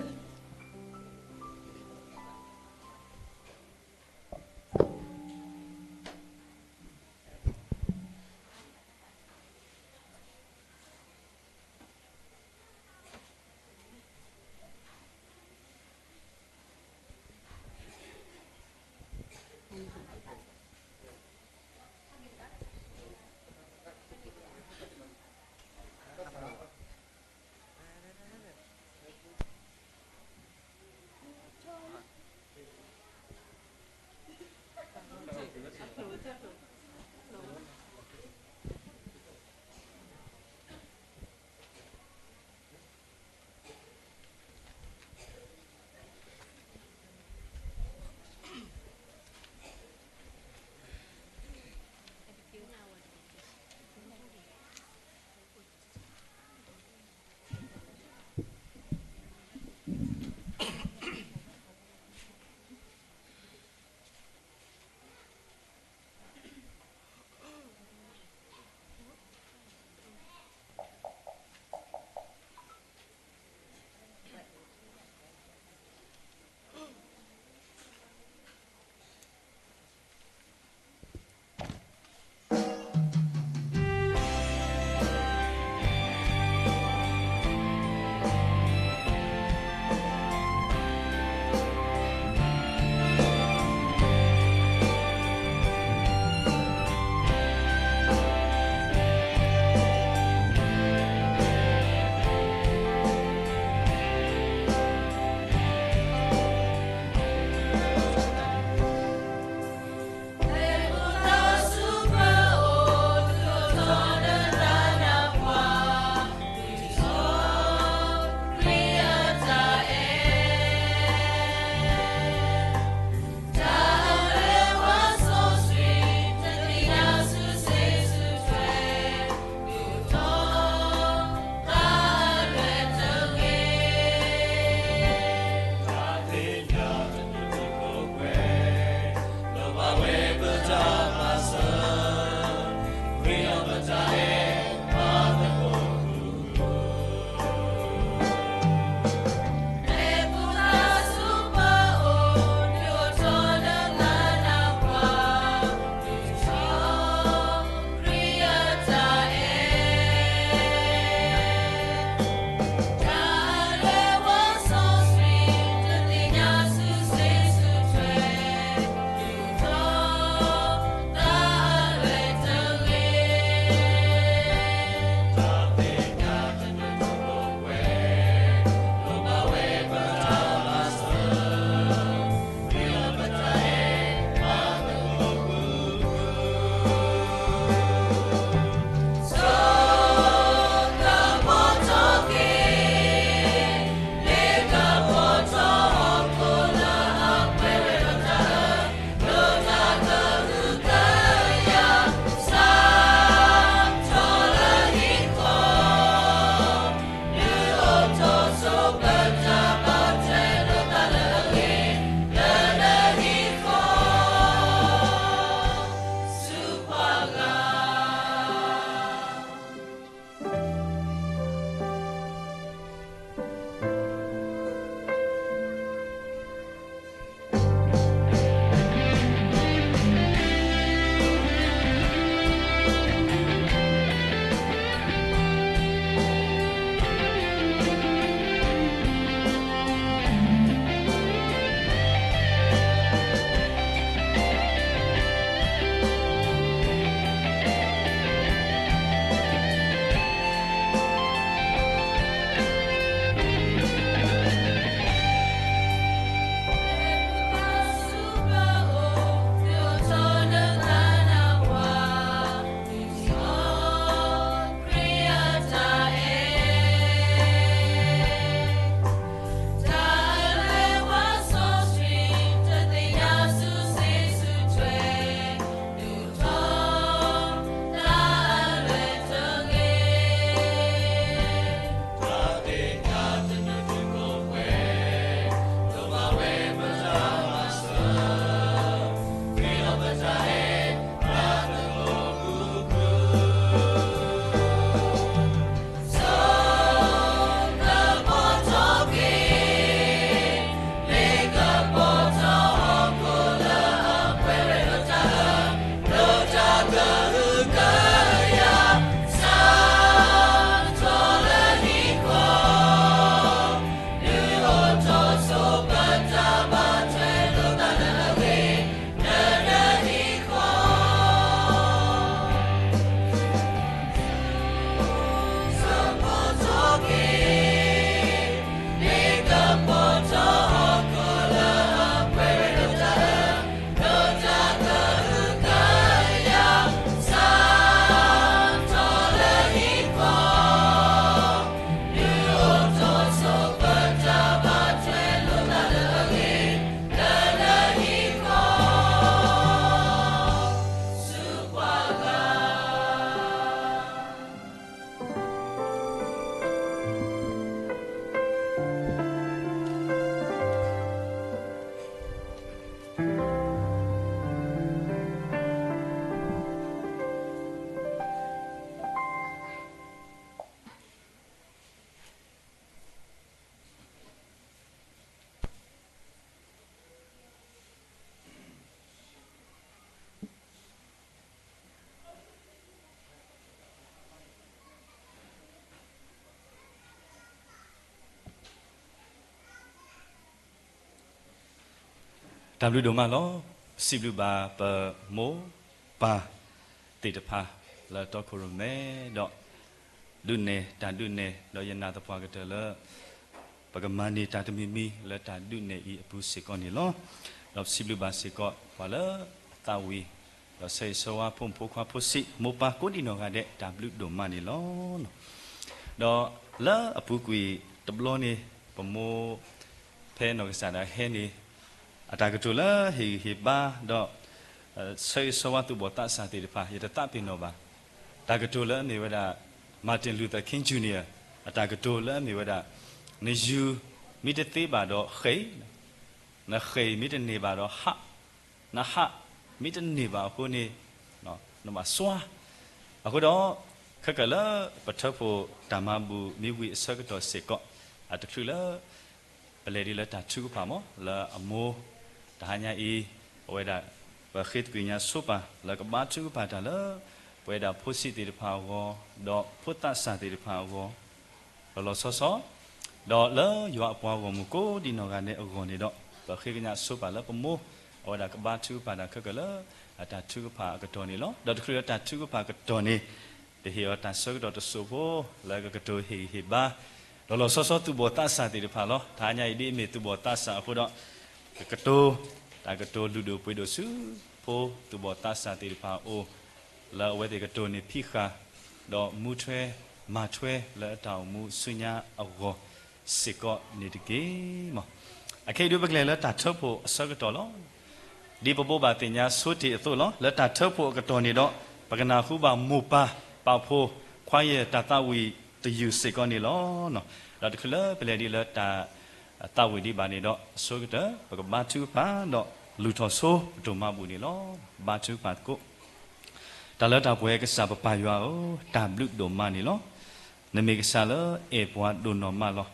တၢ်ဘျုးဒိၣ်မးလီၤ. စံးဘျုးဘၣ်ပမိၢ်ပၢ်သ့ၣ်တဖၣ်လၢတီခိၣ်ရိၣ်မဲဒီး ဒုးနဲၣ်တၢ်ဒုးနဲၣ် ဒီးယနာ်သပှၢ်ကတၢၢ်လၢ ပကမၤန့ၢ်တၢ်တမံၤမံၤလၢတၢ်ဒုးနဲၣ်အံၤအပူၤစ့ၢ်ကီးန့ၣ်လီၤ. ဒီးပစံးဘျုးဘၣ်စ့ၢ်ကီးပှၤလၢအသးဝံၣ် ဒီးဆၢဂ့ၤဆၢဝါဖိမုၣ်ဖိခွါဖိစံး မိၢ်ပၢ်ကိးဒံနီၢ်ဂၤဒဲး တၢ်ဘျုးဒိၣ်မးန့ၣ်လီၤ. ဒီးလၢအပူၤကွံာ်တဘျီန့ၣ် ပမိၢ်ဖဲနီၢ်ကစၢ်ဒၣ်ဟဲန့ၣ် အတၢ်ကတိၤလၢဟ့ၣ်ဂံၢ်ဟ့ၣ်ဘါ ဒီး ဆၢဂ့ၤဆၢဝါသူၣ်ဘီၣ်သးစၢ်သ့ၣ်တဖၣ် ယတသးပ့ၤနီၣ်ဘၣ်. တၢ်ကတိၤလၢအမ့ၢ်ဝဲဒၣ် Martin Luther King Junior အတၢ်ကတိၤလၢအမ့ၢ်ဝဲဒၣ် နယူၤမ့ၢ်တသ့ဘၣ်ဒီးဃ့ၢ်, နဃ့ၢ်မ့ၢ်တန့ၢ်ဘၣ်ဒီးဟး, နဟးမ့ၢ်တန့ၢ်ဘၣ်အဃိန့ၣ် နဘၣ်စွါ. အဃိဒီး ခဲကၢၣ်လၢပထၢဖှိၣ်တၢ်မၤဘူၣ်မ့ၢ်ဝံၤအဆၢကတီၢ်စ့ၢ်ကီး အတချုးလၢ ပလဲၤဒ်လၢတၢ်ထုကဖၣ်မး လၢအမိၢ် တဟါညါအံၤ အဝဲဒၣ် ပဃ့သကွံာ်ညါဆိပာ် လၢကဘါထုကဖၣ်တၢ်လၢ ပဝဲဒၣ်ဖိဆံးသ့ၣ်တဖၣ်အဂီၢ် ဒီးဖိသးစၢ်သ့ၣ်တဖၣ်အဂီၢ် လီၤလီၤဆီဆီ ဒီးလၢယွၤအပှၤဂီၢ်မုၢ်ကိးဒံနီၢ်ဂၤဒဲးအဂီၢ်န့ၣ်ဒီး ပဃ့ကညးဆိပာ်လၢပမိၢ် အဝဲဒၣ်ကဘါထုကဖၣ်တၢ်ခဲကၢၣ်လၢ အတၢ်ထုကဖၣ်အကတီၢ်န့ၣ်လီၤ. ဒီးတချုးလၢတၢ်ထုကဖၣ်အကတီၢ်န့ၣ် ပဟ့ၣ်အီၤတၢ်ဆၢကတီၢ်တစိၢ်ဖိ လၢကကတိၤဟ့ၣ်ဂံၢ်ဟ့ၣ်ဘါ လီၤလီၤဆီဆီသူၣ်ဘီၣ်သးစၢ်သ့ၣ်တဖၣ်လီၤ. တဟါညါအံၤဒ်အမ့ၢ်သူၣ်ဘီၣ်သးစၢ်အဃိဒီး ကကတိၤ တၢ်ကတိၤလုၢ်ဒိၣ်ပှ့ၤဒိၣ်ဆူ ဖိသူၣ်ဘီၣ်သးစၢ်သ့ၣ်တဖၣ်အအိၣ် လၢအဝဲသ့ၣ်ကတိၤန့ၢ်ဖံးဃာ် ဒီးမူထွဲမၤထွဲလၢအတၢ်အိၣ်မူဆူညါအဂီၢ်စ့ၢ်ကီးန့ၣ်တက့ၢ်. အခဲအံၤဒုးပကလဲၤလၢတၢ်ထၢဖှိၣ်အဆၢကတီၢ်လီၤ. ဒ်ပဘိးဘၣ်သ့ၣ်ညါဆိတ့ၢ်အသိးလီၤ. လၢတၢ်ထၢဖှိၣ်အကတီၢ်န့ၣ်ဒီး ပကနၢ်ဟူဘၣ်မိၢ်ပၢ်ပာ်ဖှိၣ်ခွါယဲၢ်တၢ်သးဝံၣ်တယုၢ်စ့ၢ်ကီးန့ၣ်လီၤ. ဒီးတချုးလၢပလဲၤဒ်လၢတၢ်သးဝံၣ်ဒံးဘၣ်န့ၣ်ဒီး အဆိကတၢၢ် ပကဘါထုကဖၣ်ဒီးလူၤထီၣ်ဆိပတိၢ်မါဘူၣ်န့ၣ်လီၤ. ဘါထုကဖၣ်သကိး တၢ်လၢတၢ်ပှဲၤကစၢ်ပပၢ်ယွၤဧၢ, တၢ်ဘျုးဒိၣ်မးန့ၣ်လီၤ. နမ့ၢ်ကစၢ်လၢအဲၣ်ပှၤဒိၣ်နီၢ်မးလီၤ.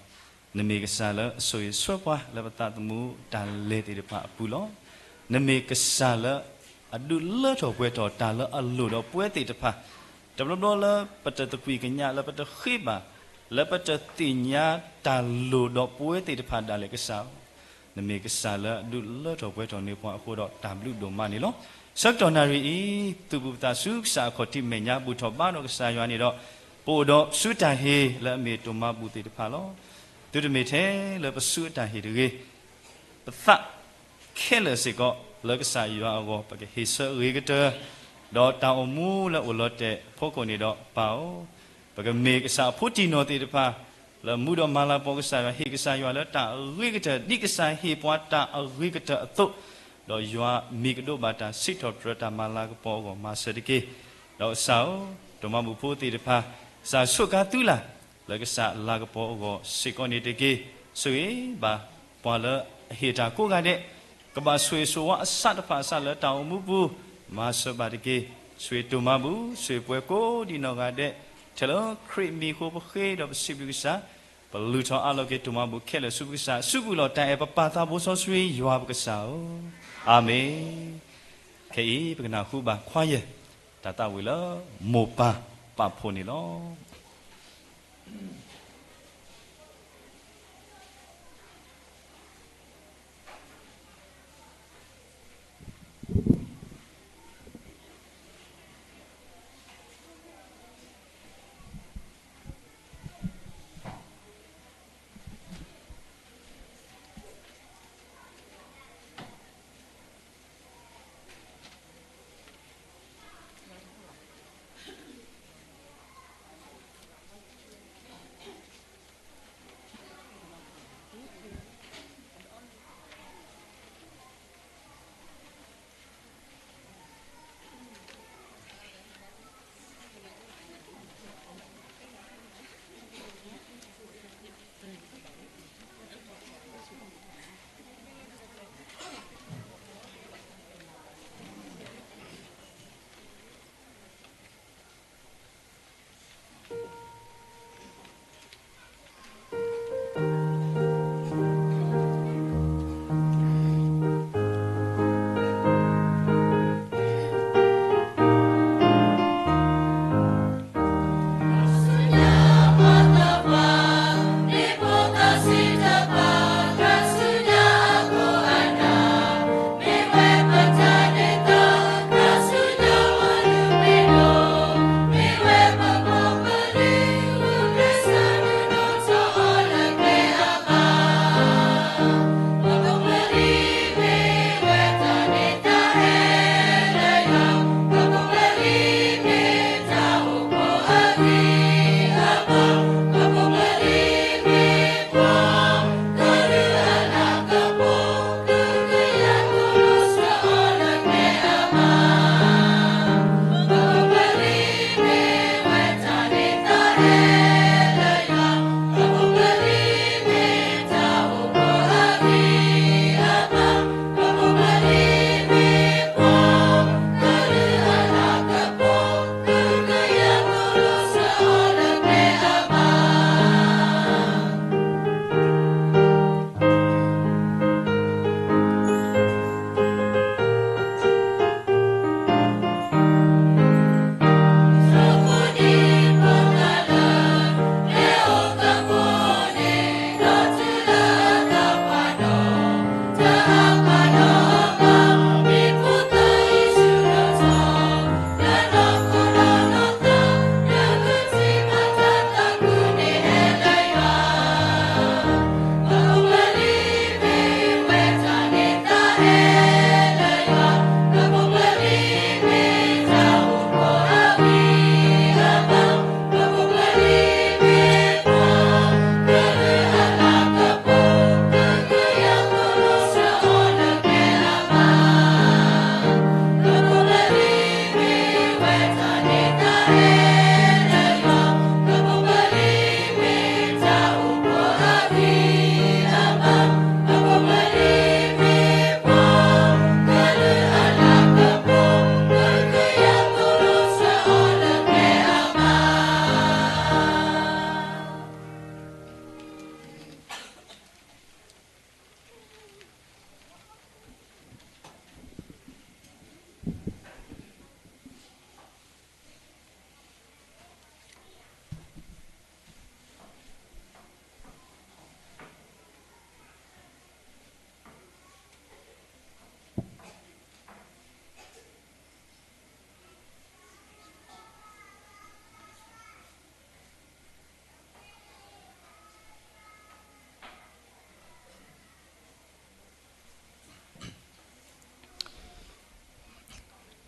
နမ့ၢ်ကစၢ်လၢအဆိၣ်ဂ့ၤဆှၢပှၤလၢပသးသမူတၢ်လဲၤသ့ၣ်တဖၣ်အပူၤလီၤ. နမ့ၢ်ကစၢ်လၢအဒုးလၢထီၣ်ပှဲၤထီၣ်တၢ်လၢအလိၣ်ဒီးပဝဲသ့ၣ်တဖၣ်, တဘျီဘျီလၢပတသကွံာ်ကညး လၢပတဃ့ဘၣ် လၢပတသ့ၣ်ညါတၢ်လိၣ်ဒီးပဝဲသ့ၣ်တဖၣ်ဒၣ်လဲာ်ကစၢ်ဧၢ နမ့ၢ်ကစၢ်လၢအဒုးလၢထီၣ်ပှဲၤထီၣ်န့ၢ်ပှၤအဃိဒီးတၢ်ဘျုးဒိၣ်မးန့ၣ်လီၤ. ဆၢကတီၢ်နၣ်ရံၣ်အံၤ သူၣ်ဘူၣ်သးစူၤကစၢ်အခီၣ်ထံးမဲာ်ညါဘူၣ်ထီၣ်ဘါထီၣ်ကစၢ်ယွၤန့ၣ်ဒီး ပအိၣ်ဒီးဆူတၢ်ဟ့ၣ်လၢအမ့ၢ်တိၢ်မါဘူၣ်သ့ၣ်တဖၣ်လီၤ. သုတမ့ၢ်ထဲလၢပဆူအတၢ်ဟ့ၣ်တဂ့ၤ ပသးခဲလၢာ်စ့ၢ်ကီး လၢကစၢ်ယွၤအဂီၢ် ပကဟ့ၣ်ဆၢအဂ့ၤကတၢၢ်, ဒီးတၢ်အိၣ်မူလၢအိၣ်လီၤတဲာ်အဖီခိၣ်န့ၣ်ဒီး ပၢ်ဧၢ, ပကမ့ၢ်ကစၢ်အဖိတံၢ်နီၢ်သ့ၣ်တဖၣ် လၢမူဒီးမၤလၤကပီၤကစၢ်ယွၤ ဟ့ၣ်ကစၢ်ယွၤလၢတၢ်အဂ့ၤကတၢၢ် ဒ်ကစၢ်ဟ့ၣ်ပှၤတၢ်အဂ့ၤကတၢၢ်အသိး, ဒီးယွၤမ့ၢ်ကဒိးဘၣ်တၢ်စံးထီၣ်ပတြၢၤတၢ်မၤလၤကပီၤအဂီၢ် မၤစၢၤတက့ၢ်. ဒီးကစၢ်ဧၢ, တိၢ်မါဘူၣ်ဖိသ့ၣ်တဖၣ် ကစၢ်ဆိၣ်ကါသုလၢ် လၢကစၢ်လၤကပီၤအဂီၢ်စ့ၢ်ကီးန့ၣ်တက့ၢ်. ဆိၣ်ဂ့ၤဘၣ်ပှၤလၢအဟ့ၣ်တၢ်ကိးဂၤဒဲး ကဘၣ်ဆိၣ်ဂ့ၤဆိၣ်ဝါအစးတဖၣ်အစးလၢတၢ်အိၣ်မူပူၤ မၤစၢၤဘၣ်တက့ၢ်. ဆိၣ်ဂ့ၤတိၢ်မါဘူၣ် ဆိၣ်ဂ့ၤပှၤကိးဒံးနီၢ်ဂၤဒဲး ထဲလၢခရံာ်မံၤအဃိပဃ့ဒီးပစံးဘျုးကစၢ်, ပလုၢ်ထီၣ်အးလီၤက့ၤတိၢ်မါဘူၣ်ခဲလၢာ်ဆူပကစၢ် စူးကွံာ်လီၤတၢ်အဲၣ်ပပၢ်သးဘိစီဆှံယွၤပကစၢ်ဧၢ, အၤမ့ၣ်. ခဲအံၤပကနၢ်ဟူဘၣ်ခွါယဲၢ် တၢ်သးဝံၣ်လၢမိၢ်ပၢ်ပာ်ဖှိၣ်န့ၣ်လီၤ.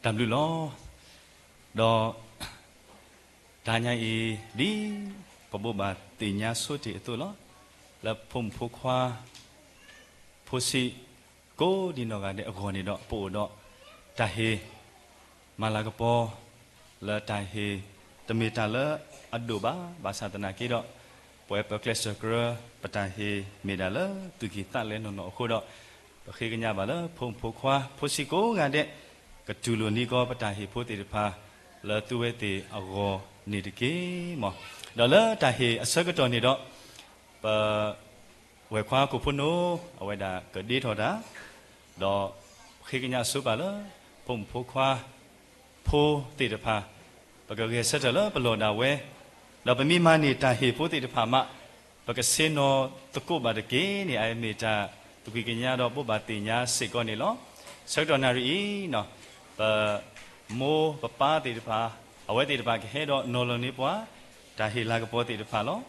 တၢ်ဘျုးလီၤ. ဒီး တဟါညါအံၤ ဒ်ပဘိးဘၣ်သ့ၣ်ညါဆိတ့ၢ်အသိးလီၤ. လၢဖိမုၣ်ဖိခွါ ဖိဆံး ကိးဒံနီၢ်ဂၤဒဲးအဂီၢ်န့ၣ်ဒီး ပအိၣ်ဒီး တၢ်ဟ့ၣ် မၤလၤကပီၤ လၢတၢ်ဟ့ၣ် တမ့ၢ်တၢ်လၢအဒိၣ်ဘၣ်, ဘၣ်ဆၣ်သနာ်က့ဒီး ပဝဲပကျဲးစၢးကြၢး ပတၢ်ဟ့ၣ်မ့ၢ်ဒၣ်လၢသူၣ်ကံၢ်သးလဲနုာ်လီၤအဃိဒီး ပဃ့ကညးဘၣ်လၢဖိမုၣ်ဖိခွါ ဖိဆံးကိးဂၤဒဲး ကတူၢ်လိာ်န့ၢ်ကီးပတၢ်ဟ့ၣ်ဖိသ့ၣ်တဖၣ် လၢသုဝဲသ့ၣ်အဂီၢ်န့ၣ်တက့ၢ်မး. ဒီးလၢတၢ်ဟ့ၣ်အဆၢကတီၢ်န့ၣ်ဒီး ပ ဝဲၢ်ခွါကိၣ်ဖိနိ အဝဲဒၣ်ကဒ့ထီၣ်တၢ်, ဒီးဃ့ကညးအစိပာ်လၢ ဖိမုၣ်ဖိခွါ ဖိသ့ၣ်တဖၣ် ပကဂဲၤဆၢထၢၣ်လၢပလီၢ်ဒၣ်ဝဲ, ဒီးပမ့ၢ်မၤန့ၢ်တၢ်ဟ့ၣ်ဖိသ့ၣ်တဖၣ်မး ပကဆ့ၣ်နီၤသကိးဘၣ်တက့ၢ်န့ၣ် အမ့ၢ်တၢ်သကွံာ်ကညးဒီးဘိးဘၣ်သ့ၣ်ညါစ့ၢ်ကီးန့ၣ်လီၤ. ဆၢကတီၢ်နၣ်ရံၣ်အံၤ ပ မိၢ်ပပၢ်သ့ၣ်တဖၣ် အဝဲသ့ၣ်တဖၣ်ကဟဲဒီးနီၤလီၤန့ၢ်ပှၤ တၢ်ဟ့ၣ်လၤကပီၤသ့ၣ်တဖၣ်လီၤ.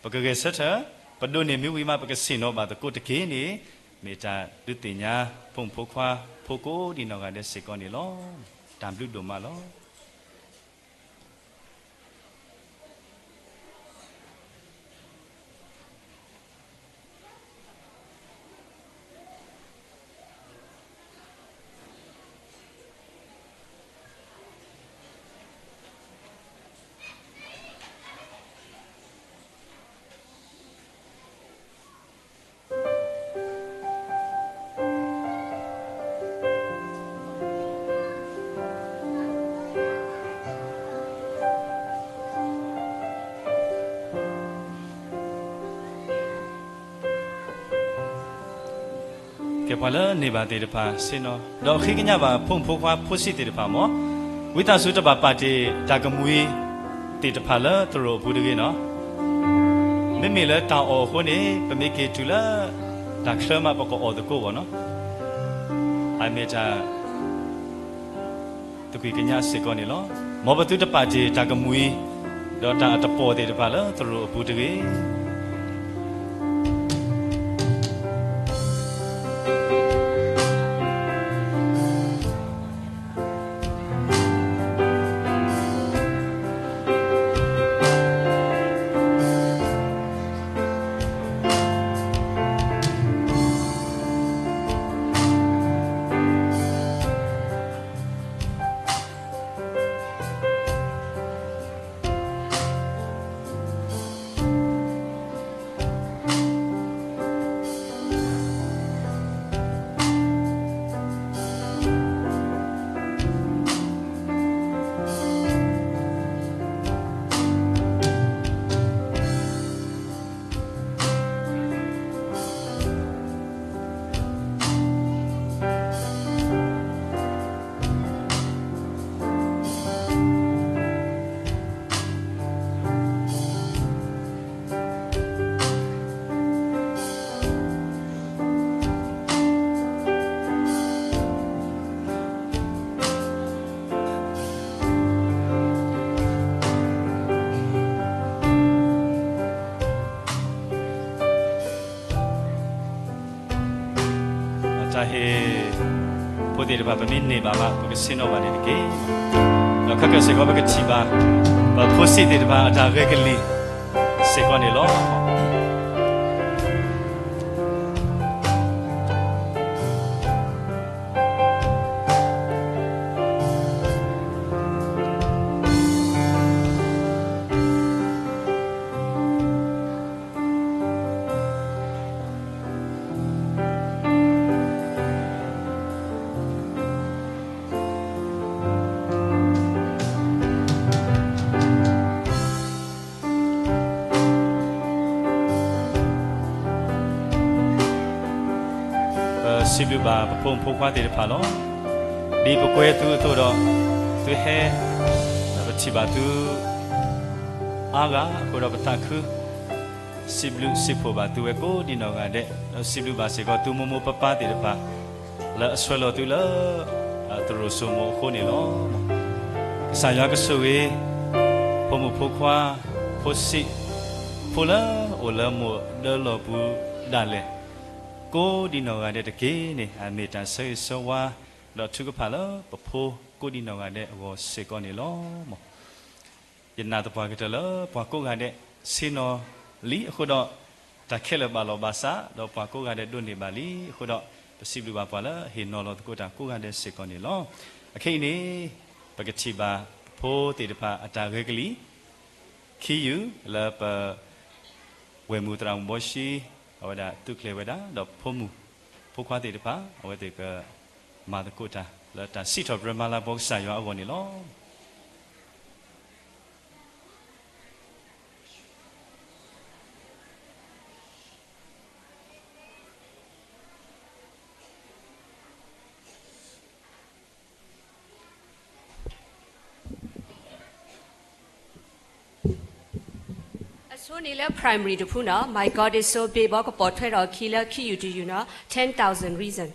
ပကဂဲၤဆၢထၢၣ် ပဒိးန့ၢ်မ့ၢ်ဝံၤမး ပကဆ့ၣ်နီၤဘၣ်သကိးတက့ၢ်န့ၣ် မ့ၢ်တၢ်ဒုးသ့ၣ်ညါ ဖိမုၣ်ဖိခွါ ဖိကိးဒံနီၢ်ဂၤဒဲးစ့ၢ်ကီးန့ၣ်လီၤ. တၢ်ဘျုးဒိၣ်မးလီၤ. ကဲ ပှၤလၢန့ၢ်ဘၣ်သ့ၣ်တဖၣ်ဆ့ၣ်နီၤ ဒီးဃ့ကညးဘၣ်ဖိမုၣ်ဖိခွါဖိဆံးသ့ၣ်တဖၣ်မး, ဝံသးစူၤတဘၣ်ပာ်တ့ၢ်တၢ်ကမှံၤသ့ၣ်တဖၣ်လၢသရိာ်အပူၤတဂ့ၤနီၤ. မ့မ့ၢ်လၢတၢ်အီၣ်အဃိန့ၣ် ပမ့ၢ်က့ၤတုၤလၢ တၢ်ချၢမး ပကအီၣ်သကိးအီၤနီၤ. အမ့ၢ်တၢ် သကွံာ်ကညးစ့ၢ်ကီးန့ၣ်လီၤ. မ်ပသုတပာ်တ့ၢ်တၢ်ကမှံၤ ဒီးတၢ်အတပီၢ်သ့ၣ်တဖၣ်လၢသရိာ်အပူၤတဂ့ၤ. တၢ်ဟ့ၣ်ဖိသ့ၣ်တဖၣ် ပမ့ၢ်န့ၢ်ဘၣ်ဘၣ် ပကဆ့ၣ်နီၤဘၣ်န့ၣ်တက့ၢ်. ဒီးခဲကဲစ့ၢ်ကီး ပကထံၣ်ဘၣ် ပဖိဆံးသ့ၣ်တဖၣ်အတၢ်ဂဲၤကလံၣ်စ့ၢ်ကီးန့ၣ်လီၤ. ပစံးဘျုးဘၣ်ပဖိမုၣ်ဖိခွါသ့ၣ်တဖၣ်လီၤ. ဒ်ပကွဲသုအသိးဒီး သုဟဲ ပထံၣ်ဘၣ်သု အါဂၤအဃိဒီးပသးခု စံးဘျုးစံးဖှိၣ်ဘၣ်သုဝဲကိးဒံနီၢ်ဂၤဒဲး, ဒီးစံးဘျုးဘၣ်စ့ၢ်ကီးသုမိၢ်မိၢ်ပၢ်ပၢ်သ့ၣ်တဖၣ် လၢအဆှၢလီၤသုလၢ သရိာ်စိမိၤအဃိန့ၣ်လီၤ. ကစၢ်ယွၤကဆိၣ်ဂ့ၤ ဖိမုၣ်ဖိခွါ ဖိဆံး ဖိလၢအိၣ်လၢမိၢ်ဒၢလီၢ်ပူၤဒၣ်လဲာ် ကိးဒံနီၢ်ဂၤဒဲးတက့ၢ်န့ၣ် အမ့ၢ်တၢ်ဆၢဂ့ၤဆၢဝါ ဒီးထုကဖၣ်လၢပဖိကိးဒံနီၢ်ဂၤဒဲးအဂီၢ်စ့ၢ်ကီးန့ၣ်လီၤ. ယနာ်သပှၢ်ကတၢၢ်လၢပှၤကိးဂၤဒဲးဆ့ၣ်နီၤလံအဃိဒီး, တၢ်ခဲလၢာ်ဘၣ်လီၢ်ဘၣ်စး, ဒီးပှၤကိးဂၤဒဲးဒိးန့ၢ်ဘၣ်လံအဃိဒီး, ပစံးဘျုးဘၣ်ပှၤလၢဟ့ၣ်နီၤလီၤသကိးတၢ်ကိးဂၤဒဲးစ့ၢ်ကီးန့ၣ်လီၤ. အခဲအံၤန့ၣ်, ပကထံၣ်ဘၣ်ပဖိသ့ၣ်တဖၣ်အတၢ်ဂဲၤကလံၤ ခံယူၢ်လၢပ ဝဲၢ်မုၢ်သရၣ်မုၣ်ဘီရှံ, အဝဲဒၣ်သုးကျဲၤဝဲဒၣ်, ဒီးဖိမုၣ်ဖိခွါသ့ၣ်တဖၣ် အဝဲသ့ၣ်ကမၤသကိးတၢ်လၢတၢ်စံးထီၣ်ပတြၢၤမၤလၤကပီၤကစၢ်ယွၤအဂီၢ်န့ၣ်လီၤ. အဆိန့ၣ်လၢ primary တဖုနီၤ, My God is so big ဘီကပိာ်ထွဲထီၣ်အခံလၢခံယူၢ်တယူၢ်နီၤ, ten thousand reason.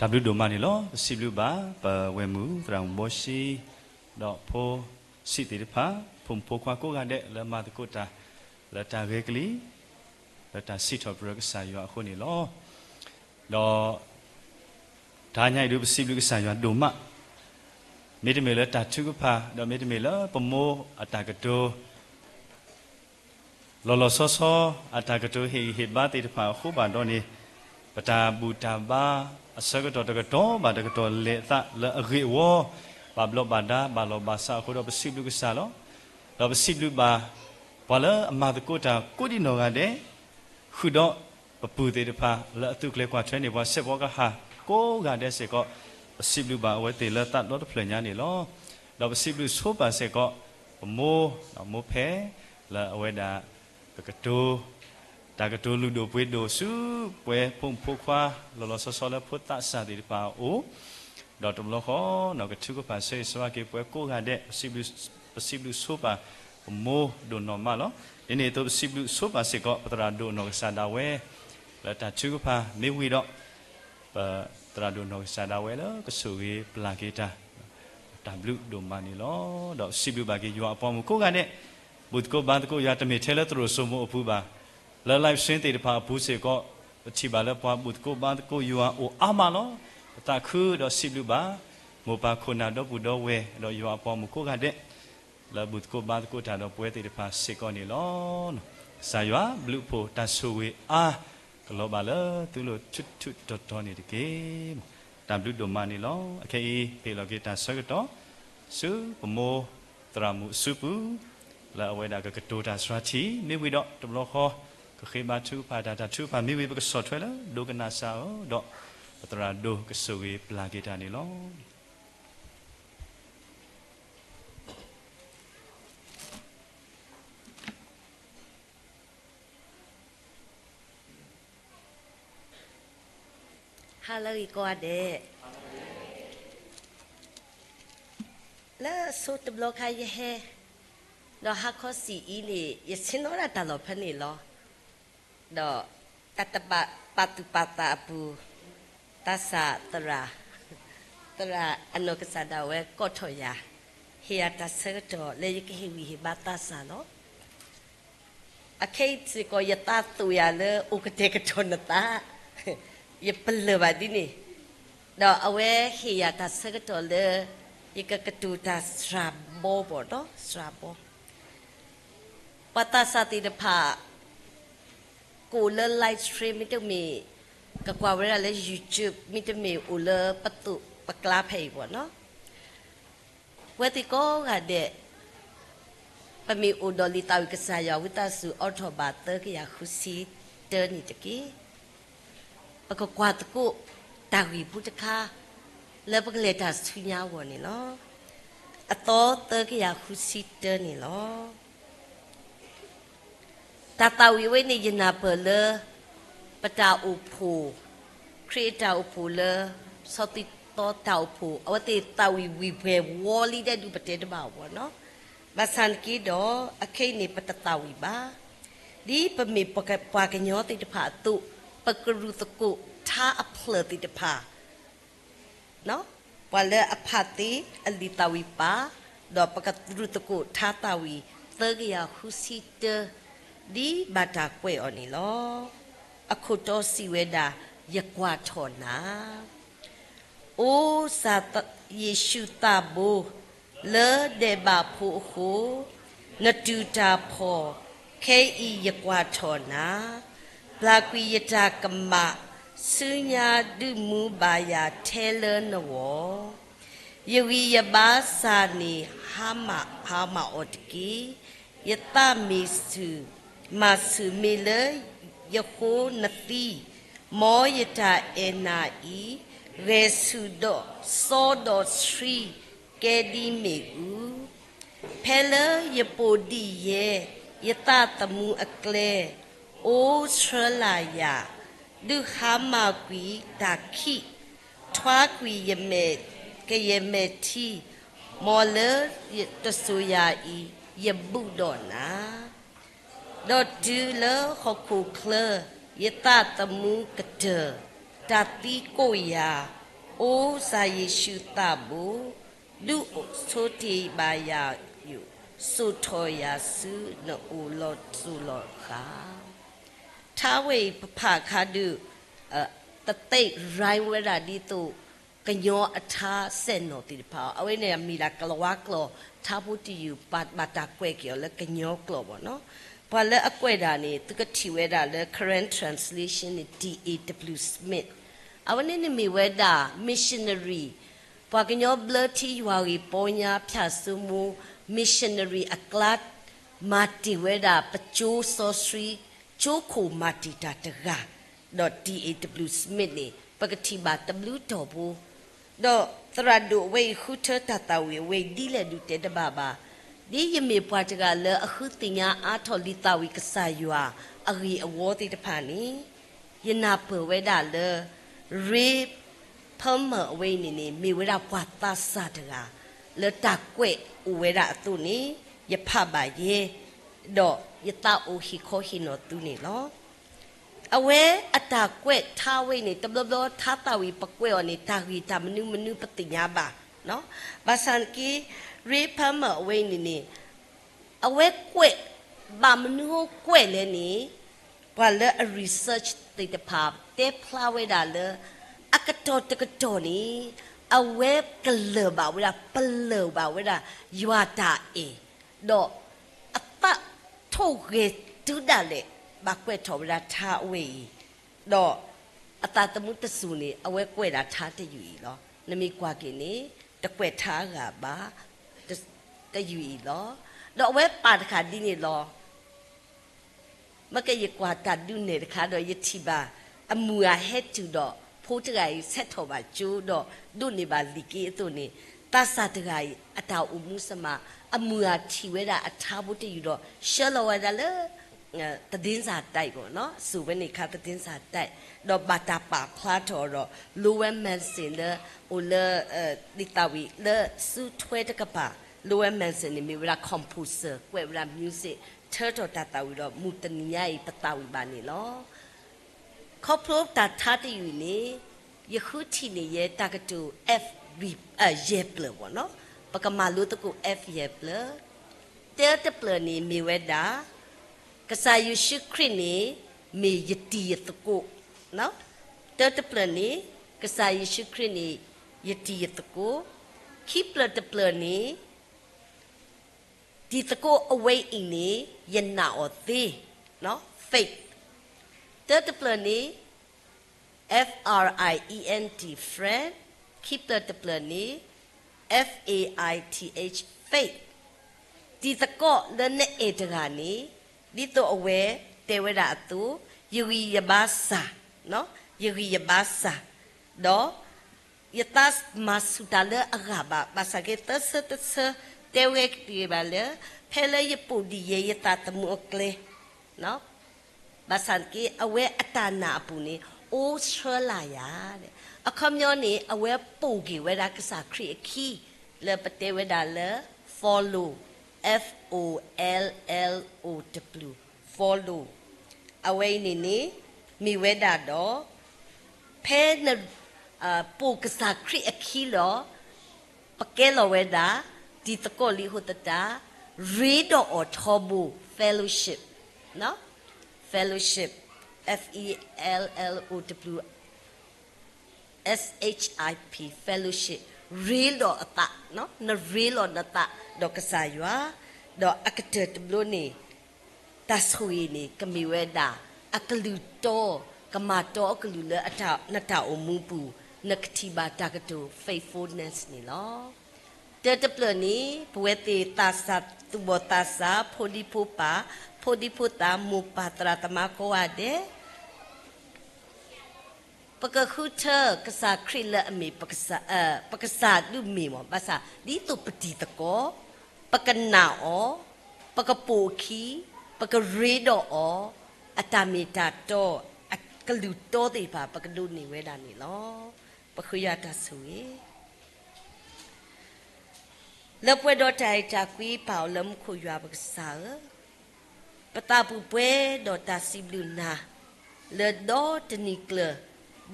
တၢ်ဘျုးဒိၣ်မးန့ၣ်လီၤ. ပစံးဘျုးဘၣ် ပဝဲၢ်မုၣ်သရၣ်မုၣ်ဘီၡံ ဒီးဖိဆံးသ့ၣ်တဖၣ် ဖိမုၣ်ဖိခွါကိးဂၤဒဲး လၢမၤသကိးတၢ် လၢတၢ်ဂဲၤကလံၤ လၢတၢ်စံးထီၣ်ပတြၢၤကစၢ်ယွၤအဃိန့ၣ်လီၤ. ဒီး တဟါညါအံၤဒုး ပစံးဘျုးကစၢ်ယွၤဒိၣ်မး, မ့တမ့ၢ်လၢတၢ်ထုကဖၣ် ဒီးမ့တမ့ၢ်လၢပမိၢ်အတၢ်ကတိၤ လီၤလီၤဆီဆီ အတၢ်ကတိၤဟ့ၣ်ဂံၢ်ဟ့ၣ်ဘါသ့ၣ်တဖၣ်အဃိဘၣ်ဒီးန့ၣ်, ပတၢ်ဘူၣ်တၢ်ဘါအဆၢကတီၢ်တကတီၢ်ဘၣ်တကတီၢ်လဲၤအသးလၢအဂ့ၢ်အဝီ, ဘၣ်ဘျီးဘၣ်ဒါ ဘၣ်လီၢ်ဘၣ်စးအဃိဒီး ပစံးဘျုးကစၢ်လီၤ. ဒီးပစံးဘျုးဘၣ် ပှၤလၢအမၤသကိးတၢ်ကိးဒံနီၢ်ဂၤဒဲး ဃုာ်ဒီးပပုၢ်သ့ၣ်တဖၣ် လၢအသုးကျဲၤကွၢ်ထွဲန့ၢ်ပှၤ စဲးဖီကဟၣ်ကိးဂၤဒဲးစ့ၢ်ကီး, ပစံးဘျုးဘၣ်အဝဲသ့ၣ်လၢသးဒီတဖျၢၣ်ညါန့ၣ်လီၤ. ဒီးပစံးဘျုးဆိပာ်စ့ၢ်ကီး ပမိၢ် မိၢ်ဖဲ လၢအဝဲဒၣ် ကကတိၤ တၢ်ကတိၤလုၢ်ဒိၣ်ပှ့ၤဒိၣ်ဆူ ပဝဲဖိမုၣ်ဖိခွါ လီၤလီၤဆီဆီလၢဖိသးစၢ်သ့ၣ်တဖၣ်အအိၣ်, ဒီးတဘျီဃီ ကထုကဖၣ်ဆၢဂ့ၤဆၢဝါက့ၤပှၤကိးဂၤဒဲး, ပစံးဘျုးဆိပာ်ပမိၢ်ဒိၣ်နီၢ်မးလီၤ. ဒ်န့ၣ်အသိးပစံးဘျုးဆိပာ်စ့ၢ်ကီး ပသရၣ်ဒိၣ်နီၢ်ကစၢ်ဒၣ်ဝဲ လၢတၢ်ထုကဖၣ်မ့ၢ်ဝံၤဒီး ပသရၣ်ဒိၣ်နီၢ်ကစၢ်ဒၣ်ဝဲလၢကဆိၣ်ဂ့ၤပျၢ်က့ၤတၢ် တၢ်ဘျုးဒိၣ်မးန့ၣ်လီၤ. ဒီးစံးဘျုးဘၣ်က့ၤယွၤအပှၤမုၣ်ကိးဂၤဒဲး, ဘူၣ်သကိးဘါသကိးယွၤ တမ့ၢ်ထဲလၢသရိာ်စိမိၤအပူၤဘၣ်, လၢ live stream သ့ၣ်တဖၣ်အပူၤစ့ၢ်ကီး, ပထံၣ်ဘၣ်လၢပှၤဘူၣ်သကိးဘါသကိးယွၤအိၣ်အါမးလီၤ. ပသးခုဒီးစံးဘျုးဘၣ် မိၢ်ပၢ်ခိၣ်နၢ်ဒီပုၢ်ဒီဝဲၢ် ဒီးယွၤအပှၤမုၣ်ကိးဂၤဒဲး လၢဘူၣ်သကိးဘါသကိးတၢ်ဒီးပဝဲသ့ၣ်တဖၣ်စ့ၢ်ကီးန့ၣ်လီၤ. ကစၢ်ယွၤဘျုးဖှိၣ်တၢ်ဆိၣ်ဂ့ၤအါ ကလီၤဘၣ်လၢသုလိၤထူထူတီတီန့ၣ်တက့ၢ်. တၢ်ဘျုးဒိၣ်မးန့ၣ်လီၤ. အခဲအံၤ ပဟ့ၣ်လီၤက့ၤတၢ်ဆၢကတီၢ် ဆူပမိၢ်သရၣ်မုၣ်အစုပူၤ လၢအဝဲဒၣ်ကကတိၤတၢ်စှၤထံၣ် မ့ၢ်ဝံၤဒီးတဘျီဃီ ကဃ့ဘါထုကဖၣ်တၢ် တၢ်ထုကဖၣ်မ့ၢ်ဝံၤ ပကဆီၣ်ထွဲလၢ ဒိကနၣ်စၢ်ဧၢ ဒီးပသရၣ်ဒိၣ်ကဆိၣ်ဂ့ၤပျၢ်က့ၤတၢ်န့ၣ်လီၤ. ဟါလၢအဂ့ၤကိးဂၤဒဲး, လၢအဆိတဘျီခါယဟဲ ဒီးဟါခီဆံးအံၤန့ၣ် ယဆ့ၣ်နီၤဒၣ်တၢ်လီၢ်ဖဲန့ၣ်လီၤ. ဒီးတၢ်တဘၣ်ပာ်သူၣ်ပာ်သးအပူၤ သးစၢ်သရၣ်, သရၣ်အနီၢ်ကစၢ်ဒၣ်ဝဲကိးထီၣ်ယၤ, ဟ့ၣ်ယၤတၢ်ဆၢကတီၢ်လၢယကဟ့ၣ်ဂံၢ်ဟ့ၣ်ဘါသးစၢ်လီၤ. အခဲအံၤစ့ၢ်ကီး ယသးသိၣ်ယၤလၢအိၣ်ကတဲာ်ကတီၤနသး, ယပလၢၢ်ဘၣ်ဒ်န့ၣ်, ဒီးအဝဲဟ့ၣ်ယၤတၢ်ဆၢကတီၢ်လၢ ယကကတိၤတၢ်စှၤဘီဘီၣ်ဒီး စှၤဘီ ပှၤသးစၢ်သ့ၣ်တဖၣ် ကအိၣ်လၢ live stream မ့တမ့ၢ် ကကွၢ်ဝဲဒၣ်လၢ YouTube မ့တမ့ၢ်အိၣ်လၢပသိးပကျါဖဲအံၤဘၣ်နီၤ, ပဝဲသ့ၣ်ကိးဂၤဒဲး ပမ့ၢ်အိၣ်ဒီးလံာ်သးဝံၣ်ကစၢ်ယွၤဝံသးစူၤ အီထီၣ်ဘၣ်သၢကယၤဃုဆံတၢန့ၣ်တက့ၢ်. ပကကွၢ်သကိးတၢ်ဂ့ၢ်ဖိတခါ လၢပကလဲၤတၢ်ဆူညါအဂီၢ်န့ၣ်လီၤ. အသီသၢကယၤဃုဆံတၢန့ၣ်လီၤ. တၢ်သးဝံၣ်အဝဲန့ၣ် ယနၢ်ပၢၢ်လၢ ပတၢ်အိၣ်ဖှိၣ်, ခရံာ်အတၢ်အိၣ်ဖှိၣ်လၢ စီၤသံသီတၢ်အိၣ်ဖှိၣ် အဝဲသ့ၣ်သးဝံၣ်ဝံၤပှဲၤဝီလံဒဲးဒုး ပတဲတဘၣ်အီၤဘၣ်နီၤ. ဘၣ်ဆၣ်နာ်က့ဒီး အခဲအံၤန့ၣ် ပတသးဝံၣ်ဘၣ်. ဒ်ပမ့ၢ်ပှၤကညီသ့ၣ်တဖၣ်အသိး, ပကရူၢ်သကိးထါအဖျၢၣ်သ့ၣ်တဖၣ် ပှၤလၢအဖးသ့အလံာ်သးဝံၣ်ပာ်, ဒီးပကရူၢ်သကိးထါသးဝံၣ်သၢကယၤဃုဆံတၢ ဒ်ဘၣ်တၢ်ကွဲးအီၤန့ၣ်လီၤ. အခိၣ်တီစံးဝဲဒၣ်, ယကွၢ်ထီၣ်နၤ အိ ကစၢ်ယ့ၣ်ၡူးသးဘိ, လၢဒဲးဘးဖိအဃိ, နတူၢ်တၢ်ဖှီၣ်, ခဲအံၤယကွၢ်ထီၣ်နၤ, ပျၢ်ကွံာ်ယတၢ်ကမၣ်, ဆူညါဒုးမူဘၣ်ယၤထဲလၢနဂီၢ်, ယဂံၢ်ယဘါစၢ်န့ၣ် ဟါမၢ်ဟါမၢ်အီၤတက့ၢ်. ယသးမ့ၢ်ဆူၣ်, မၤဆူၣ်မ့ၢ်လၢယဃိနသံ, မ်ယတၢ်အဲၣ်နၤအံၤ, ဂဲၤဆူၣ်ဒီးစီဒီးဆှံ, ကဲဒ်မ့ၣ်အူ, ဖဲလၢယပိာ်ဒံးယဲ, ယသးသမူအကျဲ, အိဆှၢလၢ်ယၤ, ဒုးဟါမၢ်ကွံာ်တၢ်ခံး, ထွါကွံာ်ယမဲာ်, ကယဲၢ်မဲာ်ထံ, မ်လၢတစိၤယၤအံၤ, ယဘူၣ်ဒီးနၤ ဒီးတုၤလၢဟီၣ်ခိၣ်ချၢ, ယသးသမူကတၢၢ်, တၢ်သံကိးယၤ, အိ ကစၢ်ယ့ၣ်ၡူးသးဘိ, ဒုးဆိတ့ၢ်ဘၣ်ယၤယိာ်, စိာ်ထီၣ်ယၤဆူနအိၣ်လီၤစိၤလီၤဃာ်. ထါဝဲအံၤပဖးအခါဒုး တသ့ၣ်ရၢဝဲဒၣ်ဒ်သိး ကညီအထါစဲၣ်နီၤသ့ၣ်တဖၣ်အီၤ, အဝဲန့ၣ်မ့ၢ်ဒၣ်ကလၤဝါကျိာ် ထါဖိတယုၢ် ဘၣ်တၢ်ကွဲးက့ၤအီၤလၢကညီကျိာ်ဘၣ်နီၤ. ပှၤလၢအကွဲးဒၣ်န့ၣ် သုကထံၣ်ဝဲဒၣ်လၢ Karen translation န့ၣ် D A W Smith, အဝဲန့ၣ်န့ၣ်မ့ၢ်ဝဲဒၣ် missionary, ပှၤကညီဘျၢထံယွၤဂ့ၢ်ပီညါဖၠၣ်စိမိၤ missionary အကျါ မၤတ့ၢ်ဝဲဒၣ်ပကၠိစီဆှံ ကၠိခိၣ်မၤတံာ်တာ်တဂၤ, ဒီး D A W Smith န့ၣ် ပကထံၣ်ဘၣ်တဘျုးတီၢ်ဖိ, ဒီးသရၣ်ဒိၣ်အဝဲအံၤဃုထၢတၢ်သးဝံၣ်အဝဲအံၤဒ်လဲၣ်ဒုးတဲတဘၣ်ဘၣ်. ဒ်ယမ့ၢ်ပှၤတဂၤလၢအဃုသ့ၣ်ညါအါထီၣ်လံာ်သးဝံၣ်ကစၢ်ယွၤအဂ့ၢ်အဝီသ့ၣ်တဖၣ်န့ၣ်, ယနၢ်ပၢၢ်ဝဲဒၣ်လၢ Ray Palmer အဝဲအံၤန့ၣ်န့ၣ် မ့ၢ်ဝဲဒၣ်ပှၤသးစၢ်တဂၤ လၢတၢ်ကွဲးအိၣ်ဝဲဒၣ်အသိးန့ၣ် ယဖးဘၣ်ယဲ, ဒီးယသးအိၣ်ဟ့ၣ်ခီဟ့ၣ်နီၤသုန့ၣ်လီၤ. အဝဲအတၢ်ကွဲးထါဝဲအံၤန့ၣ် တဘျီဘျီထါသးဝံၣ်ပကွဲးအီၤန့ၣ် တၢ်ဂ့ၢ်တၢ်မနုၤမနုၤပသ့ၣ်ညါဘၣ်. ဘၣ်ဆၣ်နာ်က့ Ray Palmer အဝဲအံၤန့ၣ်န့ၣ် အဝဲကွဲး ဘၣ်မနုၤအဃိကွဲးလဲၣ်န့ၣ်, ပှၤလၢအ research သ့ၣ်တဖၣ်တဲဖျါဝဲဒၣ်လၢ အကတီၢ်တကတီၢ်န့ၣ် အဝဲကလၢၢ်ဘၣ်ဝဲဒၣ် ပလၢၢ်ဘၣ်ဝဲဒၣ် ယွၤတၢ်အဲၣ်, ဒီးအသးထိၣ်ဂဲၤတုၤဒၣ်လဲာ် ဘၣ်ကွဲးထီၣ်ဝဲဒၣ်ထါအဝဲအံၤ, ဒီးအသးသမူတစိၤန့ၣ် အဝဲကွဲးဒၣ်ထါတယုၢ်အံၤလီၤ. နမ့ၢ်ကွၢ်က့ၤန့ၣ် တကွဲးထါအဂၤဘၣ် တယုၢ်အံၤလီၤ. ဒီးအဝဲပာ်တခါဒ်န့ၣ်လီၤ. မ့ၢ်ကယကွၢ်တၢ်ဒုးနဲၣ်တခါဒီးယထံၣ်ဘၣ် အမုၢ်အဟဲတုၤဒီး ဖိတဂၤအံၤဆဲးထီၣ်ဘၣ်ကၠိဒီး ဒိးန့ၢ်ဘၣ်လံာ်က့အသိးန့ၣ်, သးစၢ်တဂၤအံၤ အတၢ်အိၣ်မူစမး အမုၢ်အထံၣ်ဝဲဒၣ်အထါဖိတယုၢ်ဒီး ဆှၢလီၤဝဲဒၣ်လၢ သဒ့စၢ်တဲးဘၣ်နီၤ, စိာ်ဝဲန့ၣ်ခါသဒ့စၢ်တဲး, ဒီးဘၣ်တၢ်ပာ်ဖျါထီၣ်ဒီး Lowell Mason လၢ အိၣ်လၢ လံာ်သးဝံၣ်လၢစုထွဲတကပၤ, Lowell Mason န့ၣ်မ့ၢ်ဝဲဒၣ် composer ကွဲးဝဲဒၣ် music ထၢထီၣ်တၢ်သးဝံၣ်ဒီး မုၢ်တနံၤညါအံၤပသးဝံၣ်ဘၣ်န့ၣ်လီၤ. ခီဖျိတၢ်ထါတယုၢ်အံၤန့ၣ် ယဃုထံၣ်န့ၢ်ယဲတၢ်ကတိၤ F ယဲၢ်ပျၢၤဘၣ်နီၤ, ပကမၤလိသကိး F ယဲၢ်ပျၢၤ, တၢတပျၢၤန့ၣ်မ့ၢ်ဝဲဒၣ် ကစၢ်ယ့ၣ်ၡူးခရံာ်န့ၣ် မ့ၢ်ယတံၤယသကိး, တၢတပျၢၤန့ၣ် ကစၢ်ယ့ၣ်ၡူးခရံာ်န့ၣ် ယတံၤယသကိး, ခံပျၢၤတပျၢၤန့ၣ် တံၤသကိးအဝဲအံၤန့ၣ် ယနာ်အီၤသ့, faith, တၢတပျၢၤန့ၣ် F R I E N D, friend, ခံပျၢၤတပျၢၤန့ၣ် F A I T H, faith, တံၤသကိးလၢနအဲၣ်တဂၤန့ၣ် ဒ်သိးအဝဲတဲဝဲဒၣ်အသိး, ယဂံၢ်ယဘါစၢ်, ယဂံၢ်ယဘါစၢ်, ဒီး ယသးမၤဆူၣ်တၢ်လၢအဂၤဘၣ်, ဘၣ်ဆၣ်က့ သၢဆၢတဆၢ တဲဝဲက့ၤဘၣ်လၢ ဖဲလၢယပိာ်ဒံးယဲယသးသမူအကျဲ, ဘၣ်ဆၣ်က့ အဝဲအတၢ်နာ်အပူၤန့ၣ် အိၣ်ဆှၢလၢ်ယၤ, အခီပညီန့ၣ် အဝဲပိာ်က့ၤဝဲဒၣ်ကစၢ်ခရံာ်အခံ, လၢပတဲဝဲဒၣ်လၢ follow, F O L L O W, follow, အဝဲအံၤန့ၣ်န့ၣ် မ့ၢ်ဝဲဒၣ်ဒီး ဖဲန ပိာ်ကစၢ်ခရံာ်အခံလီၤ, ပကဲလီၤဝဲဒၣ် တံၤသကိးလံအဃိသတး ရ့ဒီးအီၤထီဘိ, fellowship, fellowship, F E L L O W S H I P, fellowship, ရ့ဒီးအသး, နရ့လီၤနသးဒီးကစၢ်ယွၤ, ဒီးအကတၢၢ်တဘျီန့ၣ် တၢ်ဆိၣ်ဂ့ၤန့ၣ် ကမ့ၢ်ဝဲဒၣ် အကလုၢ်တီ, ကမၤတီအကလုၢ်လၢနတၢ်အိၣ်မူပူၤ, နကထံၣ်ဘၣ်တၢ်ကတိၤ faithfulness န့ၣ်လီၤ. တၢတပျၢၤန့ၣ် ပဝဲသ့ၣ်သးစၢ်သူၣ်ဘီၣ်သးစၢ်, ဖိဒံဖိပၢ်, ဖိဒံဖိသၣ်, မိၢ်ပၢ်သရၣ်သမါကိးဂၤဒဲး ပကဃုထၢကစၢ်ခရံာ်လၢအမ့ၢ် ပကစၢ်ဒုးမ့ၢ်မး, ဘၣ်ဆၣ် ဒ်သိးပတံၤသကိး, ပကနာ်အီၤ, ပကပိာ်အခံ, ပကရ့ဒီးအီၤ, အတၢ်မ့ၢ်တၢ်တီ, အကလုၢ်တီသ့ၣ်တဖၣ် ပကဒိးန့ၢ်ဝဲဒၣ်န့ၣ်လီၤ. ပဃုယွၤတၢ်ဆိၣ်ဂ့ၤ လၢပှဲၤဒီးတၢ်အဲၣ်တၢ်ကွံ ပၢ်အိၣ်လၢမူခိၣ် ယွၤပကစၢ်ဧၢ, ပသးပူၤပှဲၤဒီးတၢ်စံးဘျုးနၤ လၢဒီတနံၤကျၢၤ ဒ်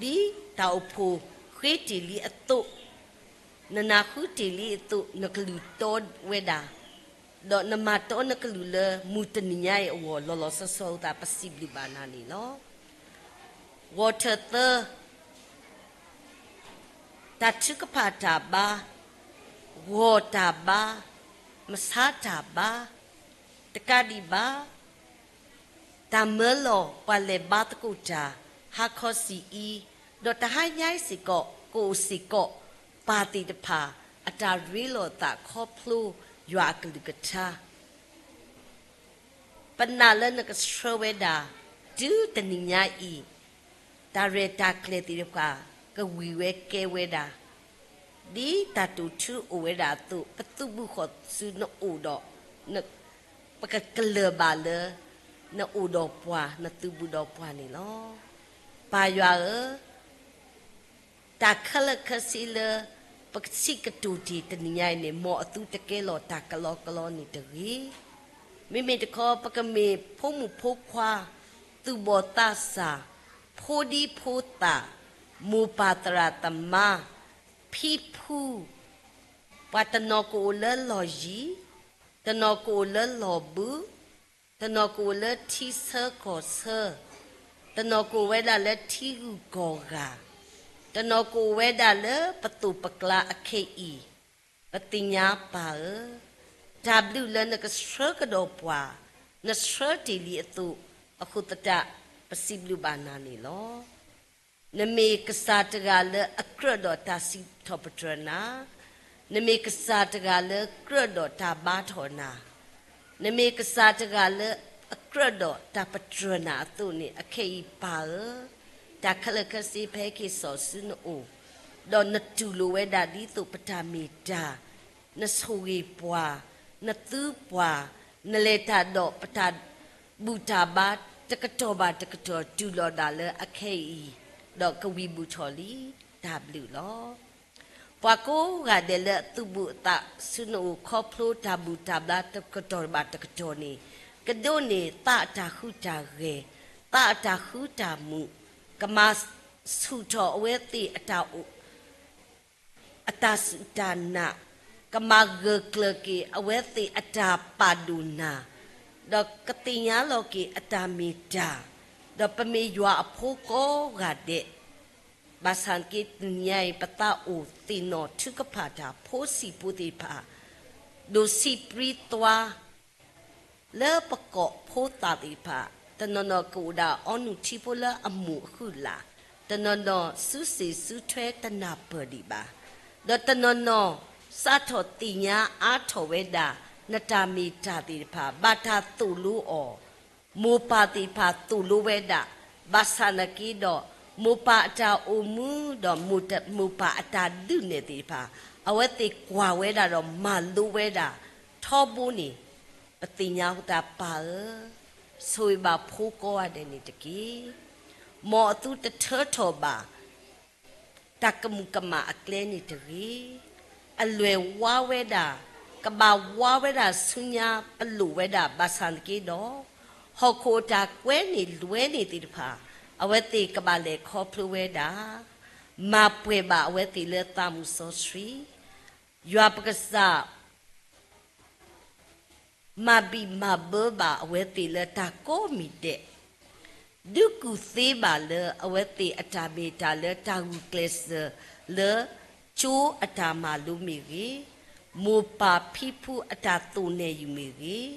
တၢ်အိၣ်ဖှိၣ် နကွၢ်တ့ၢ်လံအသိး, နနၢ်ဟူတ့ၢ်လံအသိး နကလုၢ်တီဝဲဒၣ်, ဒီးနမၤတီနကလုၢ်လၢမုၢ်တနံၤညါအံၤအဂီၢ် လီၤလီၤဆီဆီအဃိသတး ပစံးဘျုးဘၣ်နၤန့ၣ်လီၤ. ဂီၤထၢၣ်သၢ, တၢ်ထုကဖၣ်တၢ်ဘါ, ဂီၤတၢ်ဘါ, မဆါတၢ်ဘါ, တကးဒံးဘၣ် တၢ်မၢလီၤပှၤလဲၤဘါသကိးတၢ် ဟါခီဆံးအံၤ, ဒီးတဟါညါအံၤစ့ၢ်ကီး ကအိၣ်စ့ၢ်ကီးပၢ်သ့ၣ်တဖၣ် အတၢ်ရ့လိာ်သးခီဖျိယွၤအကလုၢ်ကထါ ပနာ်လၢနကဆှၢဝဲဒၣ် တုၤတနံၤညါအံၤ, တၢ်ရဲၣ်တၢ်ကျဲၤသ့ၣ်တဖၣ် ကဝံၤဝဲကဲဝဲဒၣ်, ဒ်တၢ်တိာ်ထူအိၣ်ဝဲဒၣ်အသိး ပသုးဘူးဃီၤဆူနအိၣ်ဒီး ပကကလၢၢ်ဘၣ်လၢ နအိၣ်ဒီးပှၤ နသုးဘူးဒီးပှၤန့ၣ်လီၤ. ပၢ်ယွၤဧၢ, တၢ်ခဲလၢာ်ခဲဆ့လၢ ပကစံးကတိၤတ့ၢ်တနံၤညါအံၤန့ၣ် မ်အသုတကဲလီၤတၢ်ကလီကလီန့ၣ်တဂ့ၤ. မ့မ့ၢ်တခီ ပကမ့ၢ်ဖိမုၣ်ဖိခွါ, သူၣ်ဘီၣ်သးစၢ်, ဖိဒံဖိသၣ်, မိၢ်ပၢ်သရၣ်သမါ, ဖံဖု, ပှၤတနီၤကအိၣ်လၢလီၢ်ယံၤ, တနီၤကအိၣ်လၢလီၢ်ဘု, တနီၤကအိၣ်လၢထံဆၢကီၢ်ဆၢ, တနီၤကအိၣ်ဝဲဒၣ်လၢထံဂုၤကီၢ်ဂၤ, တနီၤကအိၣ်ဝဲဒၣ်လၢပသိးပကျါအခဲအံၤ, ပသ့ၣ်ညါပၢ်ဧၢ, တၢ်ဘျုးလၢနကဆှၢကဒီးပှၤ, နဆှၢတ့ၢ်လံအသိး, အဃိသတး ပစံးဘျုးဘၣ်နၤန့ၣ်လီၤ. နမ့ၢ်ကစၢ်တဂၤလၢအကြၢးဒီးတၢ်စံးထီၣ်ပတြၢၤနၤ, နမ့ၢ်ကစၢ်တဂၤလၢကြၢးဒီးတၢ်ဘါထီၣ်နၤ, နမ့ၢ်ကစၢ်တဂၤလၢအကြၢးဒီးတၢ်ပတြၢၤနၤအသိးန့ၣ် အခဲအံၤပၢ်ဧၢ, တၢ်ခဲလၢာ်ခဲဆ့ဖဲဟဲက့ၤစိာ်ဆူနအိၣ်, ဒီးနတူၢ်လိာ်ဝဲဒၣ်ဒ်သိးပတၢ်မ့ၢ်တၢ်, နဆိၣ်ဂ့ၤပှၤ, နသုပှၤ, နလဲၤတၢ်ဒီးပတၢ်ဘူၣ်တၢ်ဘါ တကတီၢ်ဘၣ်တကတီၢ်တုၤလီၤဒၣ်လၢအခဲအံၤ, ဒီးကဝံၤဘူးထီၣ်လံ, တၢ်ဘျုးလီၤ. ပှၤကိးဂၤဒဲးလၢအသုးဘူးအသးဆူနအိၣ်ခီဖျိတၢ်ဘူၣ်တၢ်ဘါတကတီၢ်ဘၣ်တကတီၢ်န့ၣ်, ကဒိးန့ၢ်သးအတၢ်ဟူးတၢ်ဂဲၤ, သးအတၢ်ဃူတၢ်မုာ်, ကမၤဆူၣ်ထီၣ်အဝဲသ့ၣ်အတၢ်အိၣ် အတၢ်စူၢ်တၢ်နာ်, ကမၤဂၢၢ်ကျၢၤက့ၤအဝဲသ့ၣ်အတၢ်ပာ်ဒိၣ်နၤ, ဒီးကသ့ၣ်ညါလီၤက့ၤအတၢ်မ့ၢ်တၢ်, ဒီးပမ့ၢ်ယွၤအဖိကိးဂၤဒဲး, ဘၣ်ဆၣ်က့တနံၤညါအံၤ ပသးအိၣ်သ့ၣ်နီၣ်ထုကဖၣ်တၢ်ဖိစံာ်ဖိသ့ၣ်တဖၣ်, ဒိၣ်စံးပြံသွါ လၢပကိာ်ဖိသၣ်သ့ၣ်တဖၣ်, တနီၤနီၤကအိၣ်ဒၣ်အီနုၢ်ထံဖိလၢအမိၢ်အဃုာ်လၢ်, တနီၤနီၤစုစ့ၣ်စုထွဲတနၢ်ပၢၢ်ဒံးဘၣ်, ဒီးတနီၤနီၤစးထီၣ်သ့ၣ်ညါအါထီၣ်ဝဲဒၣ် နတၢ်မ့ၢ်တၢ်သ့ၣ်တဖၣ် ဘၣ်တၢ်သိၣ်လိအီၤ, မိၢ်ပၢ်သ့ၣ်တဖၣ်သိၣ်လိဝဲဒၣ်, ဘၣ်ဆၣ်နာ်က့ဒီး မိၢ်ပၢ်အတၢ်အိၣ်မူ ဒီးမိၢ်တ- မိၢ်ပၢ်အတၢ်ဒုးနဲၣ်သ့ၣ်တဖၣ် အဝဲသ့ၣ်ကွၢ်ဝဲဒၣ်ဒီးမၤလိဝဲဒၣ် ထီဘိန့ၣ် ပသ့ၣ်ညါအဃိသတးပၢ်ဧၢ, ဆိၣ်ဂ့ၤဘၣ်ဖိကိးဂၤဒဲးန့ၣ်တက့ၢ်. မ်အသုတထၢထီၣ်ဘၣ် တၢ်ကမူးကမၣ်အကျဲန့ၣ်တဂ့ၤ. အလွဲၢ်ဝါဝဲဒၣ်, ကဘၣ်ဝါဝဲဒၣ်ဆူညါပလိာ်ဝဲဒၣ်ဘၣ်ဆၣ်နာ်က့ဒီး, ဟီၣ်ခိၣ်အတၢ်ကွဲန့ၢ်လွဲန့ၢ်သ့ၣ်တဖၣ်, အဝဲသ့ၣ်ကဘၣ်လဲၤခီဖျိဝဲဒၣ်, မၤပှဲၤဘၣ်အဝဲသ့ၣ်လၢသးမုၢ်စီဆှံ, ယွၤပကစၢ် မၤဘံၣ်မၤဘၢဘၣ်အဝဲသ့ၣ်လၢတၢ်ကိးမံၤဒဲး, ဒုးကူၣ်သ့ဘၣ်လၢအဝဲသ့ၣ်အတၢ်မ့ၢ်တၢ်လၢတၢ်ဂုာ်ကျဲးစၢးလၢကၠိအတၢ်မၤလိမ့ၢ်ဂ့ၤ, မိၢ်ပၢ်ဖံဖုအတၢ်သိၣ်နဲၣ်ယုာ်မ့ၢ်ဂ့ၤ,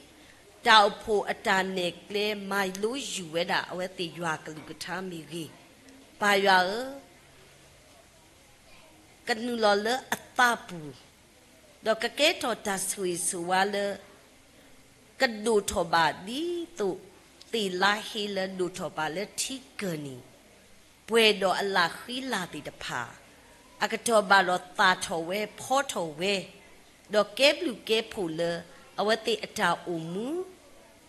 တၢ်အိၣ်ဖှိၣ်အတၢ်နဲၣ်ကျဲမၤလိယုာ်ဝဲဒၣ်အဝဲသ့ၣ်ယွၤကလုၢ်ကထါမ့ၢ်ဂ့ၤ, ပၢ်ယွၤဧၢ ကနုာ်လီၤလၢအသးပူၤ, ဒီးကကဲထီၣ်တၢ်ဆိၣ်ဂ့ၤဆိၣ်ဝါလၢ ကဒိၣ်ထီၣ်ဘၣ်ဒ်သိးသ့ၣ်လါဟ့လၢဒိၣ်ထီၣ်ဘၣ်လၢထံကၢၢ်န့ၣ်, ပှဲၤဒီးအလၢဃံလၢ်သ့ၣ်တဖၣ်, အကတီၢ်ဘၣ်ဒီးသၣ်ထီၣ်ဝဲဖီထီၣ်ဝဲ, ဒီးကဲဘျုးကဲဖှိၣ်လၢအဝဲသ့ၣ်အတၢ်အိၣ်မူ,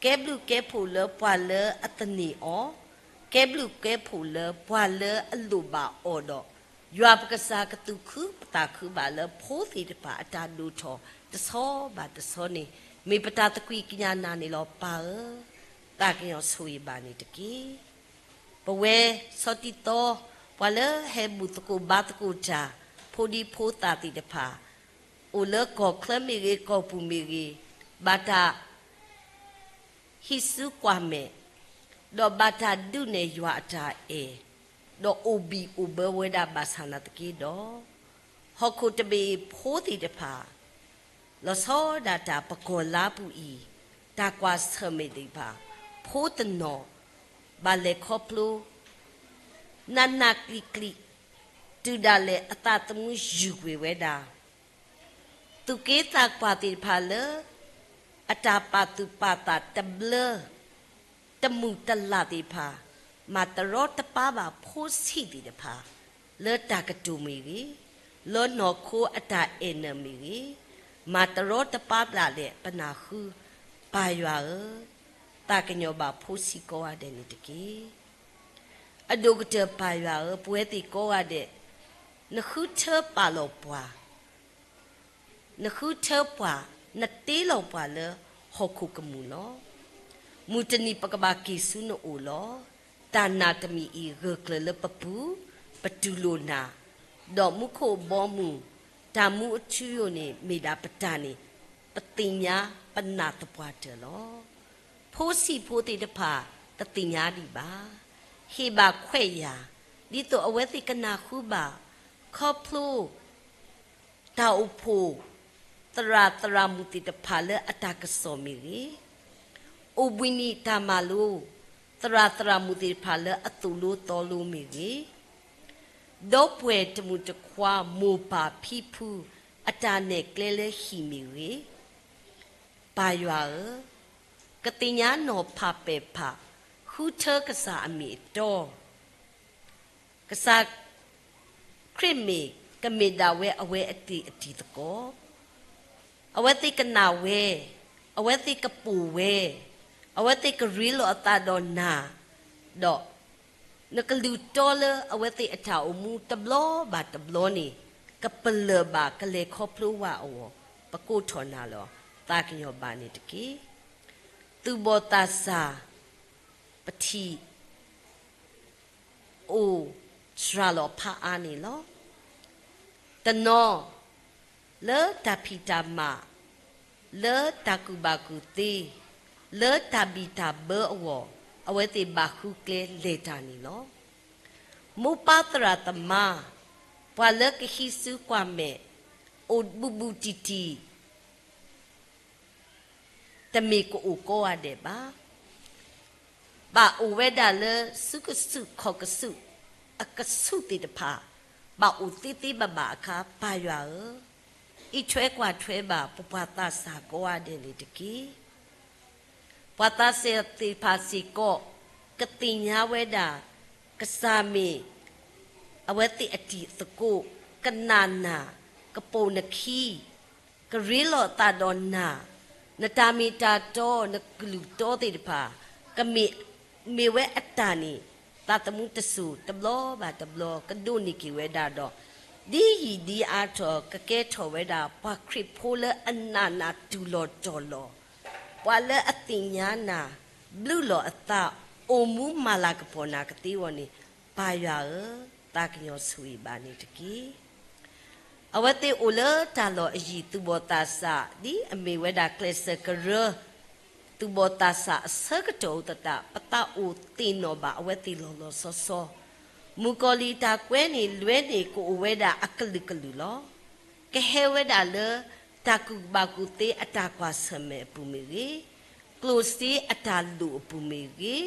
ကဲဘျုးကဲဖှိၣ်လၢပှၤလၢအသန့ၤအီၤ, ကဲဘျုးကဲဖှိၣ်လၢပှၤလၢအလိၣ်ဘၣ်အီၤဒီး, ယွၤပကစၢ်ကသူၣ်ခုပသးခုဘၣ်လၢဖိသ့ၣ်တဖၣ်အတၢ်ဒိၣ်ထီၣ်တဆီဘၣ်တဆီန့ၣ်, မ့ၢ်ပတၢ်သကွံၢ်ကညးနၤန့ၣ်လီၤပၢ်ဧၢ, သးကညီၤဆိၣ်ဂ့ၤဘၣ်န့ၣ်တက့ၢ်. ပဝဲဆီတံသီ ပှၤလၢဟဲဘူၣ်သကိးဘါသကိးတၢ် ဖိဒံဖိသၣ်သ့ၣ်တဖၣ် အိၣ်လၢကီၢ်ချၢမ့ၢ်ဂ့ၤ ကီၢ်ပူၤမ့ၢ်ဂ့ၤ ဘၣ်တၢ် ဟံးစုကွၢ်မဲာ်, ဒီးဘၣ်တၢ်ဒုးနဲၣ်ယွၤအတၢ်အဲၣ်, ဒီးအိၣ်ဘံၣ်အိၣ်ဘၢဝဲဒၣ်ဘၣ်ဆၣ်နာ်သက့ဒီး, ဟီၣ်ခိၣ်တဘ့ၣ်ဖိသ့ၣ်တဖၣ် လီၤဆီဒၣ်တၢ်ပကီၢ်လါပူၤအံၤ, တၢ်ကွၢ်ဆၢၣ်မဲာ်သ့ၣ်တဖၣ် ဖိတနီၤ ဘၣ်လဲၤခီဖျိ နးနးကျံးကျံး တုၤဒၣ်လဲာ်အသးသမူယုၢ်ကွံာ်ဝဲဒၣ် သူၣ်က့သးပှၢ်သ့ၣ်တဖၣ်လၢ အတၢ်ပာ်သူၣ်ပာ်သးတဘျၢ တမုာ်တလၤသ့ၣ်တဖၣ်, မၤတရီတပါဘၣ်ဖိဆံးသ့ၣ်တဖၣ်, လၢတၢ်ကတိၤမ့ၢ်ဂ့ၤ, လၢနီၢ်ခိအတၢ်အဲၣ်နၢၤမ့ၢ်ဂ့ၤ, မၤတရီတပါဘၣ်ဒၣ်လဲာ်ပနၢ်ဟူ, ပၢ်ယွၤဧၢ, သးကညီၤဘၣ်ဖိဆံးကိးဂၤဒဲးန့ၣ်တက့ၢ်. အဒိၣ်ကတၢၢ်ပၢ်ယွၤဧၢ, ပဝဲသ့ၣ်ကိးဂၤဒဲး, နဃုထၢပာ်လီၤပှၤ နဃုထၢပှၤ, နတ့လီၤပှၤလၢဟီၣ်ခိၣ်ကမူၣ်လီၤ. မုၢ်တနံၤပကဘၣ်က့ၤဆူနအိၣ်လီၤ. တၢ်နာ်တမံၤအံၤ ဂၢၢ်ကျၢၤလၢပပူၤ, ပတူၢ်လိာ်နၤ, ဒီးမူခိၣ်ဘီမုၢ်, တၢ်မူအထူအယိာ်န့ၣ် မ့ၢ်ဒၣ်ပတၢ်န့ၣ်, ပသ့ၣ်ညါပနာ်သပှၢ်တၢၢ်လီၤ. ဖိဆံးဖိသ့ၣ်တဖၣ် တသ့ၣ်ညါဒံးဘၣ်. ဟ့ၣ်ဘၣ်ခွဲးယာ်, ဒ်သိးအဝဲသ့ၣ်ကနၢ်ဟူဘၣ်, ခီဖျိ တၢ်အိၣ်ဖှိၣ် သရၣ်သရၣ်မုၣ်သ့ၣ်တဖၣ်လၢအတၢ်ကစီၣ်မ့ၢ်ဂ့ၤ, အိၣ်ဘှံးနံၤတၢ်မၤလိ သရၣ်သရၣ်မုၣ်သ့ၣ်တဖၣ်လၢအသိၣ်လိသီလိမ့ၢ်ဂ့ၤ, ဒီပုၢ်ဝဲၢ်တမုၢ်တခွါ မိၢ်ပၢ်ဖံဖု အတၢ်နဲၣ်ကျဲလၢဟံၣ်မ့ၢ်ဂ့ၤ, ပၢ်ယွၤဧၢ, ကသ့ၣ်ညါနီၤဖးပဲာ်ဖး, ဃုထၢကစၢ်အမ့ၢ်အတီ, ကစၢ်ခရံာ်မ့ၢ်ကမ့ၢ်ဒၣ်ဝဲအဝဲအတံၤအတံၤသကိး, အဝဲသ့ၣ်ကနာ်ဝဲ, အဝဲသ့ၣ်ကပိာ်ဝဲ, အဝဲသ့ၣ်ကရ့လိာ်အသးဒီးနၤ, ဒီးနကလုၢ်တီလၢအဝဲသ့ၣ်အတၢ်အိၣ်မူတဘျီဘၣ်တဘျီန့ၣ်, ကပလၢၢ်ဘၣ်ကလဲၤခီဖျိဝဲအဂီၢ်, ပကိးထီၣ်နၤလီၤ. သးကညီၤဘၣ်န့ၣ်တက့ၢ်. သူၣ်ဘီၣ်သးစၢ် ပထံၣ် အိၣ်စှၤလီၤဖးအါန့ၣ်လီၤ. တနီၤ လၢတၢ်ဖံးတၢ်မၤ, လၢတၢ်ကူၣ်ဘၣ်ကူၣ်သ့, လၢတၢ်ဘံၣ်တၢ်ဘၢအဂီၢ်, အဝဲသ့ၣ်ဘၣ်ဃုကျဲလဲၤတၢ်န့ၣ်လီၤ. မိၢ်ပၢ်သရၣ်သမါ, ပှၤလၢကဟံးစုကွၢ်မဲာ်, အိၣ်ဘူးဘူးတံၢ်တံၢ် တမ့ၢ်ကအိၣ်ကိးဂၤဒဲးဘၣ်. ဘၣ်အိၣ်ဝဲဒၣ်လၢစုကစုၣ်ခီၣ်ကစုၣ် အကဆူးသ့ၣ်တဖၣ်, ဘၣ်အိၣ်သ့သ့ဘၣ်ဘၣ်အခါ ပၢ်ယွၤဧၢ, အံးထွဲကွၢ်ထွဲဘၣ်ပပှၤသးစၢ်ကိးဂၤဒဲးန့ၣ်တက့ၢ်. ပှၤသးစၢ်သ့ၣ်တဖၣ်စ့ၢ်ကီး ကသ့ၣ်ညါဝဲဒၣ် ကစၢ်မ့ၢ် အဝဲသ့ၣ်အတံၤသကိး, ကနာ်နၤ, ကပိာ်နခံ, ကရ့လိာ်အသးဒီးနၤ, နတၢ်မ့ၢ်တၢ်တီ, နကလုၢ်တီသ့ၣ်တဖၣ်, ကမ့ၢ်, မ့ၢ်ဝဲအတၢ်န့ၣ်, သးသမူတစိၤတဘျီဘၣ်တဘျီ ကဒိးန့ၢ်က့ၤဝဲဒၣ်ဒီး, ဒ်ယံာ်ဒ်အါထီၣ် ကကဲထီၣ်ဝဲဒၣ် ပှၤခရံာ်ဖိလၢအနာ်နၤတူၢ်လီၤတီၤလီၤ, ပှၤလၢအသ့ၣ်ညါနၤ, ဘျုးလီၤအသး, အိၣ်မူမၤလၤကပီၤနၤကသ့အဂီၢ်န့ၣ်, ပၢ်ယွၤဧၢ, သးကညီၤဆိၣ်ဂ့ၤဘၣ်န့ၣ်တက့ၢ်. အဝဲသ့ၣ်အိၣ်လၢတၢ်လီၢ်အယံၤ သူၣ်ဘီၣ်သးစၢ် ဒ်အမ့ၢ်ဝဲဒၣ်ကျဲးစၢးကရၢ သူၣ်ဘီၣ်သးစၢ်အဆၢကတီၢ်အသတး ပသးအိၣ်သ့ၣ်နီၣ်ဘၣ်အဝဲသ့ၣ်လီၤလီၤဆီဆီ, မုၣ်ကီၤလံၢ်တၢ်ကွဲးန့ၣ်လွဲန့ၣ် ကအိၣ်ဝဲဒၣ်အကလုာ်ကလုာ်လီၤ. ကဟဲဝဲဒၣ်လၢ တၢ်ကူၣ်ဘၣ်ကူၣ်သ့အတၢ်ကွၢ်ဆၢၣ်မဲာ်အပူၤမ့ၢ်ဂ့ၤ, ကျိၣ်စ့အတၢ်လိၣ်အပူၤမ့ၢ်ဂ့ၤ,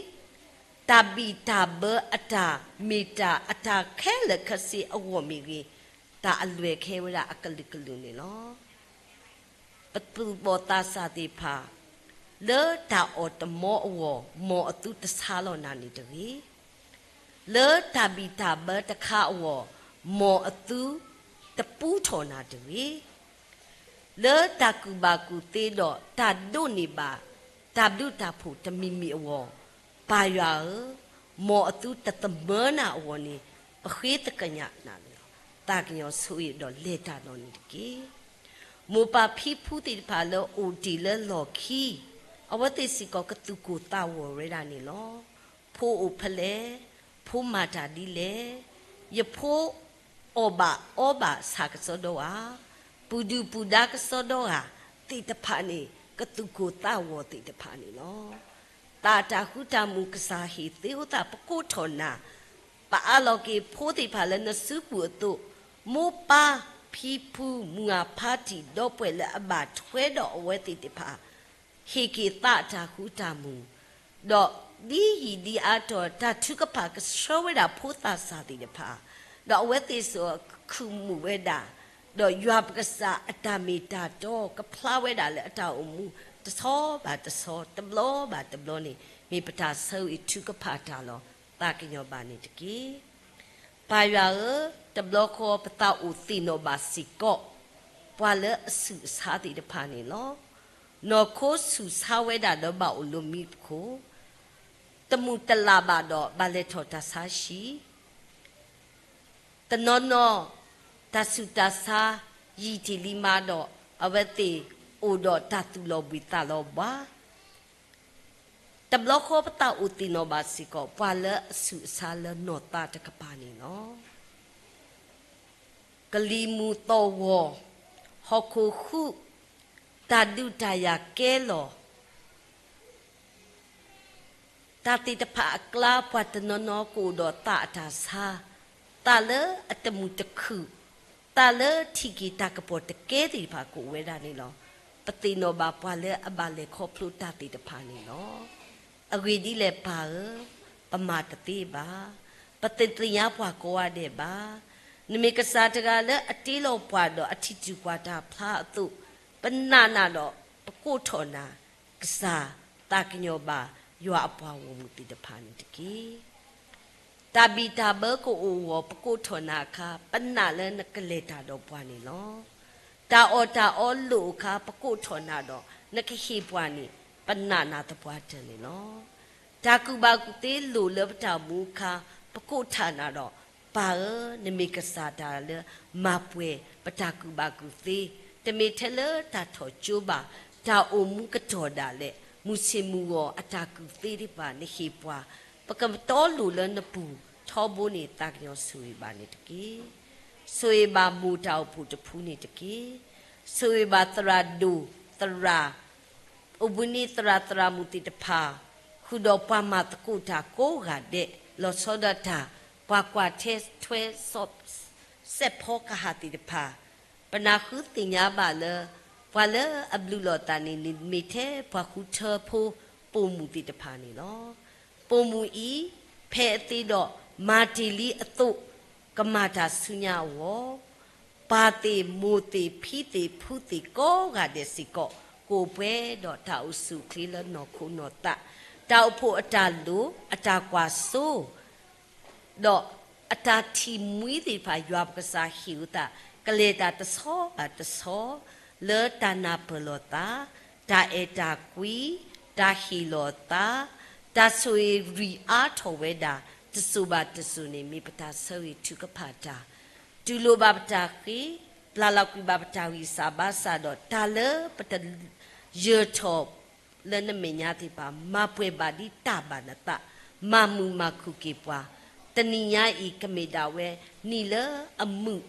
တၢ်ဘံၣ်တၢ်ဘၢအတၢ်မ့ၢ်တၢ်အတၢ်ခဲလၢာ်ခဲဆ့အဂီၢ်မ့ၢ်ဂ့ၤ, တၢ်အလွဲၢ်ကဟဲဝဲဒၣ်အကလုာ်ကလုာ်န့ၣ်လီၤ. ပသူၣ်ဘီၣ်သးစၢ်သ့ၣ်တဖၣ် လၢတၢ်အီၣ်တမီအဂီၢ် မ်အသုတဆါလီၤနၤန့ၣ်တဂ့ၤ. လၢတၢ်ဘံၣ်တၢ်ဘၢတခါအဂီၢ် မ်အသုတပူထီၣ်နၤတဂ့ၤ. လၢတၢ်ကူၣ်ဘၣ်ကူၣ်သ့ဒီးတၢ်ဒိးန့ၢ်ဘၣ် တၢ်ဘျုးတၢ်ဖှိၣ်တမံၤမံၤအဂီၢ်, ပၢ်ယွၤဧၢ, မ်အသုတသမၢနၤအဂီၢ်န့ၣ် ပဃ့သကညးနၤန့ၣ်လီၤ. သးကညီၤဆိၣ်ဂ့ၤဒီးလဲၤတၢ်ဒီးန့ၣ်တက့ၢ်. မိၢ်ပၢ်ဖံဖုသ့ၣ်တဖၣ်လၢအိၣ်တ့ၢ်လၢလီၢ်ခံ, အဝဲသ့ၣ်စ့ၢ်ကီးကသူၣ်ကိၢ်သးဂီၤဝဲဒၣ်န့ၣ်လီၤ. ဖိအိၣ်ဖဲလဲၣ်, ဖိမၤတၢ်ဒ်လဲၣ်, ယဖိအီၣ်ဘၣ်အီဘၣ်ဆၣ်ကစီဒီဧါ, ပူၤဒုၣ်ပူၤဒါကစီဒီဧါသ့ၣ်တဖၣ်န့ၣ် ကသူၣ်ကိၢ်သးဂီၤသ့ၣ်တဖၣ်န့ၣ်လီၤ. သးတၢ်ဃူတၢ်မုာ်ကစၢ်ဟ့ၣ်သ့အိၣ်သး ပကိးထီၣ်နၤ, ပအးလီၤက့ၤဖိသ့ၣ်တဖၣ်လၢနစုပူၤအသိး, မိၢ်ပၢ်ဖံဖု မုၢ်ဂၢ်ဖါတံၢ် ဒီပုၢ်ဝဲၢ်လၢအဘၣ်ထွဲဒီးအဝဲသ့ၣ်တဖၣ် ဟ့ၣ်က့ၤသးအတၢ်ဃူတၢ်မုာ်, ဒီးဒ်ယံာ်ဒ်အါတီၤ တၢ်ထုကဖၣ်ကဆှၢဝဲဒၣ်ဖိသးစၢ်သ့ၣ်တဖၣ်, ဒီးအဝဲသ့ၣ်စ့ၢ်ကီးကမူာ်ဝဲဒၣ်, ဒီးယွၤပကစၢ်အတၢ်မ့ၢ်တၢ်တီကဖျါဝဲဒၣ်လၢအတၢ်အိၣ်မူ တဆီဘၣ်တဆီ တဘျီဘၣ်တဘျီန့ၣ် မ့ၢ်ပတၢ်ဆၢဂ့ၤထုကဖၣ်တၢ်လီၤ. သးကညီၤဘၣ်န့ၣ်တက့ၢ်. ပၢ်ယွၤဧၢ, တဘျီဃီပသးအိၣ်သ့ၣ်နီၣ်ဘၣ်စ့ၢ်ကီး ပှၤလၢအဆူးအဆါသ့ၣ်တဖၣ်န့ၣ်လီၤ. နီၢ်ခိဆူးဆါဝဲဒၣ်ဒီးဘၣ်အိၣ်လၢမံခိၣ်, တမုာ်တလၤဘၣ်ဒီးဘၣ်လဲၤထီၣ်တၢ်ဆါဟံၣ်, တနီၤနီၤ တၢ်ဆူးတၢ်ဆါယံာ်တ့ၢ်လံမးဒီး အဝဲသ့ၣ်အိၣ်ဒီးတၢ်သူၣ်လီၤဘှံးသးလီၤဘှါ တဘျီဃီပသးအိၣ်သ့ၣ်နီၣ်ဘၣ်စ့ၢ်ကီး ပှၤလၢအဆူးအဆါလၢနီၢ်သးတကပၤန့ၣ်လီၤ. ကလံၤမုၢ်သီၣ်ဂီၤ, ဟီၣ်ခိၣ်ဃု, တၢ်ဒုးတၢ်ယၤကဲလီၤ တၢ်သ့ၣ်တဖၣ်အကျါ ပှၤတနီၤနီၤကအိၣ်ဒီးသးအတၢ်ဆါ, သးလၢအတမုာ်တခုၣ်, သးလၢထံၣ်က့ၤတၢ်ကပီၤတကဲသ့ၣ်တဖၣ်ကအိၣ်ဝဲဒၣ်န့ၣ်လီၤ. ပသ့ၣ်နီၣ်ဘၣ်ပှၤလၢအဘၣ်လဲၤခီဖျိတၢ်သ့ၣ်တဖၣ်န့ၣ်လီၤ. အဂ့ၢ်ဒ်လဲၣ်ပၢ်ဧၢ, ပမၤတသ့ဘၣ်. ပတသ့ၣ်ညါပှၤကိးဂၤဒဲးဘၣ်. နမ့ၢ်ကစၢ်တဂၤလၢအတ့လီၤပှၤဒီးအထံၣ်တုၤကွၢ်တၢ်ဖျါအသိး, ပနာ်နၤဒီးပကိးထီၣ်နၤ, ကစၢ်သးကညီၤဘၣ်ယွၤအပှၤဂီၢ်မုၢ်သ့ၣ်တဖၣ်န့ၣ်တက့ၢ်. တၢ်ဘံၣ်တၢ်ဘၢကအိၣ်ဂီၢ် ပကိးထီၣ်နၤအခါ ပနာ်လၢနကလဲၤတၢ်ဒီးပှၤန့ၣ်လီၤ. တၢ်အီၣ်တၢ်အီလိၣ်အခါ ပကိးထီၣ်နၤဒီး နကဟ့ၣ်ပှၤန့ၣ် ပနာ်နၤသပှၢ်တၢၢ်န့ၣ်လီၤ. တၢ်ကူၣ်ဘၣ်ကူၣ်သ့လိၣ်လၢပတၢ်အိၣ်မူအခါ ပကိးထီၣ်နၤဒီး ပၢ်ဧၢ, နမ့ၢ်ကစၢ်တၢ်လၢမၤပှဲၤပတၢ်ကူၣ်ဘၣ်ကူၣ်သ့, တမ့ၢ်ထဲလၢတၢ်ထီၣ်ကၠိဘၣ်, တၢ်အိၣ်မူကတီၢ်ဒၣ်လဲာ် မုၢ်ဆ့ၣ်မုၢ်ဂီၤအတၢ်ကူၣ်သ့သ့ၣ်တဖၣ် နဟ့ၣ်ပှၤ ပကတီလိၤလၢနပူၤထီဘိန့ၣ် သးကညီၤဆိၣ်ဂ့ၤဘၣ်န့ၣ်တက့ၢ်. ဆိၣ်ဂ့ၤဘၣ်မိၢ်တၢ်အိၣ်ဖှိၣ်တဖုန့ၣ်တက့ၢ်. ဆိၣ်ဂ့ၤဘၣ်သရၣ်ဒိၣ်သရၣ်, အိၣ်ဘှံးနံၤသရၣ်သရၣ်မုၣ်သ့ၣ်တဖၣ်, ဃုာ်ဒီးပှၤမၤသကိးတၢ်ကိးဂၤဒဲး, လီၤဆီဒၣ်တၢ်, ပှၤကွၢ်ထွဲထွဲ စဲးဖီကဟၣ်သ့ၣ်တဖၣ်, ပနၢ်ဟူသ့ၣ်ညါဘၣ်လၢ ပှၤလၢအဘျုးလိာ်သးန့ၣ် မ့ၢ်ထဲပှၤဃုထၢဖိပိာ်မုၣ်သ့ၣ်တဖၣ်န့ၣ်လီၤ. ပိာ်မုၣ်အံၤ ဖဲအသ့ဒီးမၤတ့ၢ်လံအသိး, ကမၤတၢ်ဆူညါအဂီၢ်, ပၢ်သ့ၣ်မိၢ်သ့ၣ်ဖံသ့ၣ်ဖုသ့ၣ်ကိးဂၤဒဲးစ့ၢ်ကီး ကအိၣ်ပှဲၤဒီးတၢ်အိၣ်ဆူၣ်အိၣ်ချ့လၢနီၢ်ခိနီၢ်သး, တၢ်အိၣ်ဖှိၣ်အတၢ်လိၣ် အတၢ်ကွၢ်စိ ဒီးအတၢ်ထံၣ်မှံသ့ၣ်တဖၣ် ယွၤပကစၢ်ဟ့ၣ်အသး ကလဲၤတၢ်တဆီဘၣ်တဆီ လၢတၢ်နၢ်ပၢၢ်လိာ်သး, တၢ်အဲၣ်တၢ်ကွံ, တၢ်ဟ့ၣ်လီၤသး, တၢ်ဆိၣ်ဂ့ၤရ့အါထီၣ်ဝဲဒၣ် တစိၤဘၣ်တစိၤန့ၣ် မ့ၢ်ပတၢ်ဆၢဂ့ၤထုကဖၣ်တၢ်, တူၢ်လိာ်ဘၣ်ပတၢ်ဃ့, ပျၢ်လီၤကွံာ်ဘၣ်ပတၢ်ဂံၢ်စၢ်ဘါစၢ်ဒီး တၢ်လၢပတယၢၤထီၣ် လၢနမဲာ်ညါသ့ၣ်တဖၣ် မၤပှဲၤဘၣ်ဒ်တၢ်ဘၣ်နသး, မၤမုာ်မၤခုၣ်က့ၤပှၤ, တနံၤညါအံၤကမ့ၢ်ဒၣ်ဝဲ နံၣ်လၢအမုာ်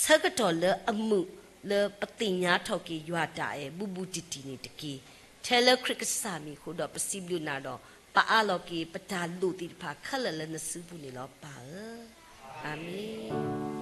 ဆၢကတီၢ်လၢအမုာ်လၢပသ့ၣ်ညါထီၣ်က့ၤယွၤတၢ်အဲၣ်ဘူးဘူးတံၢ်တံၢ်န့ၣ်တက့ၢ်. ထဲလၢခရံာ်ကစၢ်မံၤအဃိဒီးပစံးဘျုးနၤဒီး ပအၢၣ်လီၤက့ၤပတၢ်လိၣ်သ့ၣ်တဖၣ်ခဲလၢာ်လၢနစုပူၤန့ၣ်လီၤ ပၢ်ဧၢ. အၤမ့ၣ်.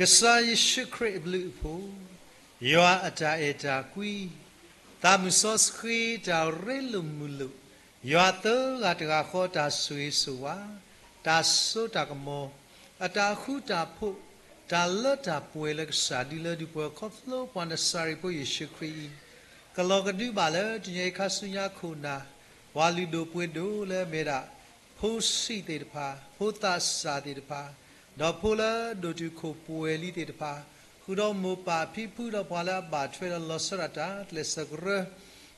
ကစၢ်ယ့ၣ်ၡူးခရံာ်အဘျုးအဖှိၣ်, ယွၤအတၢ်အဲၣ်တၢ်ကွံ, သးမုၢ်စီဆှံတၢ်ရ့လိာ်မုာ်လိာ်, ယွၤသၢဂၤတဂၤဃီတၢ်ဆိၣ်ဂ့ၤဆိၣ်ဝါ, တၢ်စိတၢ်ကမီၤ, အတၢ်ဃူတၢ်ဖိး, တၢ်လၢတၢ်ပှဲၤလၢကစၢ်ဒုလၢဒုးပှဲၤခီဖျိပှၤနစၤရ့းဖိယ့ၣ်ၡူးခရံာ်အံၤ, ကလီၤကဒုဘၣ်လၢတနံၤအံၤခါဆူညါခိၣ်နၢ်, ပှၤလုၢ်ဒိၣ်ပှ့ၤဒိၣ်လၢအမ့ၢ်ဒၣ် ဖိဆံးသ့ၣ်တဖၣ်, ဖိသးစၢ်သ့ၣ်တဖၣ်, ဒီးဖိလၢဒိၣ်တုာ်ခိၣ်ပှဲၤလံသ့ၣ်တဖၣ်, ဃုာ်ဒီးမိၢ်ပၢ်ဖံဖုဒီးပှၤလၢအဘၣ်ထွဲဒီးလီၤဆီဒၣ်တၢ် ကျဲးစၢးကရၢ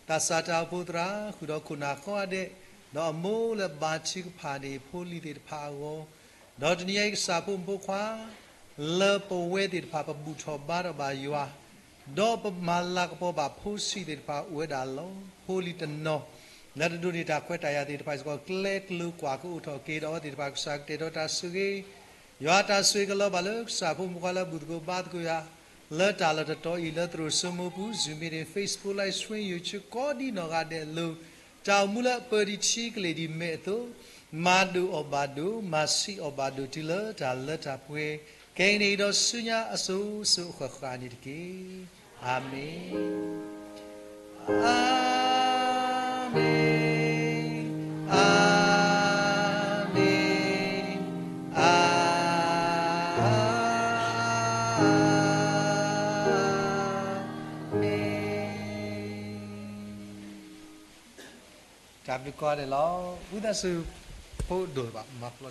သးစၢ်တၢ်အိၣ်ဖှိၣ်သရၣ်, ဃုာ်ဒီးခိၣ်နၢ်ဃီအဒဲး, ဒီးအမိၢ်လၢဘါထုကဖၣ်န့ၢ်ဖိလံၤသ့ၣ်တဖၣ်အဂီၢ်, ဒီးတနံၤအံၤကစၢ်ဖိမုၣ်ဖိခွါ လၢပဝဲသ့ၣ်တဖၣ်ပဘူၣ်ထီၣ်ဘါထီၣ်ဘၣ်ယွၤ, ဒီးပမၤလၤကပီၤဘၣ်ဖိဆံးသ့ၣ်တဖၣ်အိၣ်ဝဲဒၣ်လီၤ. ဖိလံၤတနီၤ လၢတဒိးန့ၢ်တၢ်ခွဲးတၢ်ယာ်သ့ၣ်တဖၣ်စ့ၢ်ကီး ကျဲကျိၤကွၢ်ကအိၣ်ထီၣ်က့ၤဒီးအဝဲသ့ၣ်တဖၣ် ကစၢ်ကတဲာ်ကတီၤတၢ်ဆိၣ်ဂ့ၤ, ယွၤတၢ်ဆိၣ်ဂ့ၤကလီၤဘၣ်လၢကစၢ်ဖိမုၣ်ဖိခွါလၢဘူၣ်သကိးဘါသကိးယွၤ လၢတၢ်လီၢ်တတီၤအံၤ လၢသရိာ်စိမိပူၤ Zoom meeting, Facebook live stream, YouTube ကိးဒံနီၢ်ဂၤဒဲးအလိၤ, တၢ်အိၣ်မူလၢအပၢဒံးထံကလ့ၢ်ဒံးမဲာ်အသိး, မၤဒိၣ်အီၣ်ဘၣ်ဒိၣ်, မၤဆံးအီၣ်ဘၣ်ဒိၣ်တုၤလၢတၢ်လၢတၢ်ပှဲၤ, ခဲအံၤန့ၣ်ဒီးဆူညါအစိၤစိၤအဃၣ်ဃၣ်န့ၣ်တက့ၢ်. အၤမ့ၣ်, အၤမ့ၣ်, အၤမ့ၣ်, အၤမ့ၣ်. တၢ်ဘျုးကိးဂၤဒဲးလီၤ. ဝံသးစူၤ ဖိဒိၣ်ဘၣ်မၤပျီ